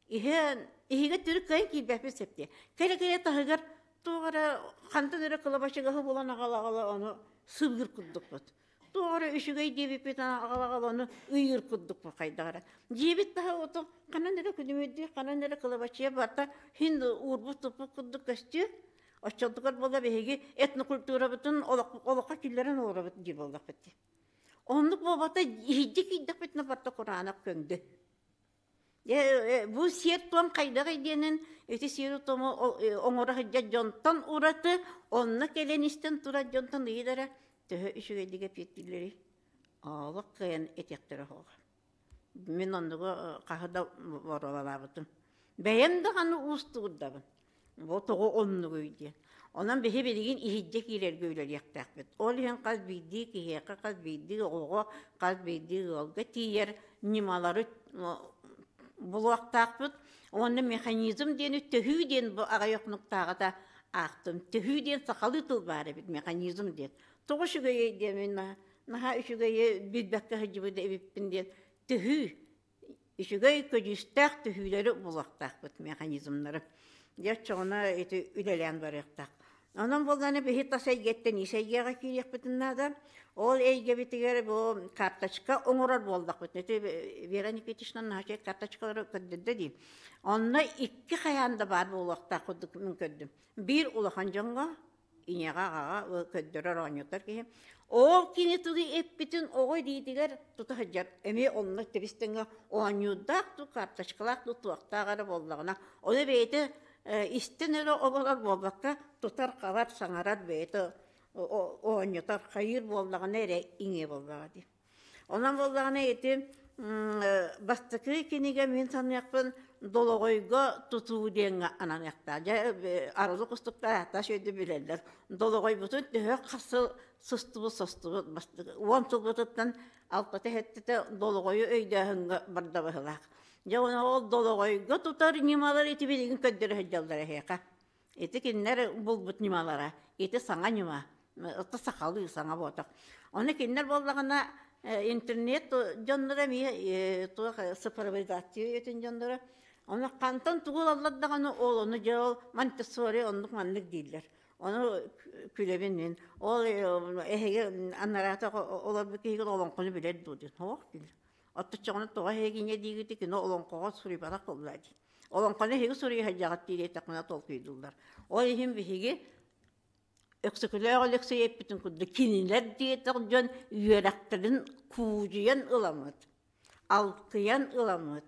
иһэ иһигэр төрүт кыайан киирбэппит сөп дии. Кэлэ-кэлэ таһыгар туох эрэ хантан эрэ кылабачыгаһы булан аҕала-аҕала ону сыбыыр курдукпут. Туох эрэ үчүгэй диэбиппит аҕала-аҕала ону ыйыыр курдукпут хайдах эрэ. Дьиэбит таһа ото ханан эрэ күлүмүрдүү, ханан эрэ кылабачыйа барыта иһин уурбут-туппут курдук көстүү. Оччотугар буолла биһиги этнокультурабытын олоххо киллэрэн олоробут дии буоллахпыт дии. Оннук буолбата иһирдьэ киирдэхпитинэ барыта кураанах көҥдө. Бу сиэр-туом хайдаҕый диэнин ити сиэри-туому оҥоро сылдьар дьонтон ураты онно кэлэн истэн турар дьонтон ыйытара төһө үчүгэйдик эпиэттииллэрий? Олох кыайан этиэхтэрэ суоҕа. Мин оннугу хаһы да боруобалаабытым. Бэйэм даҕаны уустугурдабын. Бу тоҕо оннугуй диэн. Онон биһи билигин иһирдьэ киирэргэ үлэлиэхтээхпит. Ол иһин хас биирдии киһиэхэ, хас биирдии оҕоҕо, хас биирдии ыалга тиийэр ньымалары булуохтаахпыт. Уонна механизм диэни төһүү диэн бу аҕыйах хонуктааҕыта аахтым. Төһүү диэн сахалыы тыл баар эбит, механизм диэн. Тоҕо үчүгэйэй диэн мин наһаа үчүгэйи билбэккэ сылдьыбыт эбиппин диэн төһүү үчүгэй көдьүүстээх төһүүлэри булуохтаахпыт механизмнары. Дьэ оччоҕуна ити үлэлээн барыахтаах. Онон буоллаҕына биһи тас эйгэттэн ис эйгэҕэ киириэхпитин наада. Ол эйгэбитигэр бу карточка оҥорор буоллахпыт. Ити Вера Никитична наһаа карточкалары көрдөрдө дии. Онно икки хайаан да баар буолуохтаах курдук мин көрдүм. Биир улахан дьоҥҥо ийэҕэ аҕаҕа көрдөрөр оонньотор киһи. Ол кини тугу эппитин оҕо илиитигэр тута сылдьар. Эмиэ онно тэбис-тэҥҥэ оонньуурдаах дуу, карточкалаах дуу, туохтаах эрэ буоллаҕына, ону бэйэтэ истэн эрэ олорор буолбакка, тутар-хабар, саҥарар бэйэтэ оонньотор, хайыыр буоллаҕына эрэ иҥиэ буоллаҕа дии. Онон буоллаҕына ити бастакы кинигэ мин саныахпын долоҕойго тутуу диэҥҥэ ананыахтаах. Дьэ арылы кустуктар ааттаах өйдө билэллэр. Долоҕойбутун төһө хас сыл сыстыбыт состубут бастакы уон сылбытыттан алтата сэттэтэ долоҕойу өйдөөһүҥҥэ барда быһыылаах. Дьэ ону ол долоҕойго тутар ньымалар ити билигин көрдөрө сылдьаллар эһиэхэ. Ити кинилэр булбут ньымалара. Ити саҥа ньыма. Ото сахалыы саҥа буотах. Ону кинилэр буоллаҕына интернет дьонноро эмиэ туох цифровизация үйэтин дьонноро. Ону хантан тугу ылаллар даҕаны ол ону дьэ ол Монтессори оннук маннык дииллэр. Ону күлэбин мин. Ол эһиги анараата олорбут киһигит олоҥхону билэр дуу диэн. Суох дииллэр. Отточчоҕуна тоҕо эһигиҥэ диигити кино олоҥхоҕо суруйбатах буолла дии. Олоҥхону эһиги суруйа сылдьаҕыт диэтэххинэ толкуйдууллар. Ол иһин биһиги Өксөкүлээх Өлөксөй эппитин курдук кинилэр диэтэх дьон үөрэхтэрин куудьуйан ыламмыт, алкыйан ыламмыт,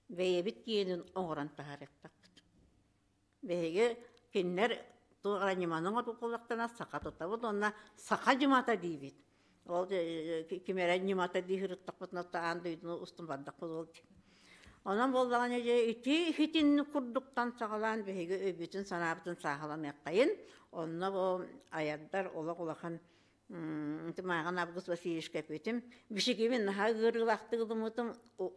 бэйэбит киэнин оҥорон таһаарыахтаахпыт. Биһиги кинилэр туох эрэ ньыманы оҥорбут саха тутабыт уонна саха ньымата диибит. Ол ким эрэ ньымата дии сырыттахпытына аан дойдуну устун бардахпыт ол Онон буоллаҕына дьэ ити итинник курдуктан саҕалаан биһиги өйбүтүн-санаабытын сааһыланыаххайын. Онно бу айардар олох улахан Мааҕын Август Васильевичка эппитим. Бишигибин наһаа ыарыылаахтык ылыммытым,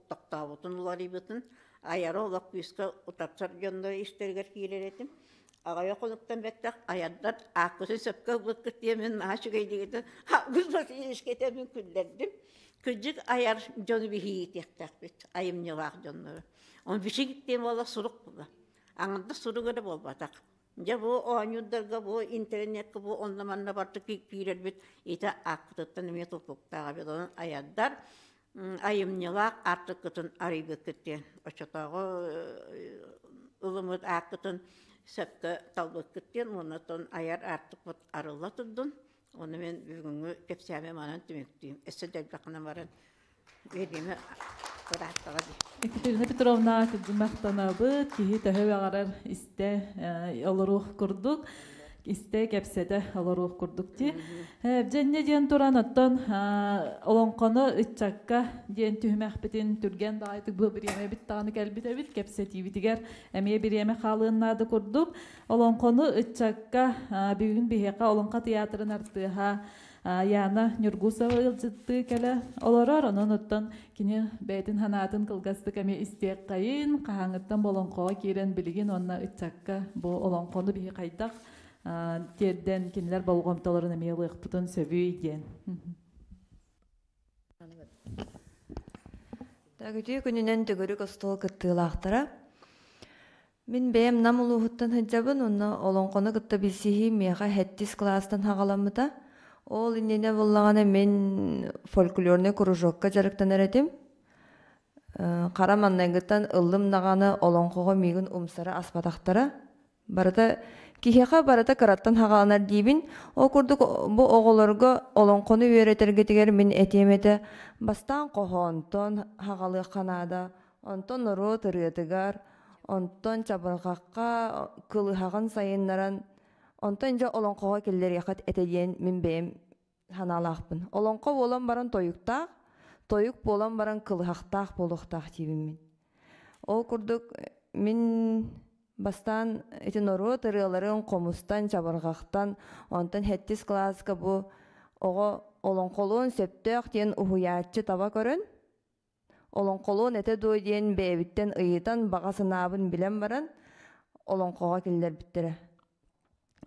тохтообутун уларыйбытын, айары олох күүскэ утарсар дьоннор истэригэр киирэр этим. Аҕыйах хонуктан бэттэх айардар ааккытын сөпкө ылбыккыт диэмин наһаа үчүгэйдик Август Васильевичка этэммин күллэрдим. Кырдьык айар дьону биһиитиэхтээхпит, айымньылаах дьоннору. Оны бичик диэн буола сурук була. Аҥардас сурук эрэ буолбатах. Дьэ бу оонньуурдарга, бу интернеккэ, бу онно-манна барыта киирэрбит ити ааккытыттан эмиэ тутулуктаах эбит. Онон айардар айымньылаах аартыккытын арыйбыккыт диэн оччотооҕу ылыммыт ааккытын сөпкө талбыккыт диэн уонна оттон айар аартыкпыт арылла турдун. Ону мин бүгүҥҥү кэпсээмим манан түмүктүүм. Өссө да элбэххинэ баран биэриэми ырааттаҕа дии. Екатерина Петровна махтанабыт, киһи төһө баҕарар истэ олоруох курдук, истэ кэпсэтэ олоруох курдук дии. Дьэнньэ диэн туран оттон олоҥхону ыччакка диэн түһүмэхпитин түргэн баҕайытык бу бириэмэбит даҕаны кэлбит эбит, кэпсэтиибитигэр эмиэ бириэмэ хаалыан наада курдук. Олоҥхону ыччакка бүгүн биһиэхэ Олоҥхо театрын артыыһа Яна Ньургусова ыалдьыттыы кэлэ олорор. Онон оттон кини бэйэтин санаатын кылгастык эмиэ истиэххэйин, хаһааҥҥыттан бу олоҥхоҕо киирэн билигин уонна ыччакка бу олоҥхону биһи хайдах тиэрдэн кинилэр болҕомтолорун эмиэ ылыахпытын сөбүй диэн. Так, үтүө күнүнэн төгүрүк остуол кыттыылаахтара. Мин бэйэм Нам улууһуттан сылдьабын, онно олоҥхону кытта билсиһии миэхэ сэттис кылаастан саҕаламмыта. Ол иннинэ буоллаҕына мин фольклорнай кружокка дьарыктанар этим. Хара маҥнайгыттан ыллым даҕаны олоҥхоҕо миигин умсара аспатахтара. Барыта киһиэхэ барыта кыраттан саҕаланар диибин. Ол курдук бу оҕолорго олоҥхону үөрэтэргитигэр мин этиэм этэ, бастаан хоһоонтон саҕалыахха наада, онтон норуот ырыатыгар, онтон чабырҕахха кылыһаҕын сайыннаран, онтон дьэ олоҥхоҕо киллэриэххит этэ диэн мин бэйэм санаалаахпын. Олоҥхо буолан баран тойуктаах, тойук буолан баран кылыһахтаах буолуохтаах диибин мин. Ол курдук мин бастаан ити норуот ырыаларын хомустан, чабырҕахтан, онтон сэттис кылааска бу оҕо олоҥхолуон сөптөөх диэн уһуйааччы таба көрөн, олоҥхолуон этэ дуо диэн бэйэбиттэн ыйытан, баҕа санаабын билэн баран, олоҥхоҕо киллэрбиттэрэ.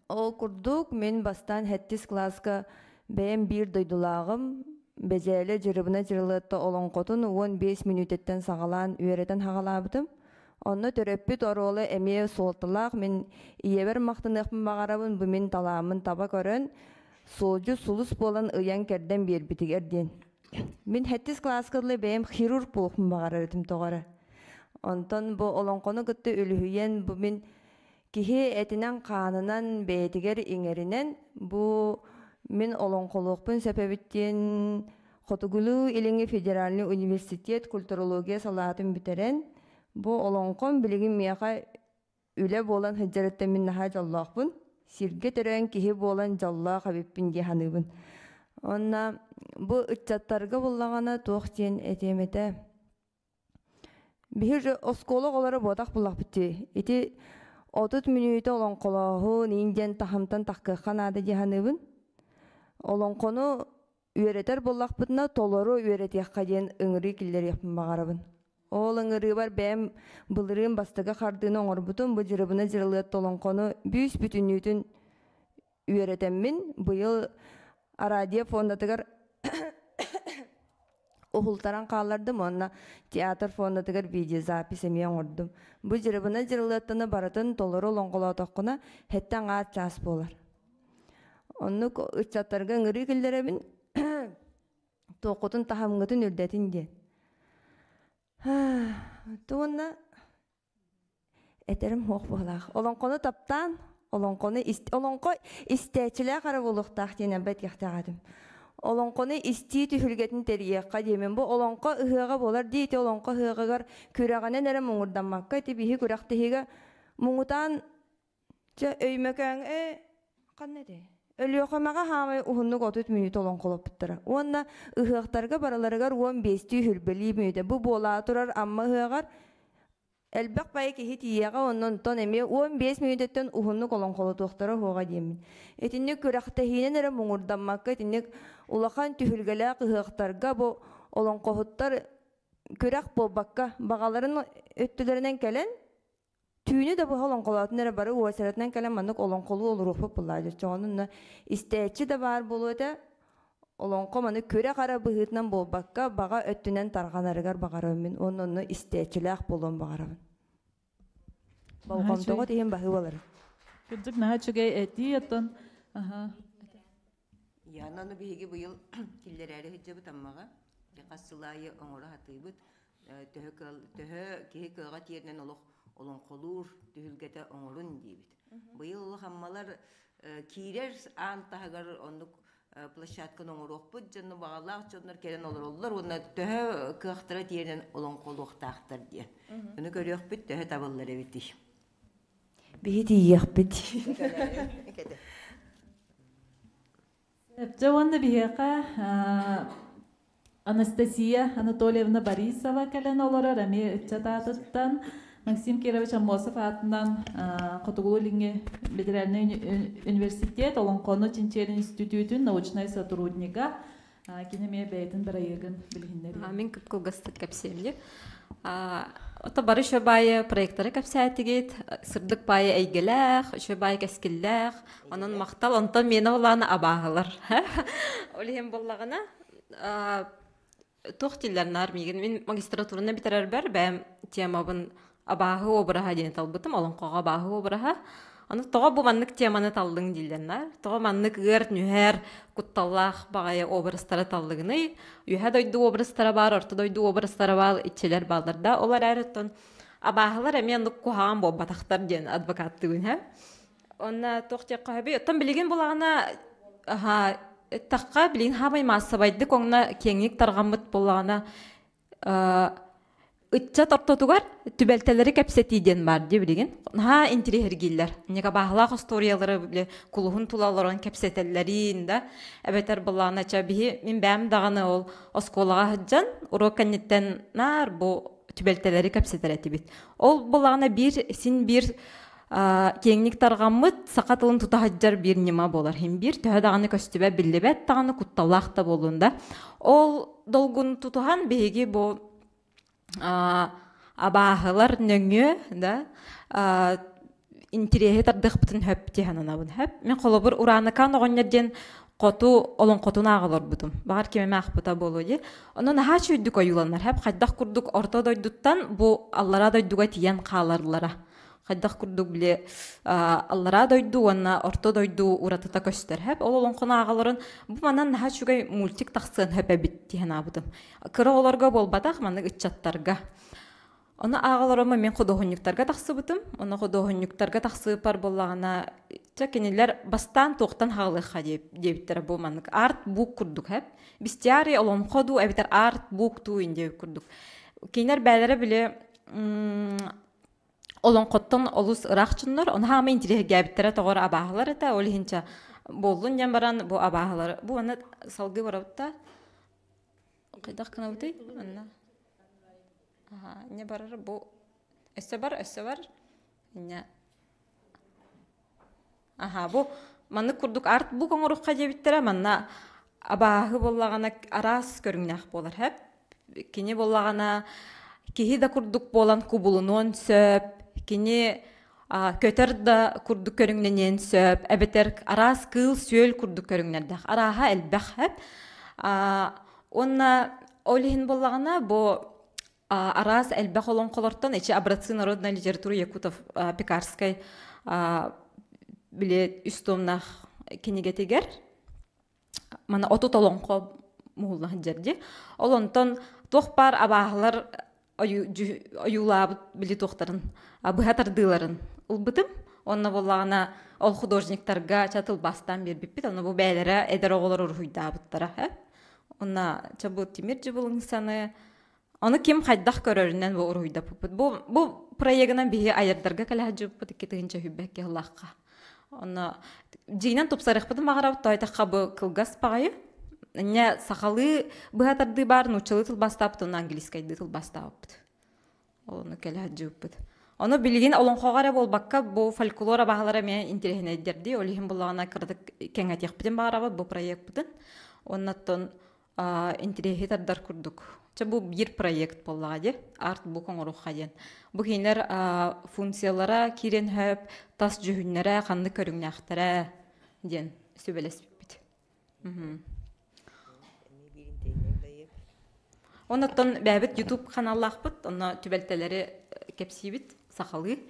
Ол курдук мин бастаан сэттис кылааска бэйэм биир дойдулааҕым Бэдьээлэ Дьырыбына Дьырылыатта олоҥхотун 15 мүнүүтэттэн саҕалаан үөрэтэн саҕалаабытым. Онно төрөппүт оруола эмиэ суолталаах. Мин ийэбэр махтаныахпын баҕарабын, бу мин талааммын таба көрөн, суолдьут сулус буолан ыйан-кэрдэн биэрбитигэр диэн. Мин сэттис кылааска дылы бэйэм хирург буолуохпун баҕарар этим тоҕо эрэ. Онтон бу олоҥхону кытта үлүһүйэн бу мин киһи этинэн-хаанынан бэйэтигэр иҥэринэн бу мин олоҥхолуохпун сөп эбит диэн Хотугулуу-Илиҥҥи федеральнай университет культурология салаатын бүтэрэн бу олоҥхом билигин миэхэ үлэ буолан сылдьарыттан мин наһаа дьоллоохпун. Сиргэ төрөөн киһи буолан дьоллоох эбиппин дии саныыбын. Уонна бу ыччаттарга буллаҕына туох диэн этиэм этэ. Биһи оскуола оҕолоро буотах буллахпыт дии. Ити 30 мүнүүтэ олоҥхолооһун, иин диэн таһымтан тахкыахха наада дии саныыбын. Олоҥхону үөрэтэр буоллахпытына толору үөрэтиэххэ диэн ыҥырыы киллэриэхпин баҕарабын. Ол ыҥырыыбар бэйэм былырыын бастакы хардыыны оҥорбутум, бу Дьырыбына Дьырылыат олоҥхону бүүс бүтүннүүтүн үөрэтэммин, быйыл Арадия фондатыгар уһултаран хааллардым уонна театр фондатыгар видеозапись эмиэ оҥордум. Бу Дьырыбына Дьырылыаттаны барытын толору олоҥхолоотоххуна, сэттэ аҥаар чаас буолар. Оннук ыччаттарга ыҥырыы киллэрэбин, туоххутун таһымҥытын үрдэтин диэн. Туонна этэрим суох быһыылаах. Олоҥхону таптаан, олоҥхону олоҥхо истээччилээх эрэ буолуохтаах диэн элбэ этиэхтээх этим. Олоҥхону истии түһүлгэтин тэрийиэххэ диэмин. Бу олоҥхо ыһыаҕа буолар дии, ити олоҥхо ыһыаҕыгар күрэҕинэн эрэ муҥурдаммакка, ити биһи күрэхтэһиигэ муҥутаан Чэ, Өймөкөөҥ ээ ханна этэй? Өлүөхүмэҕэ хаамай уһуннук 30 мүнүүтэ олоҥхолоппуттара. Уонна ыһыахтарга барыларыгар 15-түү хүрбэлии мүнүүтэ. Бу буолаа турар Амма ыһыаҕар элбэх баайы киһи тиийиэҕэ уонна онтон эмиэ 15 мүнүүтэттэн уһуннук олоҥхолотуохтара уһуоҕа диэммин. Итинник күрэхтэһиинэн эрэ муҥурдаммакка итинник улахан түһүлгэлээх ыһыахтарга бу олоҥхоһуттар күрэх буолбакка баҕаларын өттүлэринэн кэлэн Түүнү да быһа олоҥхолоотун эрэ бары уочаратынан кэлэн маннык олоҥхолуу олоруохпут буоллаа дьоччоҕону онно истээччи да баар буолуо этэ олоҥхо маны күрэх эрэ быһыытынан буолбакка баҕа өттүнэн тарҕанарыгар баҕарабын мин уонна онно истээччилээх буолуон баҕарабын болҕомтоҕут иһин баһыы буолар Кырдьык наһаа үчүгэй этии оттон аха Яна аны биһиги быйыл киллэрээри сылдьабыт Аммаҕа. Хас сыл аайы оҥоро сатыыбыт. Төһө төһө киһи кыаҕа тиэринэн олох олоҥхолуур түһүлгэтэ оҥорун диибит. Быйыл олох Аммалар киирэр аан таһыгар оннук площадканы оҥоруохпут дьонно баҕалаах дьоннор кэлэн олороллор уонна төһө кыахтара тиэринэн олоҥхолуохтаахтар диэн. Ону көрүөхпүт төһө табыллар эбитий. Биһи тиийиэхпит. Дьэ уонна биһиэхэ Анастасия Анатольевна Борисова кэлэн олорор эмиэ ыччат аатыттан Максим Кирович Аммосов аатынан Хотугулуу-Илиҥҥи федеральнай университет Олоҥхону чинчийэр институтун научнай сотруднига Кини эмиэ бэйэтин бырайыагын билиһиннэриэ. Мин кып-кылгастык кэпсиэмли. Ото бары үчүгэй баайы проекторы кэпсээтигит, сырдык баайы эйгэлээх, үчүгэй баайы кэскиллээх, онон махтал, онтон миэнэ улаана абааһылар. Ол иһин буоллаҕына, туох дииллэр наар миигин, мин магистратураны бүтэрэрбэр бэйэм темабын абааһы обраһа диэн талбытым, олоҥхоҕо абааһы обраһа. Аны тоҕо бу маннык теманы таллыҥ дииллэр Тоҕо маннык ыар-нүһэр, кутталлаах баҕайы образтары таллыгыный? Үөһэ дойду образтара баар, орто дойду образтара баар, иччилэр бааллар да. Ол эрээри оттон абааһылар эмиэ оннук куһаҕан буолбатахтар диэн адвокаттыыбын һэ. Онно туох диэххэ сөбүй? Оттон билигин булаҕына аха тахха билигин хаамай маассабайдык оҥно киэҥник тарҕаммыт буоллаҕына Ыччат ортотугар түбэлтэлэри кэпсэтии диэн баар дии билигин. Наһаа интириэһиргииллэр. Никабааһылаах остуоруйалары били кулуһун тула олорон кэпсэтэллэрин да эбэтэр былаана ча биһи мин бэйэм даҕаны ол оскуолаҕа сылдьан уруок кэнниттэн наар бу түбэлтэлэри кэпсэтэр этибит. Ол былаана биир син биир киэҥник тарҕаммыт саха тылын тута сылдьар биир ньыма буолар. Хин биир төһө даҕаны көстүбэт биллибэт даҕаны кутталлаах да буоллун да. Ол долгун тутуһан биһиги бу абааһылар нөҥүө да интириэһи тардыахпытын хөп дии сананабын хөп. Мин холобур Ураанакаан оҕонньор диэн Хоту олоҥхотун ааҕа олорбутум. Баҕар ким эмэ аахпыта буолуо дии. Онон наһаа үчүгэйдик ойууланар. Хэп хайдах курдук орто дойдуттан бу аллараа дойдуга тиийэн хааларлара. Хайдах курдук били аллараа дойду уонна орто дойду уратыта көстөр. Хэп ол олоҥхону ааҕаларын бу манан наһаа үчүгэй мультик тахсыан хөп эбит диэн аабытым. Кыра оҕолорго буолбатах, маннык ыччаттарга. Ону ааҕаларыма мен худуоһунньуктарга тахсыбытым. Ону худуоһунньуктарга тахсыыппар буоллаҕына, чэ кинилэр бастаан туохтан хаалыахха диэбиттэрэ бу маннык арт-бук курдук хэп. Бестиарий олоҥхо дуу эбэтэр арт-бук дуу диэбит курдук. Кинилэр бээлэрэ били олоҥхоттон олус ыраах дьоннор, ону хаама интириэһиргээбиттэрэ тоҕо эрэ абааһылар этэ, ол иһин чэ буоллун диэн баран бу абааһылары бу аны салгыы барабыт да хайдах гынабытый манна Аха, инньэ барар бу өссө бар, өссө бар. Инньэ Аха, бу маннык курдук арт-бук оҥоруохха диэбиттэрэ, манна абааһы буоллаҕына араас көрүҥнээх буолар һэп. Кини буоллаҕына киһи да курдук буолан кубулунуон сөп, кини көтөр да курдук көрүҥнэниэн сөп, эбэтэр араас кыыл-сүөл курдук көрүҥнэрдээх. Арааһа элбэх һэп. Уонна ол иһин буоллаҕына бу араас элбэх олоҥхолортон ичи образцы народной литературы якутов Пекарскай били үс томнаах кинигэтигэр мана 30 олоҥхо муһулла сылдьар дии. Ол онтон туох баар абааһылар ойуулаабыт били туохтарын быһа тардыыларын ылбытым. Онно буоллаҕына ол художниктарга ча тылбаастаан биэрбиппит. Ону бу бэйэлэрэ эдэр оҕолор уруһуйдаабыттара. Онно ча бу тимир дьыбылыҥсаны ону ким хайдах көрөрүнэн бу уруһуйдаппыппыт. Бу проегынан биһи айардарга кэлэ сылдьыбыппыт 2021 сыллаахха. Онно дьиҥинэн тупсарыахпытын баҕарабыт, тоойдохха бу кылгас баҕайы. Инньэ сахалыы быһа тардыы баар, нууччалыы тылбаастаабыт уонна английскайдыы тылбаастаабыппыт. Ону кэлэ сылдьыбыппыт. Ону билигин олоҥхоҕо эрэ буолбакка, бу фольклор абаһалара эмиэ интэриэһинэйдэрдии, ол иһин буллаҕына кыратык кэҥэтиэхпитин баҕарабыт бу проекпытын. Уонна оттон интэриэһи тардар курдук. Чэ бу биир проект буоллаҕа дии, арт-бук оҥоруохха диэн. Бу кинилэр функциялара киирэн сөп, тас дьүһүннэрэ ханнык көрүҥнээхтэрэ диэн сүбэлэспиппит. Оннуттан бэйэбит YouTube ханааллаахпыт, онно түбэлтэлэри кэпсиибит сахалыы.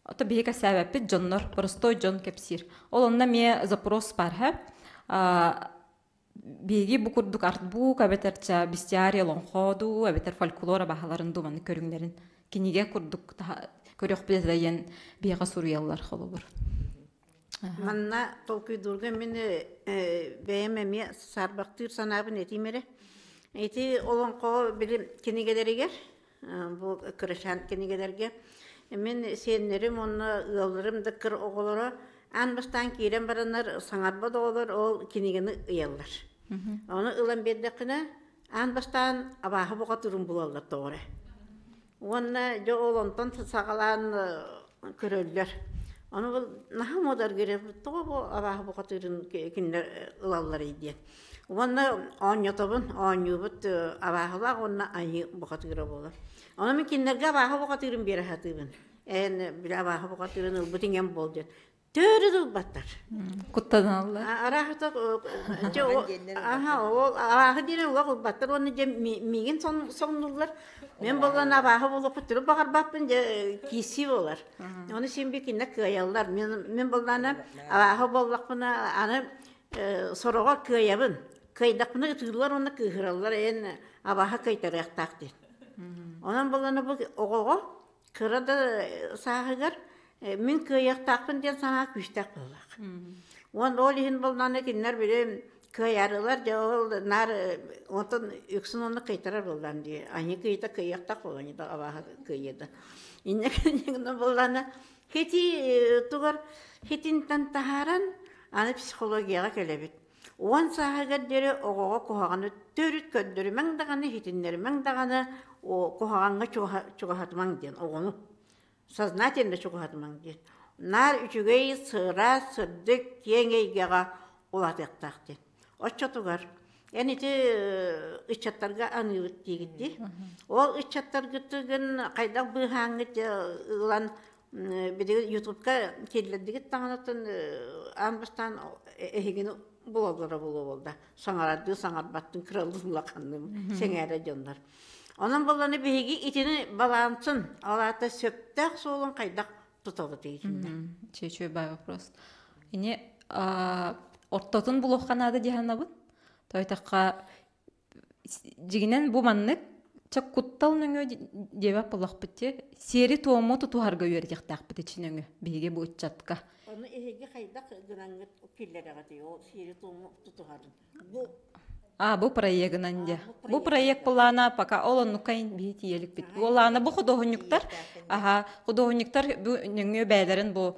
Ото биһи кэсээбэппит дьоннор, простой дьон кэпсиир. Ол онно эмиэ запрос баар һэ. Биһиги бу курдук артбук эбэтэр ча бестиарий олоҥхо дуу, эбэтэр фольклор абаһаларын дуу маннык көрүҥнэрин кинигэ курдук көрүөхпүт этэ диэн биһиэхэ суруйаллар холобур. Манна толкуйдуурга мин бэйэм эмиэ саарбахтыыр санаабын этиим эрэ. Ити олоҥхо били кинигэлэригэр, бу кырачаан кинигэлэргэ мин сиэннэрим уонна ыалларым да кыр оҕолоро аан бастаан киирэн бараннар саҥарбат оҕолор ол кинигэни ыйаллар. Ону ылан биэрдэххинэ аан бастаан абааһы бухатыырын булаллар тоҕо эрэ. Уонна дьэ ол онтон саҕалаан көрөллөр. Ону бұл наһаа муодаргыыр тоҕо бу абааһы бухатыырын кинилэр ылалларый диэн. Уонна оонньотобун, оонньуубут абааһылаах уонна айыы бухатыыра буолар. Ону мин кинилэргэ абааһы бухатыырын биэрэ сатыыбын. Эн били абааһы бухатыырын ылбыт иҥэн буол диэн. Төөрү ылбаттар. Куттаналлар. Арааһыта аха ол абааһы диэн улах ылбаттар уонна дьэ миигин соҥнуллар. Мен боллон абааһы буолуохпут түрү баҕарбаппын дьэ кииссии буолар. Ону син би кинилэр кыайаллар. Мен боллаана абааһы буоллахпына аны сороҕор кыайабын. Кыайдахпына ытыыллар уонна кыыһыраллар эн абааһы кыайтарыахтаах диэн. Онон боллоно бу оҕоҕо кыра да сааһыгар мин кыайыахтаахпын диэн санаа күүстээх буоллаах. Уон ол иһин буоллаҕына кинилэр били кыайарылар дьэ ол наар онтон үксүн онно кыайтарар буоллаан дии. Аньыы кыйыта кыайыахтаах буолан да абааһы кыайыада. Инньэ буоллаҕына хити тугар хитинтэн таһааран аны психологияҕа кэлэбит. 10 сааһыгар диэри оҕоҕо куһаҕаны төрүт көрдөрүмэҥ даҕаны, иһитиннэримэҥ даҕаны, куһаҕаҥҥа чугаһатымаҥ диэн оҕону сознательно чугаһатымаҥ диэн. Наар үчүгэй, сыраас, сырдык, киэҥ эйгэҕэ улаатыахтаах диэн. Оччотугар эн ити ыччаттарга аныыбыт диигит дии. Ол ыччаттаргытыгын хайдах быыһааҥҥыт ылан Билигин Ютубка киллэрдигит даҕанаттан аан бастаан эһигини Буолаллара буолуо буолда. Саҥарардыы саҥарбаттын кыралыын улаханным сэҥээрэ дьоннор. Онон буолланы биһиги итини балансын, ол аата сөптөөх суолун хайдах тутабыт итиннэ? Чүчү бай вопрос. Ини ортотун булуохха наада дии санабын. Тойтахха дьигинэн бу маннык ча куттал нөҥүө диэбэт буоллахпыт дии. Сиэри-туому тутуһарга үөрэтиэхтээхпит ичи нөҥүө биһиги бу ыччатка. Ону эһиги хайдах гынаҥҥыт киллэрэҕитий ол сиэри-туому тутуһарын? Бу А, бу проегынан дьэ. Бу проект плана пока ол оннукка биһи тиийэликпит. Буолаана бу худуоһунньуктар, аха, худуоһунньуктар бу нөҥүө бээлэрин бу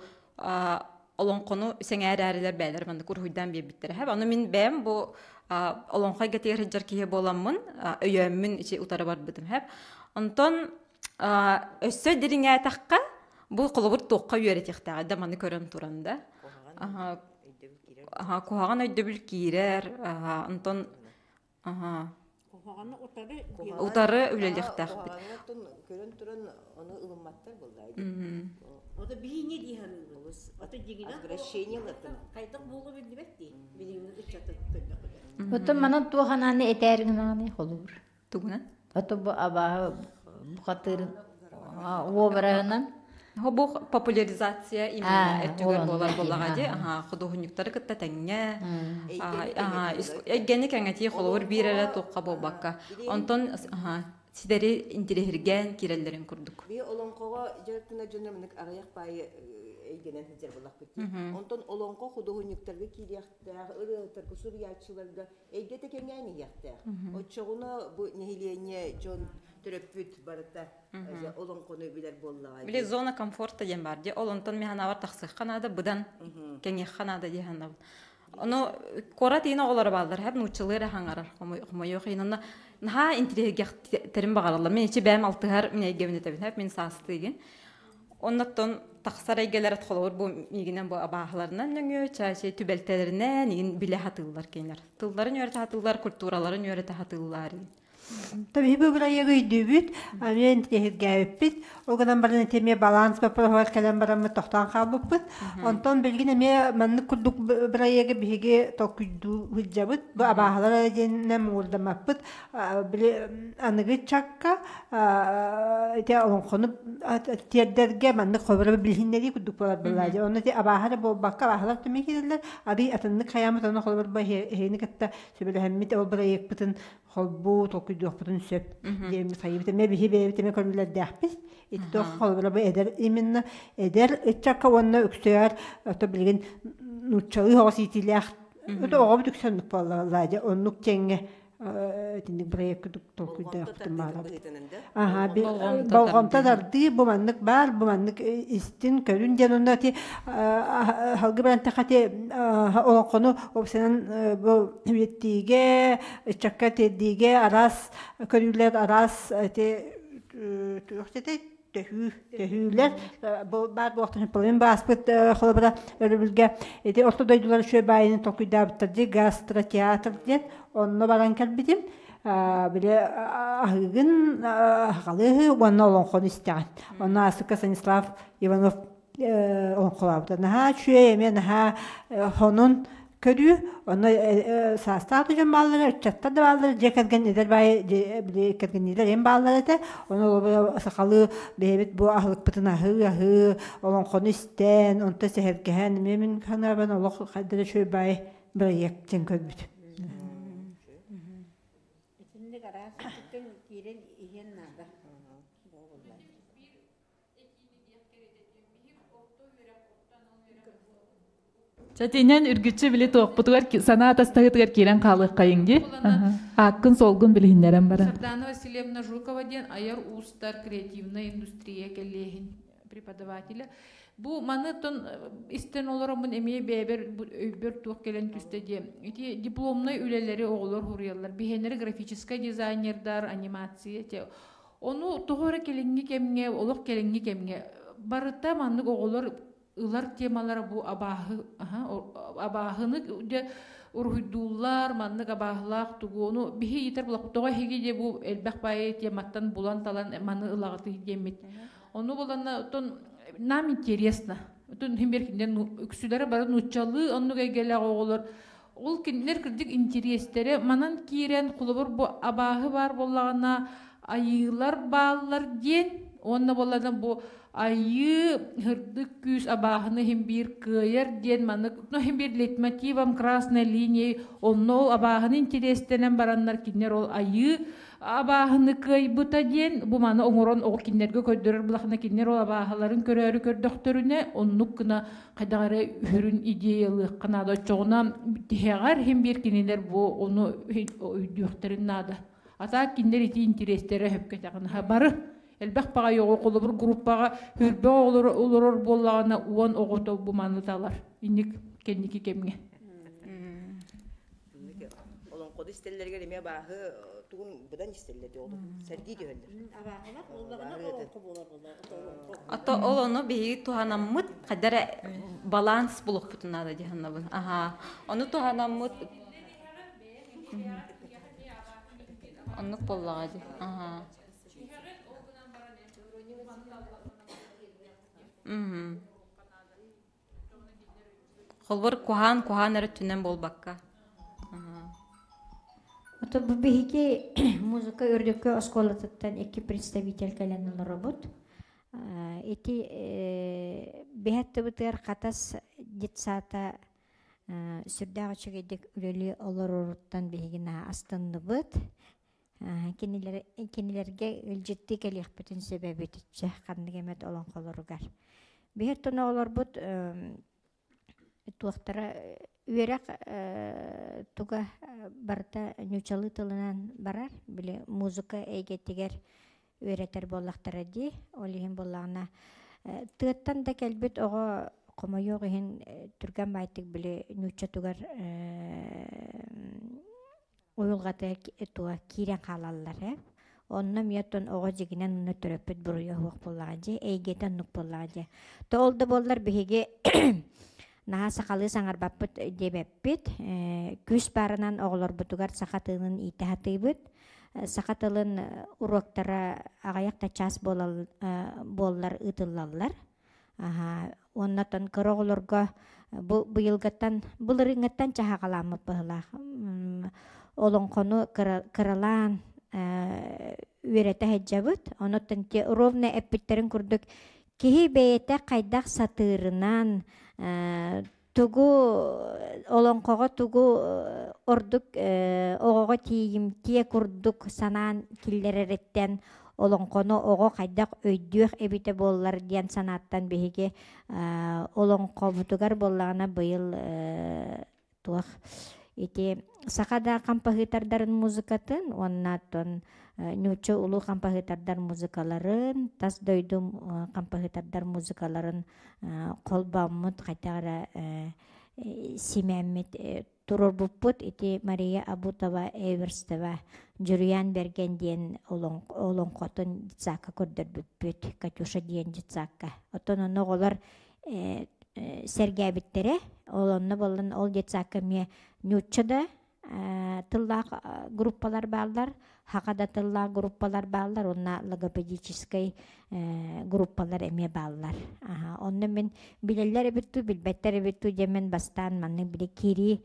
олоҥхону сэҥээрээрилэр бээлэр маннык уруһуйдаан биэрбиттэрэ. Ону мин бэйэм бу олоҥхо эйгэтигэр сылдьар киһи буоламмын, өйөөммүн ичи утары барбытым. Онтон өссө дириҥээтэххэ, бу холобур туохха үөрэтиэхтээҕий да маны көрөн туран да. Куһаҕан өйдөбүл киирэр, онтон Куһаҕаны утары утары үлэлиэхтээхпит. Көрөн туран ону ылымматтар буолла. Ото биһиҥи дии саныыбын. Ото дьиҥинэн хайдах буолуо биллибэт дии. Билиҥҥи ыччаты көрдөххүнэ. Оттон манан туох анааны этээр гынаҕыный холуур? Тугунан? Ото бу абааһы бухатыырын уобараһынан Бу популяризация именно өттүгэр буолар буоллаҕа дии. Аха, худуоһунньуктары кытта тэҥҥэ эйгэни кэҥэтии холобур биир эрэ туохха буолбакка. Онтон ситэри интириэһиргээн киирэллэрин курдук. Би олоҥхоҕо дьарыктанар дьоннор мынык аҕыйах баайы эйгэнэн сылдьар буоллахпыт дии. Онтон олоҥхо худуоһунньуктарга киириэхтээх, ырыаһыттарга, суруйааччыларга эйгэтэ кэҥээн иһиэхтээх. Оччоҕуна бу нэһилиэнньэ дьон төрөппүт барыта олоҥхону билэр буоллаҕа. Били зона комфорта диэн баар дии. Ол онтон механабар тахсыахха наада, быдан кэҥиэххэ наада дии санаабын. Ону куорат иин оҕолоро бааллар, хэп нууччалыы эрэ хаҥарар, хомойуох иин. Онно наһаа интириэһиргэхтэрин баҕараллар. Мин ичи бэйэм алтыһар мин эйгэбин этэбин, хэп мин саастыыгын. Оннуттан тахсар эйгэлэр холобур бу миигинэн бу абааһыларынан нөҥүө чаачы түбэлтэлэринэн игин билэ сатыыллар кинилэр. Тылларын үөрэтэ сатыыллар, культураларын үөрэтэ сатыыллар. Биһи бу бырайыагы өйдүүбүт, эмиэ интэриэһиргээбиппит. Ол гынан баран ити эмиэ баланс боппуруоһугар кэлэн бараммыт тохтоон хаалбыппыт. Онтон билигин эмиэ маннык курдук бырайыагы биһиги толкуйдуу сылдьабыт. Бу абааһылар эрэ диэнинэн муҥурдаммаппыт. Били аныгы чакка ити олоҥхону тиэрдэргэ маннык холобура билиһиннэрии курдук буолар буоллаа. Онно ити абааһы эрэ буолбакка, абааһылар түмэ киирэллэр. Арый атыннык хайаамыт онно холобур бу эһигини кытта сөбүлэһэммит ол бырайыакпытын холбуу толкуйдуохпутун сөп диэммит хайыбыт эмиэ биһи бэйэбит эмиэ көрүүлэрдээхпит ити туох холобура бу эдэр именно эдэр ыччакка уонна үксүгэр ото билигин нууччалыы оҕо иитиилээх ото оҕобут үксэ оннук буолла дьэ оннук тэҥҥэ итинник проект толкуйдаахпытын баарабыт аха болҕомто тардыы бу маннык баар бу маннык истин көрүн диэн онно ити халгы баран тэхати олоҥхону опсанан бу үөттиигэ ыччакка тиэрдиигэ араас көрүүлэр араас ити туох диэтэй төһүү төһүүлэр бу баар буолуохтарын половин бааспыт холобура өрөбүлгэ ити орто дойдулар үчүгэй баайыны толкуйдаабыттар дии гастротеатр диэн онно баран кэлбитим били аһыыгын аһаҕалыыһы уонна олоҥхону истэҕин онно Асыка Станислав Иванов олоҥхолообута наһаа үчүгэй эмиэ наһаа хонун көрүү онно саастаах да дьон бааллара ыччаттар да бааллара дьиэ кэргэн эдэр баайы били кэргэнниилэр эм бааллар этэ ону сахалыы бэйэбит бу аһылыкпытын аһыы аһыы олоҥхону истэн онто сэһэргэһэн эмиэ мин санаабын олох хайда да үчүгэй баайы бырайыак диэн көрбүт. Итинник араас өттүттэн киирэн иһиэн наада. Чэтинэн үргүччү били туохпутугар санаа атастаһыытыгар киирэн хаалыаххайыҥ дии. Ааккын-суолгун билиһиннэрэн баран. Сардана Васильевна Жукова диэн айар уустар креативная индустрия кэллиэһин преподавателя. Бу маны тон истэн олороммун эмиэ бэйэбэр өйбөр туох кэлэн түстэ диэ. Ити дипломнай үлэлэри оҕолор суруйаллар. Биһиэннэри графическай дизайнердар, анимация те. Ону тоҕо эрэ кэлиҥҥи кэмҥэ, олох кэлиҥҥи кэмҥэ барыта маннык оҕолор ылар темалара бу абааһы абааһыны дьэ уруһуйдууллар, маннык абааһылаах тугу ону биһи иитэр булах тоҕо эһиги дьэ бу элбэх баайы тематтан булан талан маны ылаҕытый диэммит. Ону буланна оттон нам интересно. Оттон химберкинден үксүлэрэ бары нууччалыы оннук эйгэлээх оҕолор. Ол кинилэр кырдьык интириэстэрэ манан киирэн, холобур, бу абааһы баар буоллаҕына, айыылар бааллар диэн, уонна буоллаҕына бу айыы һырдык күүс абааһыны иһин биир кыайар диэн маннык, ну, иһин биир лейтмотивом красной линией, онно ол абааһыны интириэстэнэн бараннар кинилэр ол айыы абааһыны кыайбыта диэн бу маны оҥорон оҕо кинилэргэ көрдөрөр булахына кинилэр ол абааһыларын көрөөрү көрдөхтөрүнэ оннук гына хайдах эрэ үһүрүн идеялыахха наада оччоҕуна тиһэҕэр иһин биир кинилэр бу ону өйдүөхтэрин наада а так кинилэр ити интириэстэрэ сөпкө бары элбэх баҕайы оҕо холобур группаҕа хүрбэ оҕолор олорор буоллаҕына уон оҕото бу маны талар инник кэнники кэмҥэ Олоҥходу истэллэригэр эмиэ абааһы тугун быдан истэллэр дии олох сэргии түһэллэр. Абааһылар буоллаҕына олоҥхо буолар буолла. Ото ол ону биһиги туһанаммыт хайда эрэ баланс булуохпутун наада дии сананабын. Аһаа. Ону туһанаммыт оннук буоллаҕа дии. Аһаа. Мм. Холбор куһаан куһаан эрэ өттүнэн буолбакка. Ото бу биһиги музыка үрдүкү оскуолатыттан икки представитель кэлэн олоробут. Ити биһэттыбытыгар Хатас детсата сүрдээх үчүгэйдик үлэлии олороруттан биһиги наһаа астынныбыт. Кинилэр, кинилэргэ илдьиттии кэлиэхпитин сөп эбит ханнык эмэт олоҥхолоругар. Биһир тоно олорбут туохтара үөрэх туга барыта ньучалыы тылынан барар. Били музыка эйгэтигэр үөрэтэр буоллахтара дии. Ол иһин буоллаҕына тыаттан да кэлбит оҕо хомойуох иһин түргэн баайтык били ньууччатыгар уйулҕата туга киирэн хаалаллар ээ. Онно эмиэ оттон оҕо дьигинэн онно төрөппүт буруйа суох буоллаҕа дии, эйгэтэ оннук буоллаҕа дии. То ол да буоллар биһиги наһаа сахалыы саҥарбаппыт диэбэппит. Күүс баарынан оҕолорбутугар саха тылын иитэ сатыыбыт. Саха тылын уруоктара аҕыйах да чаас буолал, буоллар ыытыллаллар. Аһаа, уонна оттон кыра оҕолорго бу быйылгыттан былырыыҥҥыттан чаһаҕаламмыт быһыылаах. Олоҥхону кыралаан үөрэтэ сылдьабыт. Онуттан ити ровно эппиттэрин курдук киһи бэйэтэ хайдах сатыырынан тугу олоҥхоҕо тугу ордук оҕоҕо тиийимтиэ курдук санаан киллэрэриттэн олоҥхону оҕо хайдах өйдүөх эбитэ буоллар диэн санааттан биһиги олоҥхобутугар буоллаҕына быйыл туох ити саха да хампаһыытардарын музыкатын уонна оттон нуучча улуу хампаһыытардар музыкаларын тас дойду хампаһыытардар музыкаларын холбооммут хайдах эрэ симээммит туруорбуппут ити Мария Абутова Эверстова Дьуруйаан Бэргэн диэн олоҥхотун детсакка көрдөрбүппүт Катюша диэн детсакка оттон ону оҕолор сэргээбиттэрэ. Ол онно буоллун ол детсакка эмиэ нуучча да тыллаах группалар бааллар, хаха да тыллаах группалар бааллар уонна логопедическай группалар эмиэ бааллар. Онно мин билэллэр эбит дуу, билбэттэр эбит дуу диэммин бастаан маннык били киирии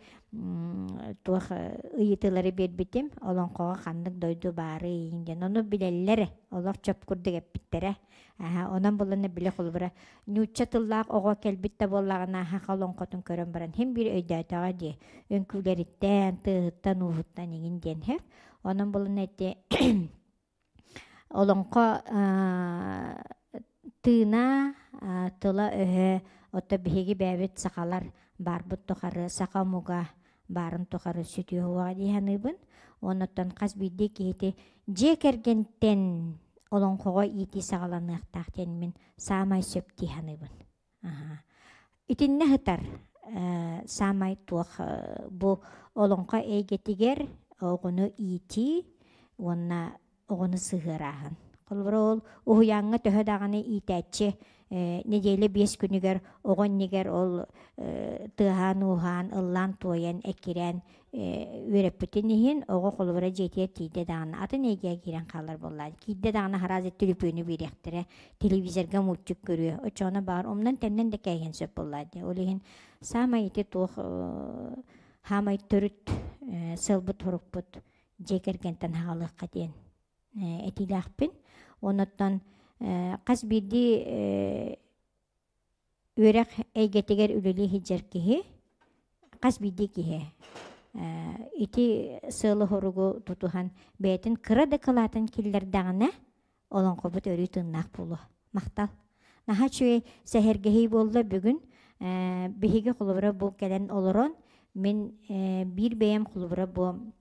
туох ыйытыылары биэрбитим. Олоҥхоҕо ханнык дойду баарый диэн. Ону билэллэр, олох чөп курдук эппиттэрэ. Онон буллана били холобура нуучча тыллаах оҕо кэлбит да буоллаҕына саха олоҥхотун көрөн баран син биир өйдөөтөҕө дии үҥкүүлэриттэн тыаһыттан ууһуттан иҥин диэн һэ онон буллана ити олоҥхо тыына тыла-өһө ото биһиги бэйэбит сахалар баарбыт тухары саха омуга баарын тухары сүтүө уоҕа дии саныыбын. Оннуттан хас биирдии киһити дьиэ кэргэнтэн олоҥхоҕо иитии саҕаланыахтаах диэн мин саамай сөп дии саныыбын. Аһаа. Итиннэ сытар саамай туох бу олоҥхо эйгэтигэр оҕону иитии уонна оҕону сыһыарааһын. Холобура ол уһуйааҥҥа төһө даҕаны иитээччи нэдиэлэ биэс күнүгэр оҕо иннигэр ол тыаһаан-ууһаан, ыллаан-туойан, эккирээн үөрэппитин иһин оҕо холобура дьиэтигэр тиийдэ даҕаны атын эйгэҕэ киирэн хаалар буоллаҕа. Киирдэ даҕаны араас түлүпүөнү биэриэхтэрэ, телевизорга мультик көрүө. Оччоҕуна баҕар умнан-тэмнэн да кээһиэн сөп буоллаҕа дии. Ол иһин саамай ити туох Хаамай төрүт сыалбыт хорукпут дьиэ кэргэнтэн хаалыахха диэн этиилээхпин. Онуттан хас биирдии үөрэх эйгэтигэр үлэлии сылдьар киһи, хас биирдии киһи ити сыалы-соругу тутуһан бэйэтин кыра да кылаатын киллэрдэҕинэ, олоҥхобут өрүү тыыннаах буолуо. Махтал. Наһаа үчүгэй сэһэргэһии буолла бүгүн. Биһиги холобура бу кэлэн олорон, мин биир бэйэм холобура бу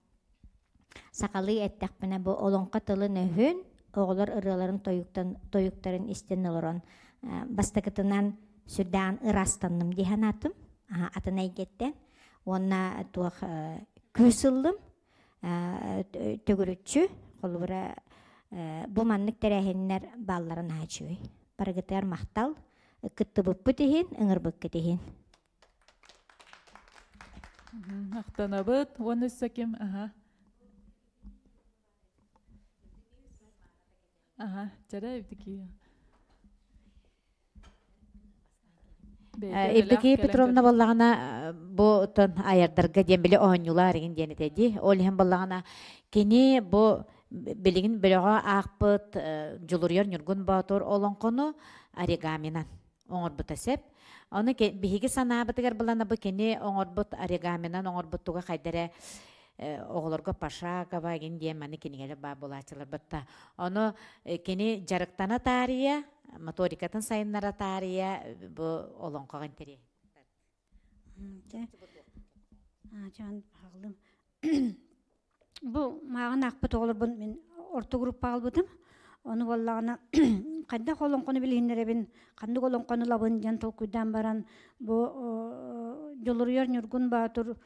сахалыы эттэхпинэ бу олоҥхо тылын-өһүн, оҕолор ырыаларын тойуктан, тойуктарын истэн олорон бастакытынан сүрдээҕин ыраастанным дии санаатым. Атын эйгэттэн. Уонна туох күүс ыллым төгүрүччү холобура бу маннык тэрээһиннэр баалларын наһаа үчүгэй. Барыгытыгар махтал, кыттыбыппыт иһин, ыҥырбыккыт иһин. Махтанабыт. Уонна өссө ким? Аха. Аха, чэрэ Евдокия. Евдокия Петровна буоллаҕына бу тон айардарга диэн били оонньуулаар игин диэн этэ дии. Ол иһин буоллаҕына кини бу билигин бөлөҕө аахпыт Дьулуруйар Ньургун Боотур олоҥхону оригаминан оҥорбута сөп. Ону биһиги санаабытыгар булана бу кини оҥорбут оригаминан оҥорбут туга хайдара оҕолорго Пашакова игин диэн маны кинигэлэр баар буолааччылар батта. Ону кини дьарыктана таарыйа, моторикатын сайыннара таарыйа бу олоҥхоҕо интэриэһин. Бу мааҕын аахпыт оҕолорбун мин орто группаҕа ылбытым. Ону буоллаҕына хайдах олоҥхону билиһиннэрэбин, ханнык олоҥхону ылабын диэн толкуйдаан баран бу Дьулуруйар Ньургун Боотур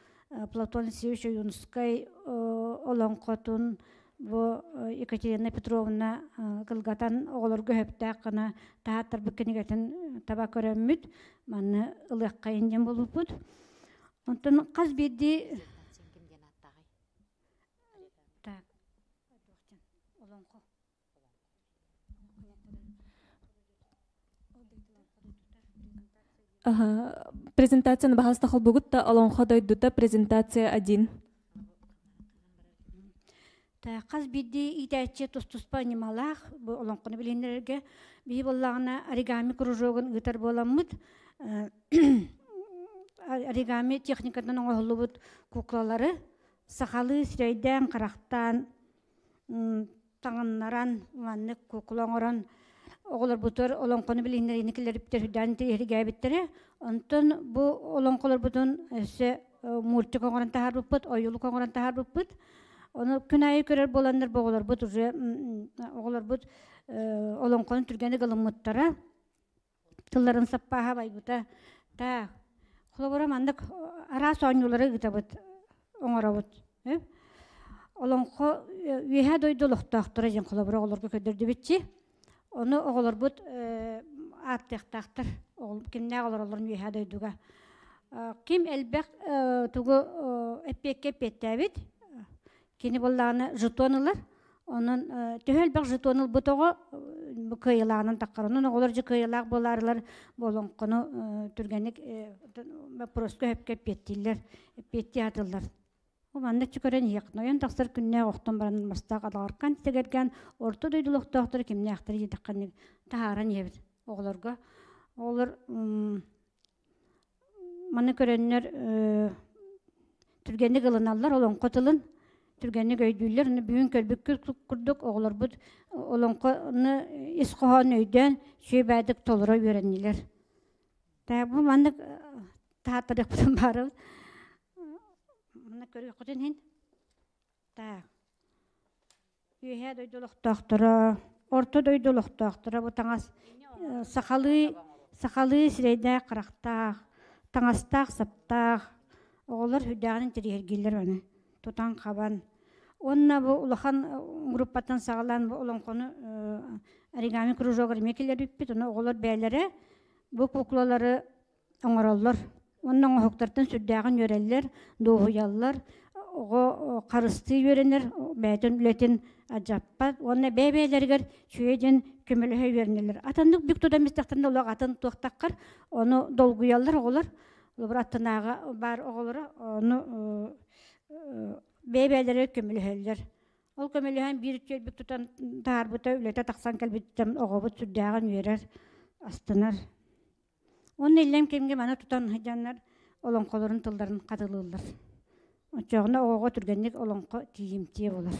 Платон Алексеевич Ойуунускай олоҥхотун бу Екатерина Петровна кылгатан оҕолорго сөптөөх гына таһааттарбыт кинигэтин таба көрөммүт манны ылыаххайын диэн буолбуппут. Онтон хас биирдии Так. Олоҥхо. Презентацияны баһаста холбугут да Олоҥхо дойдута презентация один. Хас биирдии иитээччи тус-туспа ньымалаах бу олоҥхону билиһиннэрэргэ биһи буоллаҕына оригами кружогун ыытар буоламмыт оригами техникатынан оҥоһуллубут куклалары сахалыы сирэйдээн-харахтаан таҥыннаран маннык кукла оҥорон оҕолорбутугар олоҥхону билиһиннэриини киллэрбиттэр үрдээн интэриэһиргээбиттэрэ. Онтон бу олоҥхолорбутун өссө мультик оҥорон таһаарбыппыт, ойуулук оҥорон таһаарбыппыт. Ону күн аайы көрөр буоланнар бу оҕолорбут уже оҕолорбут олоҥхону түргэнник ылыммыттара. Тылларын саппааһа байбыта. Так, холобура маннык араас оонньуулары ыытабыт, оҥоробут. Олоҥхо үөһээ дойду олохтоохторо диэн холобура оҕолорго көрдөрдүбүтчи. Ону оҕолорбут ааттыахтаахтар. Кимнээх олороллорун үөһээ дойдуга. Ким элбэх тугу эппиэккэ эппиэттээбит, кини буоллаҕына жетон ылар. Онон төһө элбэх жетон ылбыт оҕо бу кыайыылааҕынан таххар. Онон оҕолор дьэ кыайыылаах буолаарылар бу олоҥхону түргэнник боппуруоска сөпкө эппиэттииллэр, эппиэттии сатыыллар. Бу манна көрөн иһиэх. Нойон тахсар күннээх охтон баран мастаах адаҕаркан тигэргэн орто дойду олохтоохторо кимнээхтэрий диэтэххэ таһааран иһэбит оҕолорго. Оҕолор маны көрөннөр түргэнник ылыналлар олоҥхо тылын түргэнник өйдүүллэр. Ону бүгүн көрбүккүт курдук оҕолорбут олоҥхону ис хоһоонун өйдөөн сүөбээдик толоро үөрэннилэр. Бу маннык таһааттарыахпытын баарабыт. Манна көрүөххүтүн иһин. Так. Үөһээ дойду олохтоохторо, орто дойду олохтоохторо бу таҥас сахалыы сахалыы сирэйдээх харахтаах, таҥастаах-саптаах оҕолор сүрдээҕин интэриэһиргииллэр аны тутан-хабан. Уонна бу улахан группаттан саҕалаан бу олоҥхону оригами кружогар эмиэ киллэрбиппит. Ону оҕолор бэйэлэрэ бу куклалары оҥороллор. Уонна оҥоһуктартан сүрдээҕин үөрэллэр, дуоһуйаллар. Оҕо харыстыы үөрэнэр, бэйэтин үлэтин адьаппат уонна бэйэ-бэйэлэригэр үчүгэй диэн көмөлөһө үөрэнэллэр. Атыннык бүк тутан истэхтэринэ олох атын туохтаххар ону долгуйаллар оҕолор. Олобур аттынааҕы баар оҕолоро ону бэйэ-бэйэлэрэ көмөлөһөллөр. Ол көмөлөһөн биир үчүгэйбит тутан таһаарбыта үлэтэ тахсан кэлбиттэн оҕобут сүрдээҕин үөрэр, астынар. Уонна иллэҥ кэмҥэ маны тутан сылдьаннар олоҥхолорун тылларын хатылыыллар. Оччоҕуна оҕоҕо түргэнник олоҥхо тиийимтиэ буолар.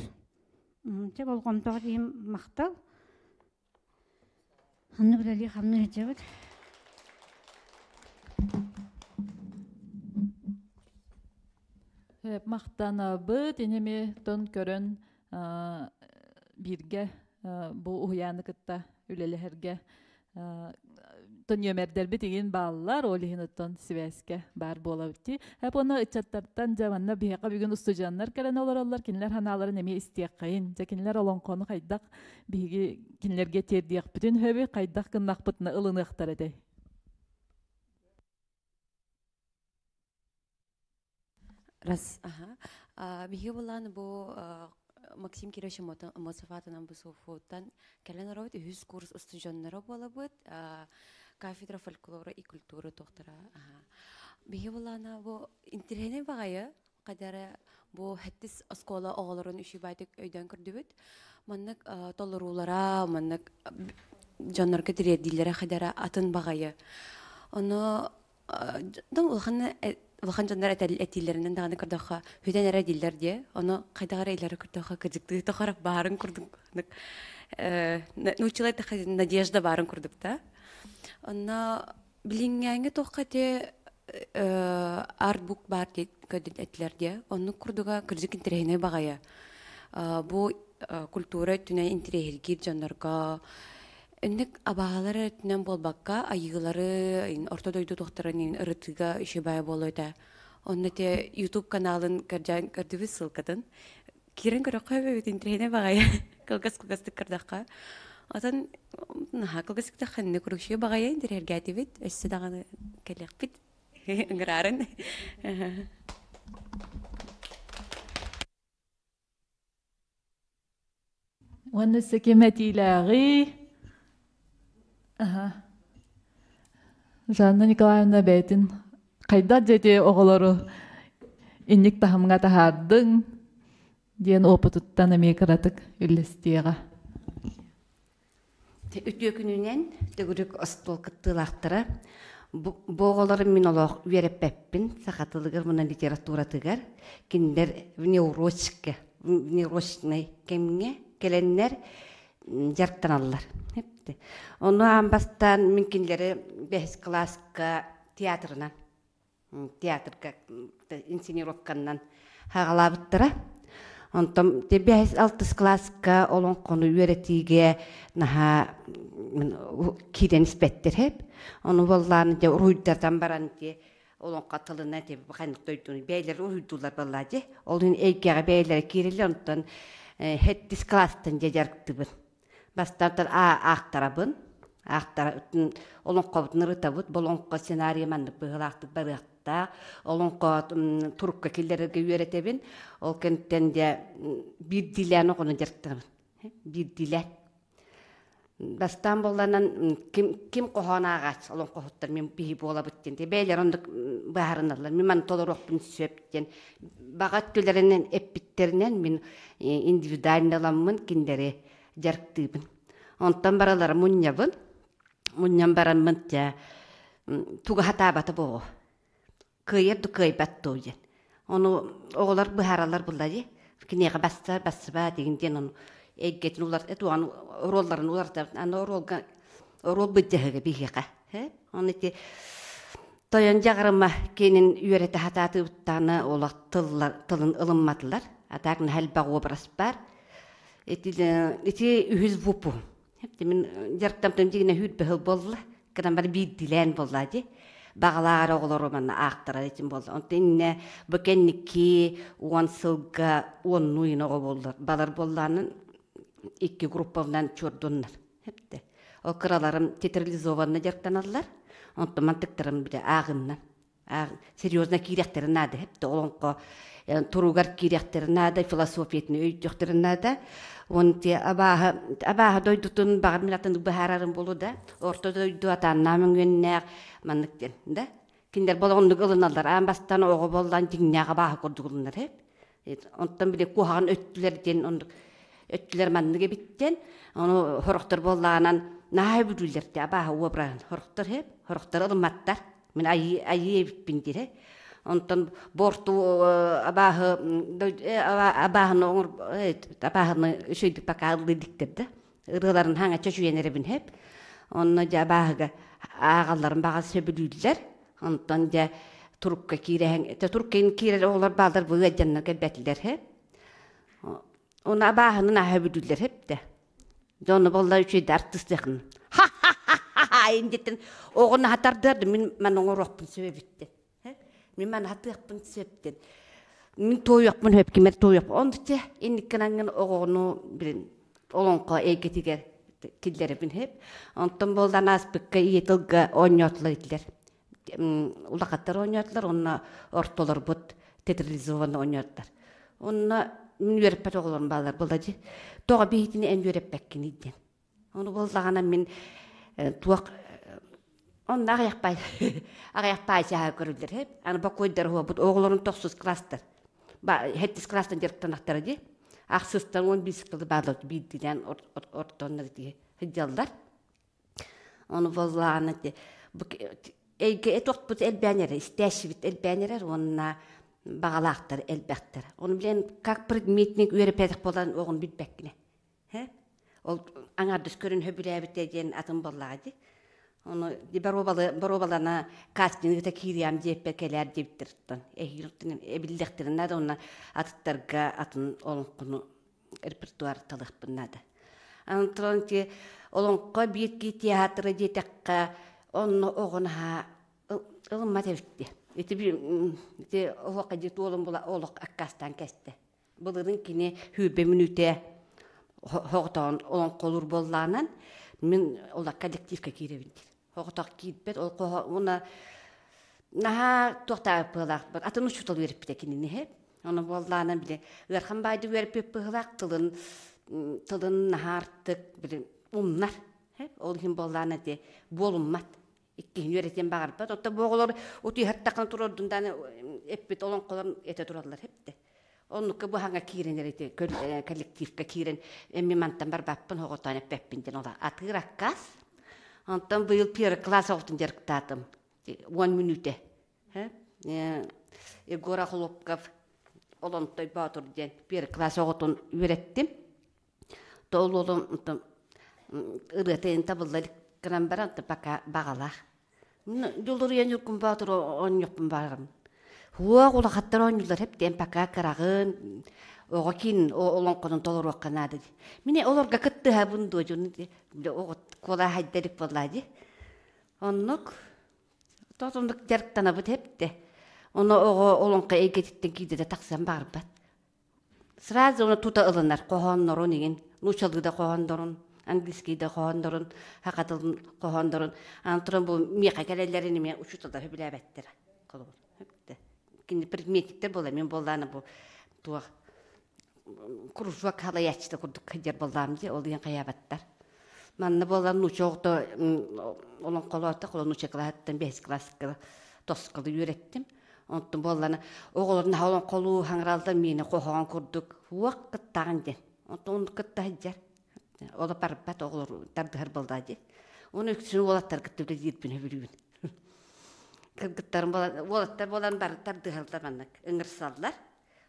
Чэ болҕомтоҕо тиийим махтал. Ханна үлэлии хамныы сылдьабыт. Махтанабыт иними тон көрөн бииргэ бу уһуйааны кытта үлэлэһэргэ төнүөмэрдэрбит игин бааллар, ол иһин оттон сибээскэ баар буолабыт дии. Эп уонна ыччаттартан дьэ манна биһиэхэ бүгүн устудьуоннар кэлэн олороллор, кинилэр санааларын эмиэ истиэххэйин. Дьэ кинилэр олоҥхону хайдах биһиги кинилэргэ тиэрдиэхпитин сөбүй, хайдах гыннахпытына ылыныахтар этэй? Раз, аха. Биһиги булаан бу Максим Кирович Аммосов аатынан бу СОФУ-тан кэлэн оробут үһүс курс устудьуоннара буолабыт. Кафедра фольклора и культуры туохтара. Биһиги булаана бу интириэһинэй баҕайы кадара бу хэттис оскуола оҕолорун үчүгэй өйдөөн көрдүбүт. Маннык толоруулара, маннык дьоннорго тириэрдиилэрэ хадара атын баҕайы. Ону улахан улахан дьоннор этиилэринэн даҕаны көрдөххө хүтэн эрэ дииллэр диэ ону хайдах эрэ илэрэ көрдөххө кыдьыктыы тохорох баарын курдук научилай надежда баарын курдук да онно билиҥҥээҥҥи туохха те артбук баар этилэр диэ оннук курдуга кырдьык интэриэһинэй баҕайы бу культура өттүнэн интэриэһиргиир дьоннорго Инник абаһалар өттүнэн буолбакка, айыылары, орто дойду туохтарын ырытыыга үчүгэй буолуо этэ. Онно те YouTube каналын көрдөөн көрдүбүт ссылкатын. Киирэн көрөххө эбит интэриэһинэй баҕайы. Кылгас кылгастык көрдөххө. Отон наһаа кылгас күтэх ханны курукшуй баҕайы интэриэһиргээтибит. Өссө даҕаны кэлиэхпит. Ыҥырарын. Уонна секим этиилээҕий? Аха. Жанна Николаевна бэйэтин хайдах дьэти оҕолору инник таһымҥа таһаардыҥ диэн опытыттан эмиэ кыратык үллэстиэҕэ. Үтүө күнүнэн төгүрүк остуол кыттыылаахтара. Бу оҕолору мин олох үөрэппэппин саха тылыгар уонна литературатыгар. Кинилэр внеурочка, внеурочнай кэмҥэ кэлэннэр дьарыктаналлар. Ону аан бастаан мин кинилэри бэһис кылааска театрынан театрга инсценировканнан хаҕалаабыттара. Онтон бэһис алтыс кылааска олоҥхону үөрэтиигэ наһаа киирэн испэттэр хэп. Ону буоллаан дьэ уруһуйдатан баран дьэ олоҥхо тылына дьэ ханнык дойдуну бэйэлэр уруһуйдуулар буоллаа дьэ. Ол иһин эйгэҕэ бэйэлэрэ киирэллэр онтон хэттис кылаастан дьэ дьарыктыыбын. Бастаан аахтарабын, аахтара олоҥхобутун ырытабыт, бу олоҥхо сценарийа маннык быһыылаахтык барыахтаах, олоҥхо турукка киллэрэргэ үөрэтэбин, ол кэнниттэн дьэ биирдиилээн оҕону дьарыктанабын, биирдиилээн. Бастаан буолланан ким ким хоһоон ааҕааччы олоҥхоһуттар мин биһи буолабыт диэн бэйэлэр оннук быһаарыналлар мин маны толоруохпун сөп диэн баҕа өттүлэринэн эппиттэринэн мин индивидуальныламмын кинилэри дьарыктыыбын. Онтон баралара мунньабын. Мунньан бараммын дьэ тугу хатаабата буолуо. Кыайар да кыайбат дуу диэн. Ону оҕолор быһаараллар булла дии. Киниэхэ басса бассыба дигин диэн ону эйгэтин улар этуан оруолларын уларта аны оруолга оруол быдьаһыга биһиэхэ. Оны ити тойон дьаҕарыма кинин үөрэтэ хатаатыбыттааны олох тыллар тылын ылымматылар. А так элбэх образ бар. Ити ити үһүс вупу. Мин дьарыктамтым дигинэ хүүт бөһөл болла. Кынан бар биирдилээн болла ди. Бағалаар оҕолору манна аахтарар этим болла. Онтон инне бу кэнники уон сылга уоннуу оҕо боллар. Балар боллаанын икки группабынан чуордуннар. Хепте. Ол кыраларым театрализованно дьарыктаналлар. Онтон мантыктарым бile ааҕыннан. Серьезно киириэхтэрин наада. Хепте олоҥхо туругар киириэхтэрин наада, философиятын өйдүөхтэрин наада. Уон те абааһы абааһы дойдутун баҕар мин атын быһаарарым болу да. Орто дойду атааннаа мөҥүөннээх маннык диэн да. Кинилэр болоҕуннук ылыналлар. Аан бастаан оҕо буоллаан дьиҥнээх абааһы курдук ылынар эбит. Онтон били куһаҕан өттүлэр диэн оннук өттүлэр маннык эбит диэн ону сорохтор буоллаҕынан наһаа бүдүүллэр дии абааһы уобраһын сорохтор иһэ сорохтор ылымматтар мин айыы айыы эбиппин диир онтон борту абааһы абааһыны оҥор абааһыны үчүгэйдик пока ыллыы иликтэр да ырыаларын хаҥачча чуйан эрэбин хэп онно дьэ абааһыга ааҕалларын баҕас сөбүлүүллэр онтон дьэ турукка киирэһэн турукка киирэр оҕолор бааллар бу ыалдьаннар кэлбэтилэр хэп Оны абааһынын аһа бүдүллэр хэптэ. Дьону болла үчүйдэ артыстыахын. Ха-ха-ха-ха индиттен оҕону хатардыарды мин ман оҥоруохпун сөбүттен. Мин ман хатыахпын сөптен. Мин туойуохпун хөп кимер туойуох. Онду те инниккен ангын оҕону билин олоҥхо эйгэтигэр киллэребин хеп. Онтон болдан ааспыкка ийэ тылга оонньоотулар итилер. Улахаттар оонньоотулар, онно ортолорбут театрализованно оонньоотулар. Онно мин үөрэппэт оҕолорум бааллар буолла дии. Тоҕо биһитини эн үөрэппэккиний диэн. Ону буоллаҕына мин туох онно аҕыйах аҕыйах паачаһа көрүллэр һэп. Аны бокуойдар уһуобут оҕолорун тохсус класстар. Хэттис класстан дьарыктанахтара дии. Ахсыстан он биир кылы баалар биирдилээн ортоннор дии сылдьаллар. Ону буоллаҕына эйгэ этохпут элбээн эрэр, истээччибит элбээн эрэр уонна баҕалаахтар элбэхтэр. Ону билэн как предметник үөрэппэтэх буолан оҕону билбэккинэ. Ол аҥаардас көрөн сөбүлээбитэ диэн атын буоллаҕа дии. Ону боруобалана кастингыта киириэм диэппэр кэлээр диэбиттэр эһиил эбиллэхтэрин наада уонна атыттарга атын олоҥхону репертуар талыахпын наада. Антон ити олоҥхо биир кии театры диэтэххэ, онно оҕо наһаа ылыммат эбит Ити ити оһуохха дьиэт уолум була олох аккаастаан кэстэ. Былырын кини сүүрбэ мүнүүтэ хоҕотоон олоҥхолуур буоллаанан мин ола коллективка киирэбин диир. Хоҕотох киирбэт ол уонна наһаа туохтаах быһыылаах атын учуутал үөрэппитэ кинини Ону буоллаана били ыархан баайды үөрпүт быһыылаах тылын тылын наһаартык били умнар. Ол иһин буоллаана ити буолуммат. Иккиһин үөрэтиэн баҕарбат. Оттон бу оҕолор утуйуһаттахына турордун дааны эппит олоҥхолорун этэ тураллар эпте. Оннукка бу хаҥа киирэн эрэ коллективка киирэн эмми мантан барбаппын оҕотоон эппэппин диэн ола атыыр аккаас. Онтон быйыл первый класс оҕотун дьарыктаатым. Уон мүнүүтэ. Егор Охлопков Олонтой Боотур диэн первый класс оҕотун үөрэттим. То ол уолум ырыатын табылла илик гынан баран пока баҕалаах. Дьулуруйан Ньургун Боотур оонньуохпун баҕарабын. Хуох улахаттар оонньуулар эптиэн пока кыраҕын оҕо киин олоҥхотун толоруохха наада дии. Мин олорго кыттыһабын дуо дьону оҕо куолаһайда илик буоллаа дии. Оннук Тотуннук дьарыктанабыт эптэ. Ону оҕо олоҥхо эйгэтиттэн киирдэ тахсан барбат. Сразу ону тута ылынар хоһооннорун иҥин, нуучалыы да хоһооннорун, английский да хоһооннорун, саха тылын хоһооннорун. Аны туран бу миэхэ кэлэллэрин эмиэ учууталлар сөбүлээбэттэр. Холобур. Кини предметиктэр буола мин буоллаана бу туох кружок халайааччыта курдук сылдьар буоллаам дии, ол иһин хайаабаттар. Манна буолан нуучча оҕото олоҥхолоото, холо нуучча кылааһыттан бэһис кылааска тосколу үөрэттим. Онтон буоллана оҕолор наһаа олоҥхолуу хаҥыраллар миэнэ хоһоон курдук уох кыттаҕын диэн. Онтон оннук кытта сылдьар. Оло барбат оҕолор тардыһар буоллаа дии. Оны үксүн уолаттар кытта үлэлиирбин сөбүлүүбүн. Кыргыттарым уолаттар буолан бары тардыһаллар маннык ыҥырсаллар.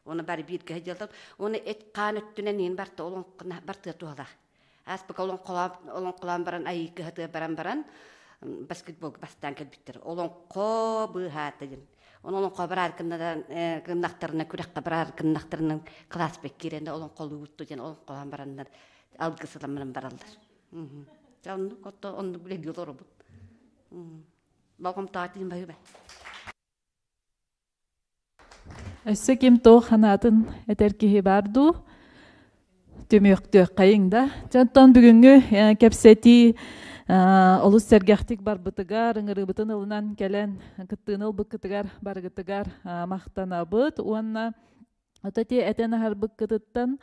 Оны бары бииргэ сылдьаллар. Оны эт-хаан өттүнэн иин барта олоҥхо бартыа туһалаах. Ааспыка олоҥхолоон баран айыы кыһатыгар баран баран баскетболга бастаан кэлбиттэр. Олоҥхо быыһаата диэн. Оны олоҥхо бараар гыннахтарына күрэххэ бараар гыннахтарына класс киирэн олоҥхолуубут диэн олоҥхолоон бараннар алгыс ылан бараллар. Оннук отто оннук билэ олоробут. Болҕомтоҕо тиин баһыыба. Өссө ким туох санаатын этэр киһи баар дуу? Түмүөхтүөххэйиҥ да. Дьонтон бүгүҥҥү кэпсэтии олус сэргэхтик барбытыгар, ыҥырыыбытын ылынан кэлэн кыттыыны ылбыккытыгар барыгытыгар махтанабыт уонна ото ти этэн аһарбыккытыттан.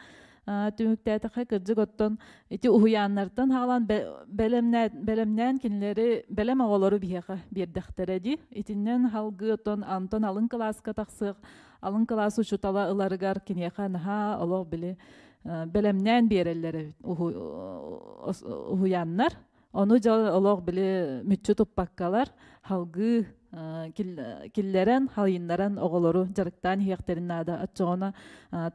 Түмүктээтэххэ кырдьык оттон ити уһуйааннартан хаалан бэлэмнээн кинилэри бэлэм оҕолору биһиэхэ биэрдэхтэрэ дии. Итиннэн халгыы оттон Антон алын кылааска тахсыах алын кылаас учуутала ыларыгар киниэхэ наһаа олох били бэлэмнээн биэрэллэр эбит уһуйааннар. Ону дьон олох били мүччү туппаккалар халгыы киллэрэн, халыйыннаран оҕолору дьарыктаан иһиэхтэрин наада. Оччоҕуна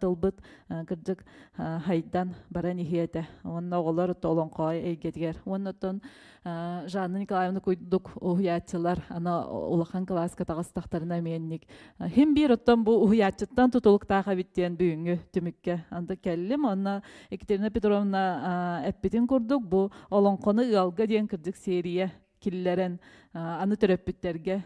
тылбыт кырдьык хайдан баран иһиэ этэ. Уонна оҕолор олоҥхо эйгэтигэр. Уонна оттон Жанна Николаевна курдук уһуйааччылар аны улахан кылааска таҕыстахтарына эмиэнник хим биир оттон бу уһуйааччыттан тутулуктаах эбит диэн бүгүҥҥү түмүккэ анда кэллим. Онно Екатерина Петровна эппитин курдук бу олоҥхону ыалга диэн кырдьык серия киллэрэн аны төрөппүттэргэ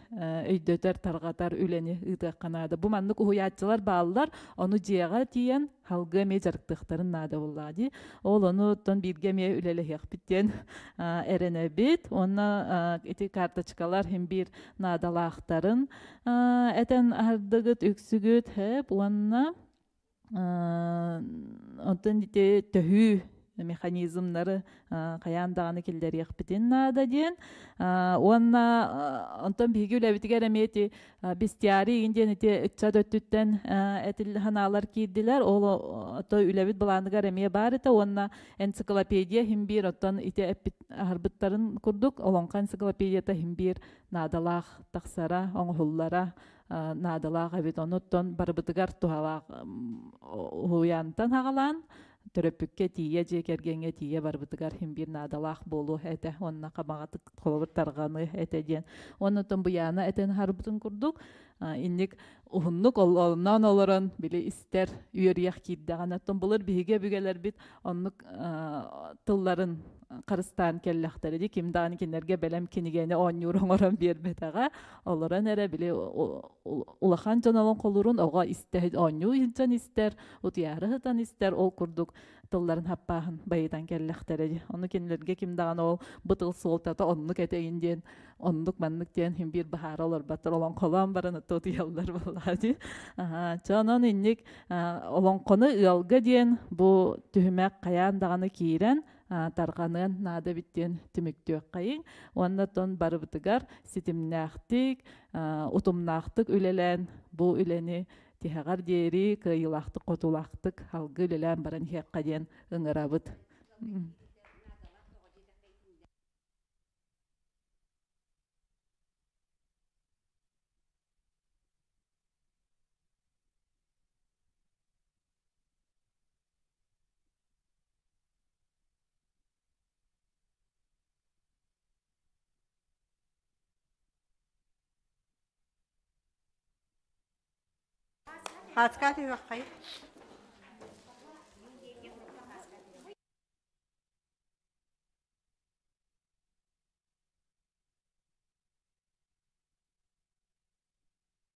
өйдөтөр, тарҕатар үлэни ыытыахха наада. Бу маннык уһуйааччылар бааллар, ону дьиэҕэ тиийэн халгы эмиэ дьарыктыахтарын наада буоллаҕа дии. Ол ону оттон бииргэ эмиэ үлэлэһиэхпит диэн эрэнэбит. Уонна ити карточкалар хим биир наадалаахтарын этэн аһардыгыт, үксүгүт хэп уонна онтон ити төһүү механизмнары хайаан даҕаны киллэриэхпитин наада диэн уонна онтон биһиги үлэбитигэр эмиэ ити бестиарий игин диэн ити ыччат өттүттэн этил ханаалар киирдилэр ол ото үлэбит былааныгар эмиэ баар этэ уонна энциклопедия иһин биир оттон ити эппит аһарбыттарын курдук олоҥхо энциклопедията иһин биир наадалаах тахсара оҥоһуллара наадалаах эбит. Онуттан барыбытыгар туһалаах уһуйаантан хаҕалаан төрөппүккэ тиийэ, дьиэ кэргэҥҥэ тиийэ барбытыгар иһин биир наадалаах буолуо этэ уонна хамаҕатык холобур тарҕаныы этэ диэн. Уонна оттон Буйаана этэн аһарбытын курдук инник уһуннук олонноон олорон били истэр үөрүйэх киирдэҕинэ оттон былыр биһиги өбүгэлэрбит оннук тылларын харыстаан кэллэхтэрэ дии ким даҕаны кинилэргэ бэлэм кинигэни оонньуур оҥорон биэрбэтэҕэ олорон эрэ били улахан дьон олоҥхолуурун оҕо истэ оонньуу сылдьан истэр утуйаары сытан истэр ол курдук тылларын хаппааһын байытан кэллэхтэрэ дии ону кинилэргэ ким даҕаны ол бу тыл суолтата оннук этэйин диэн оннук маннык диэн иһин биир баһаара олорботтор олоҥхолоон баран утуйаллар буоллаҕа дии чэ онон инник олоҥхону ыалга диэн бу түһүмэх хайаан даҕаны киирэн тарҕаныан наада эбит диэн түмүктүөххэйиҥ уонна тон барыбытыгар ситимнээхтик утумнаахтык үлэлээн бу үлэни тиһэҕэр диэри кыайыылаахтык хотуулаахтык алгы үлэлээн баран иһиэххэ диэн ыҥырабыт. Хаацкаат үөххай.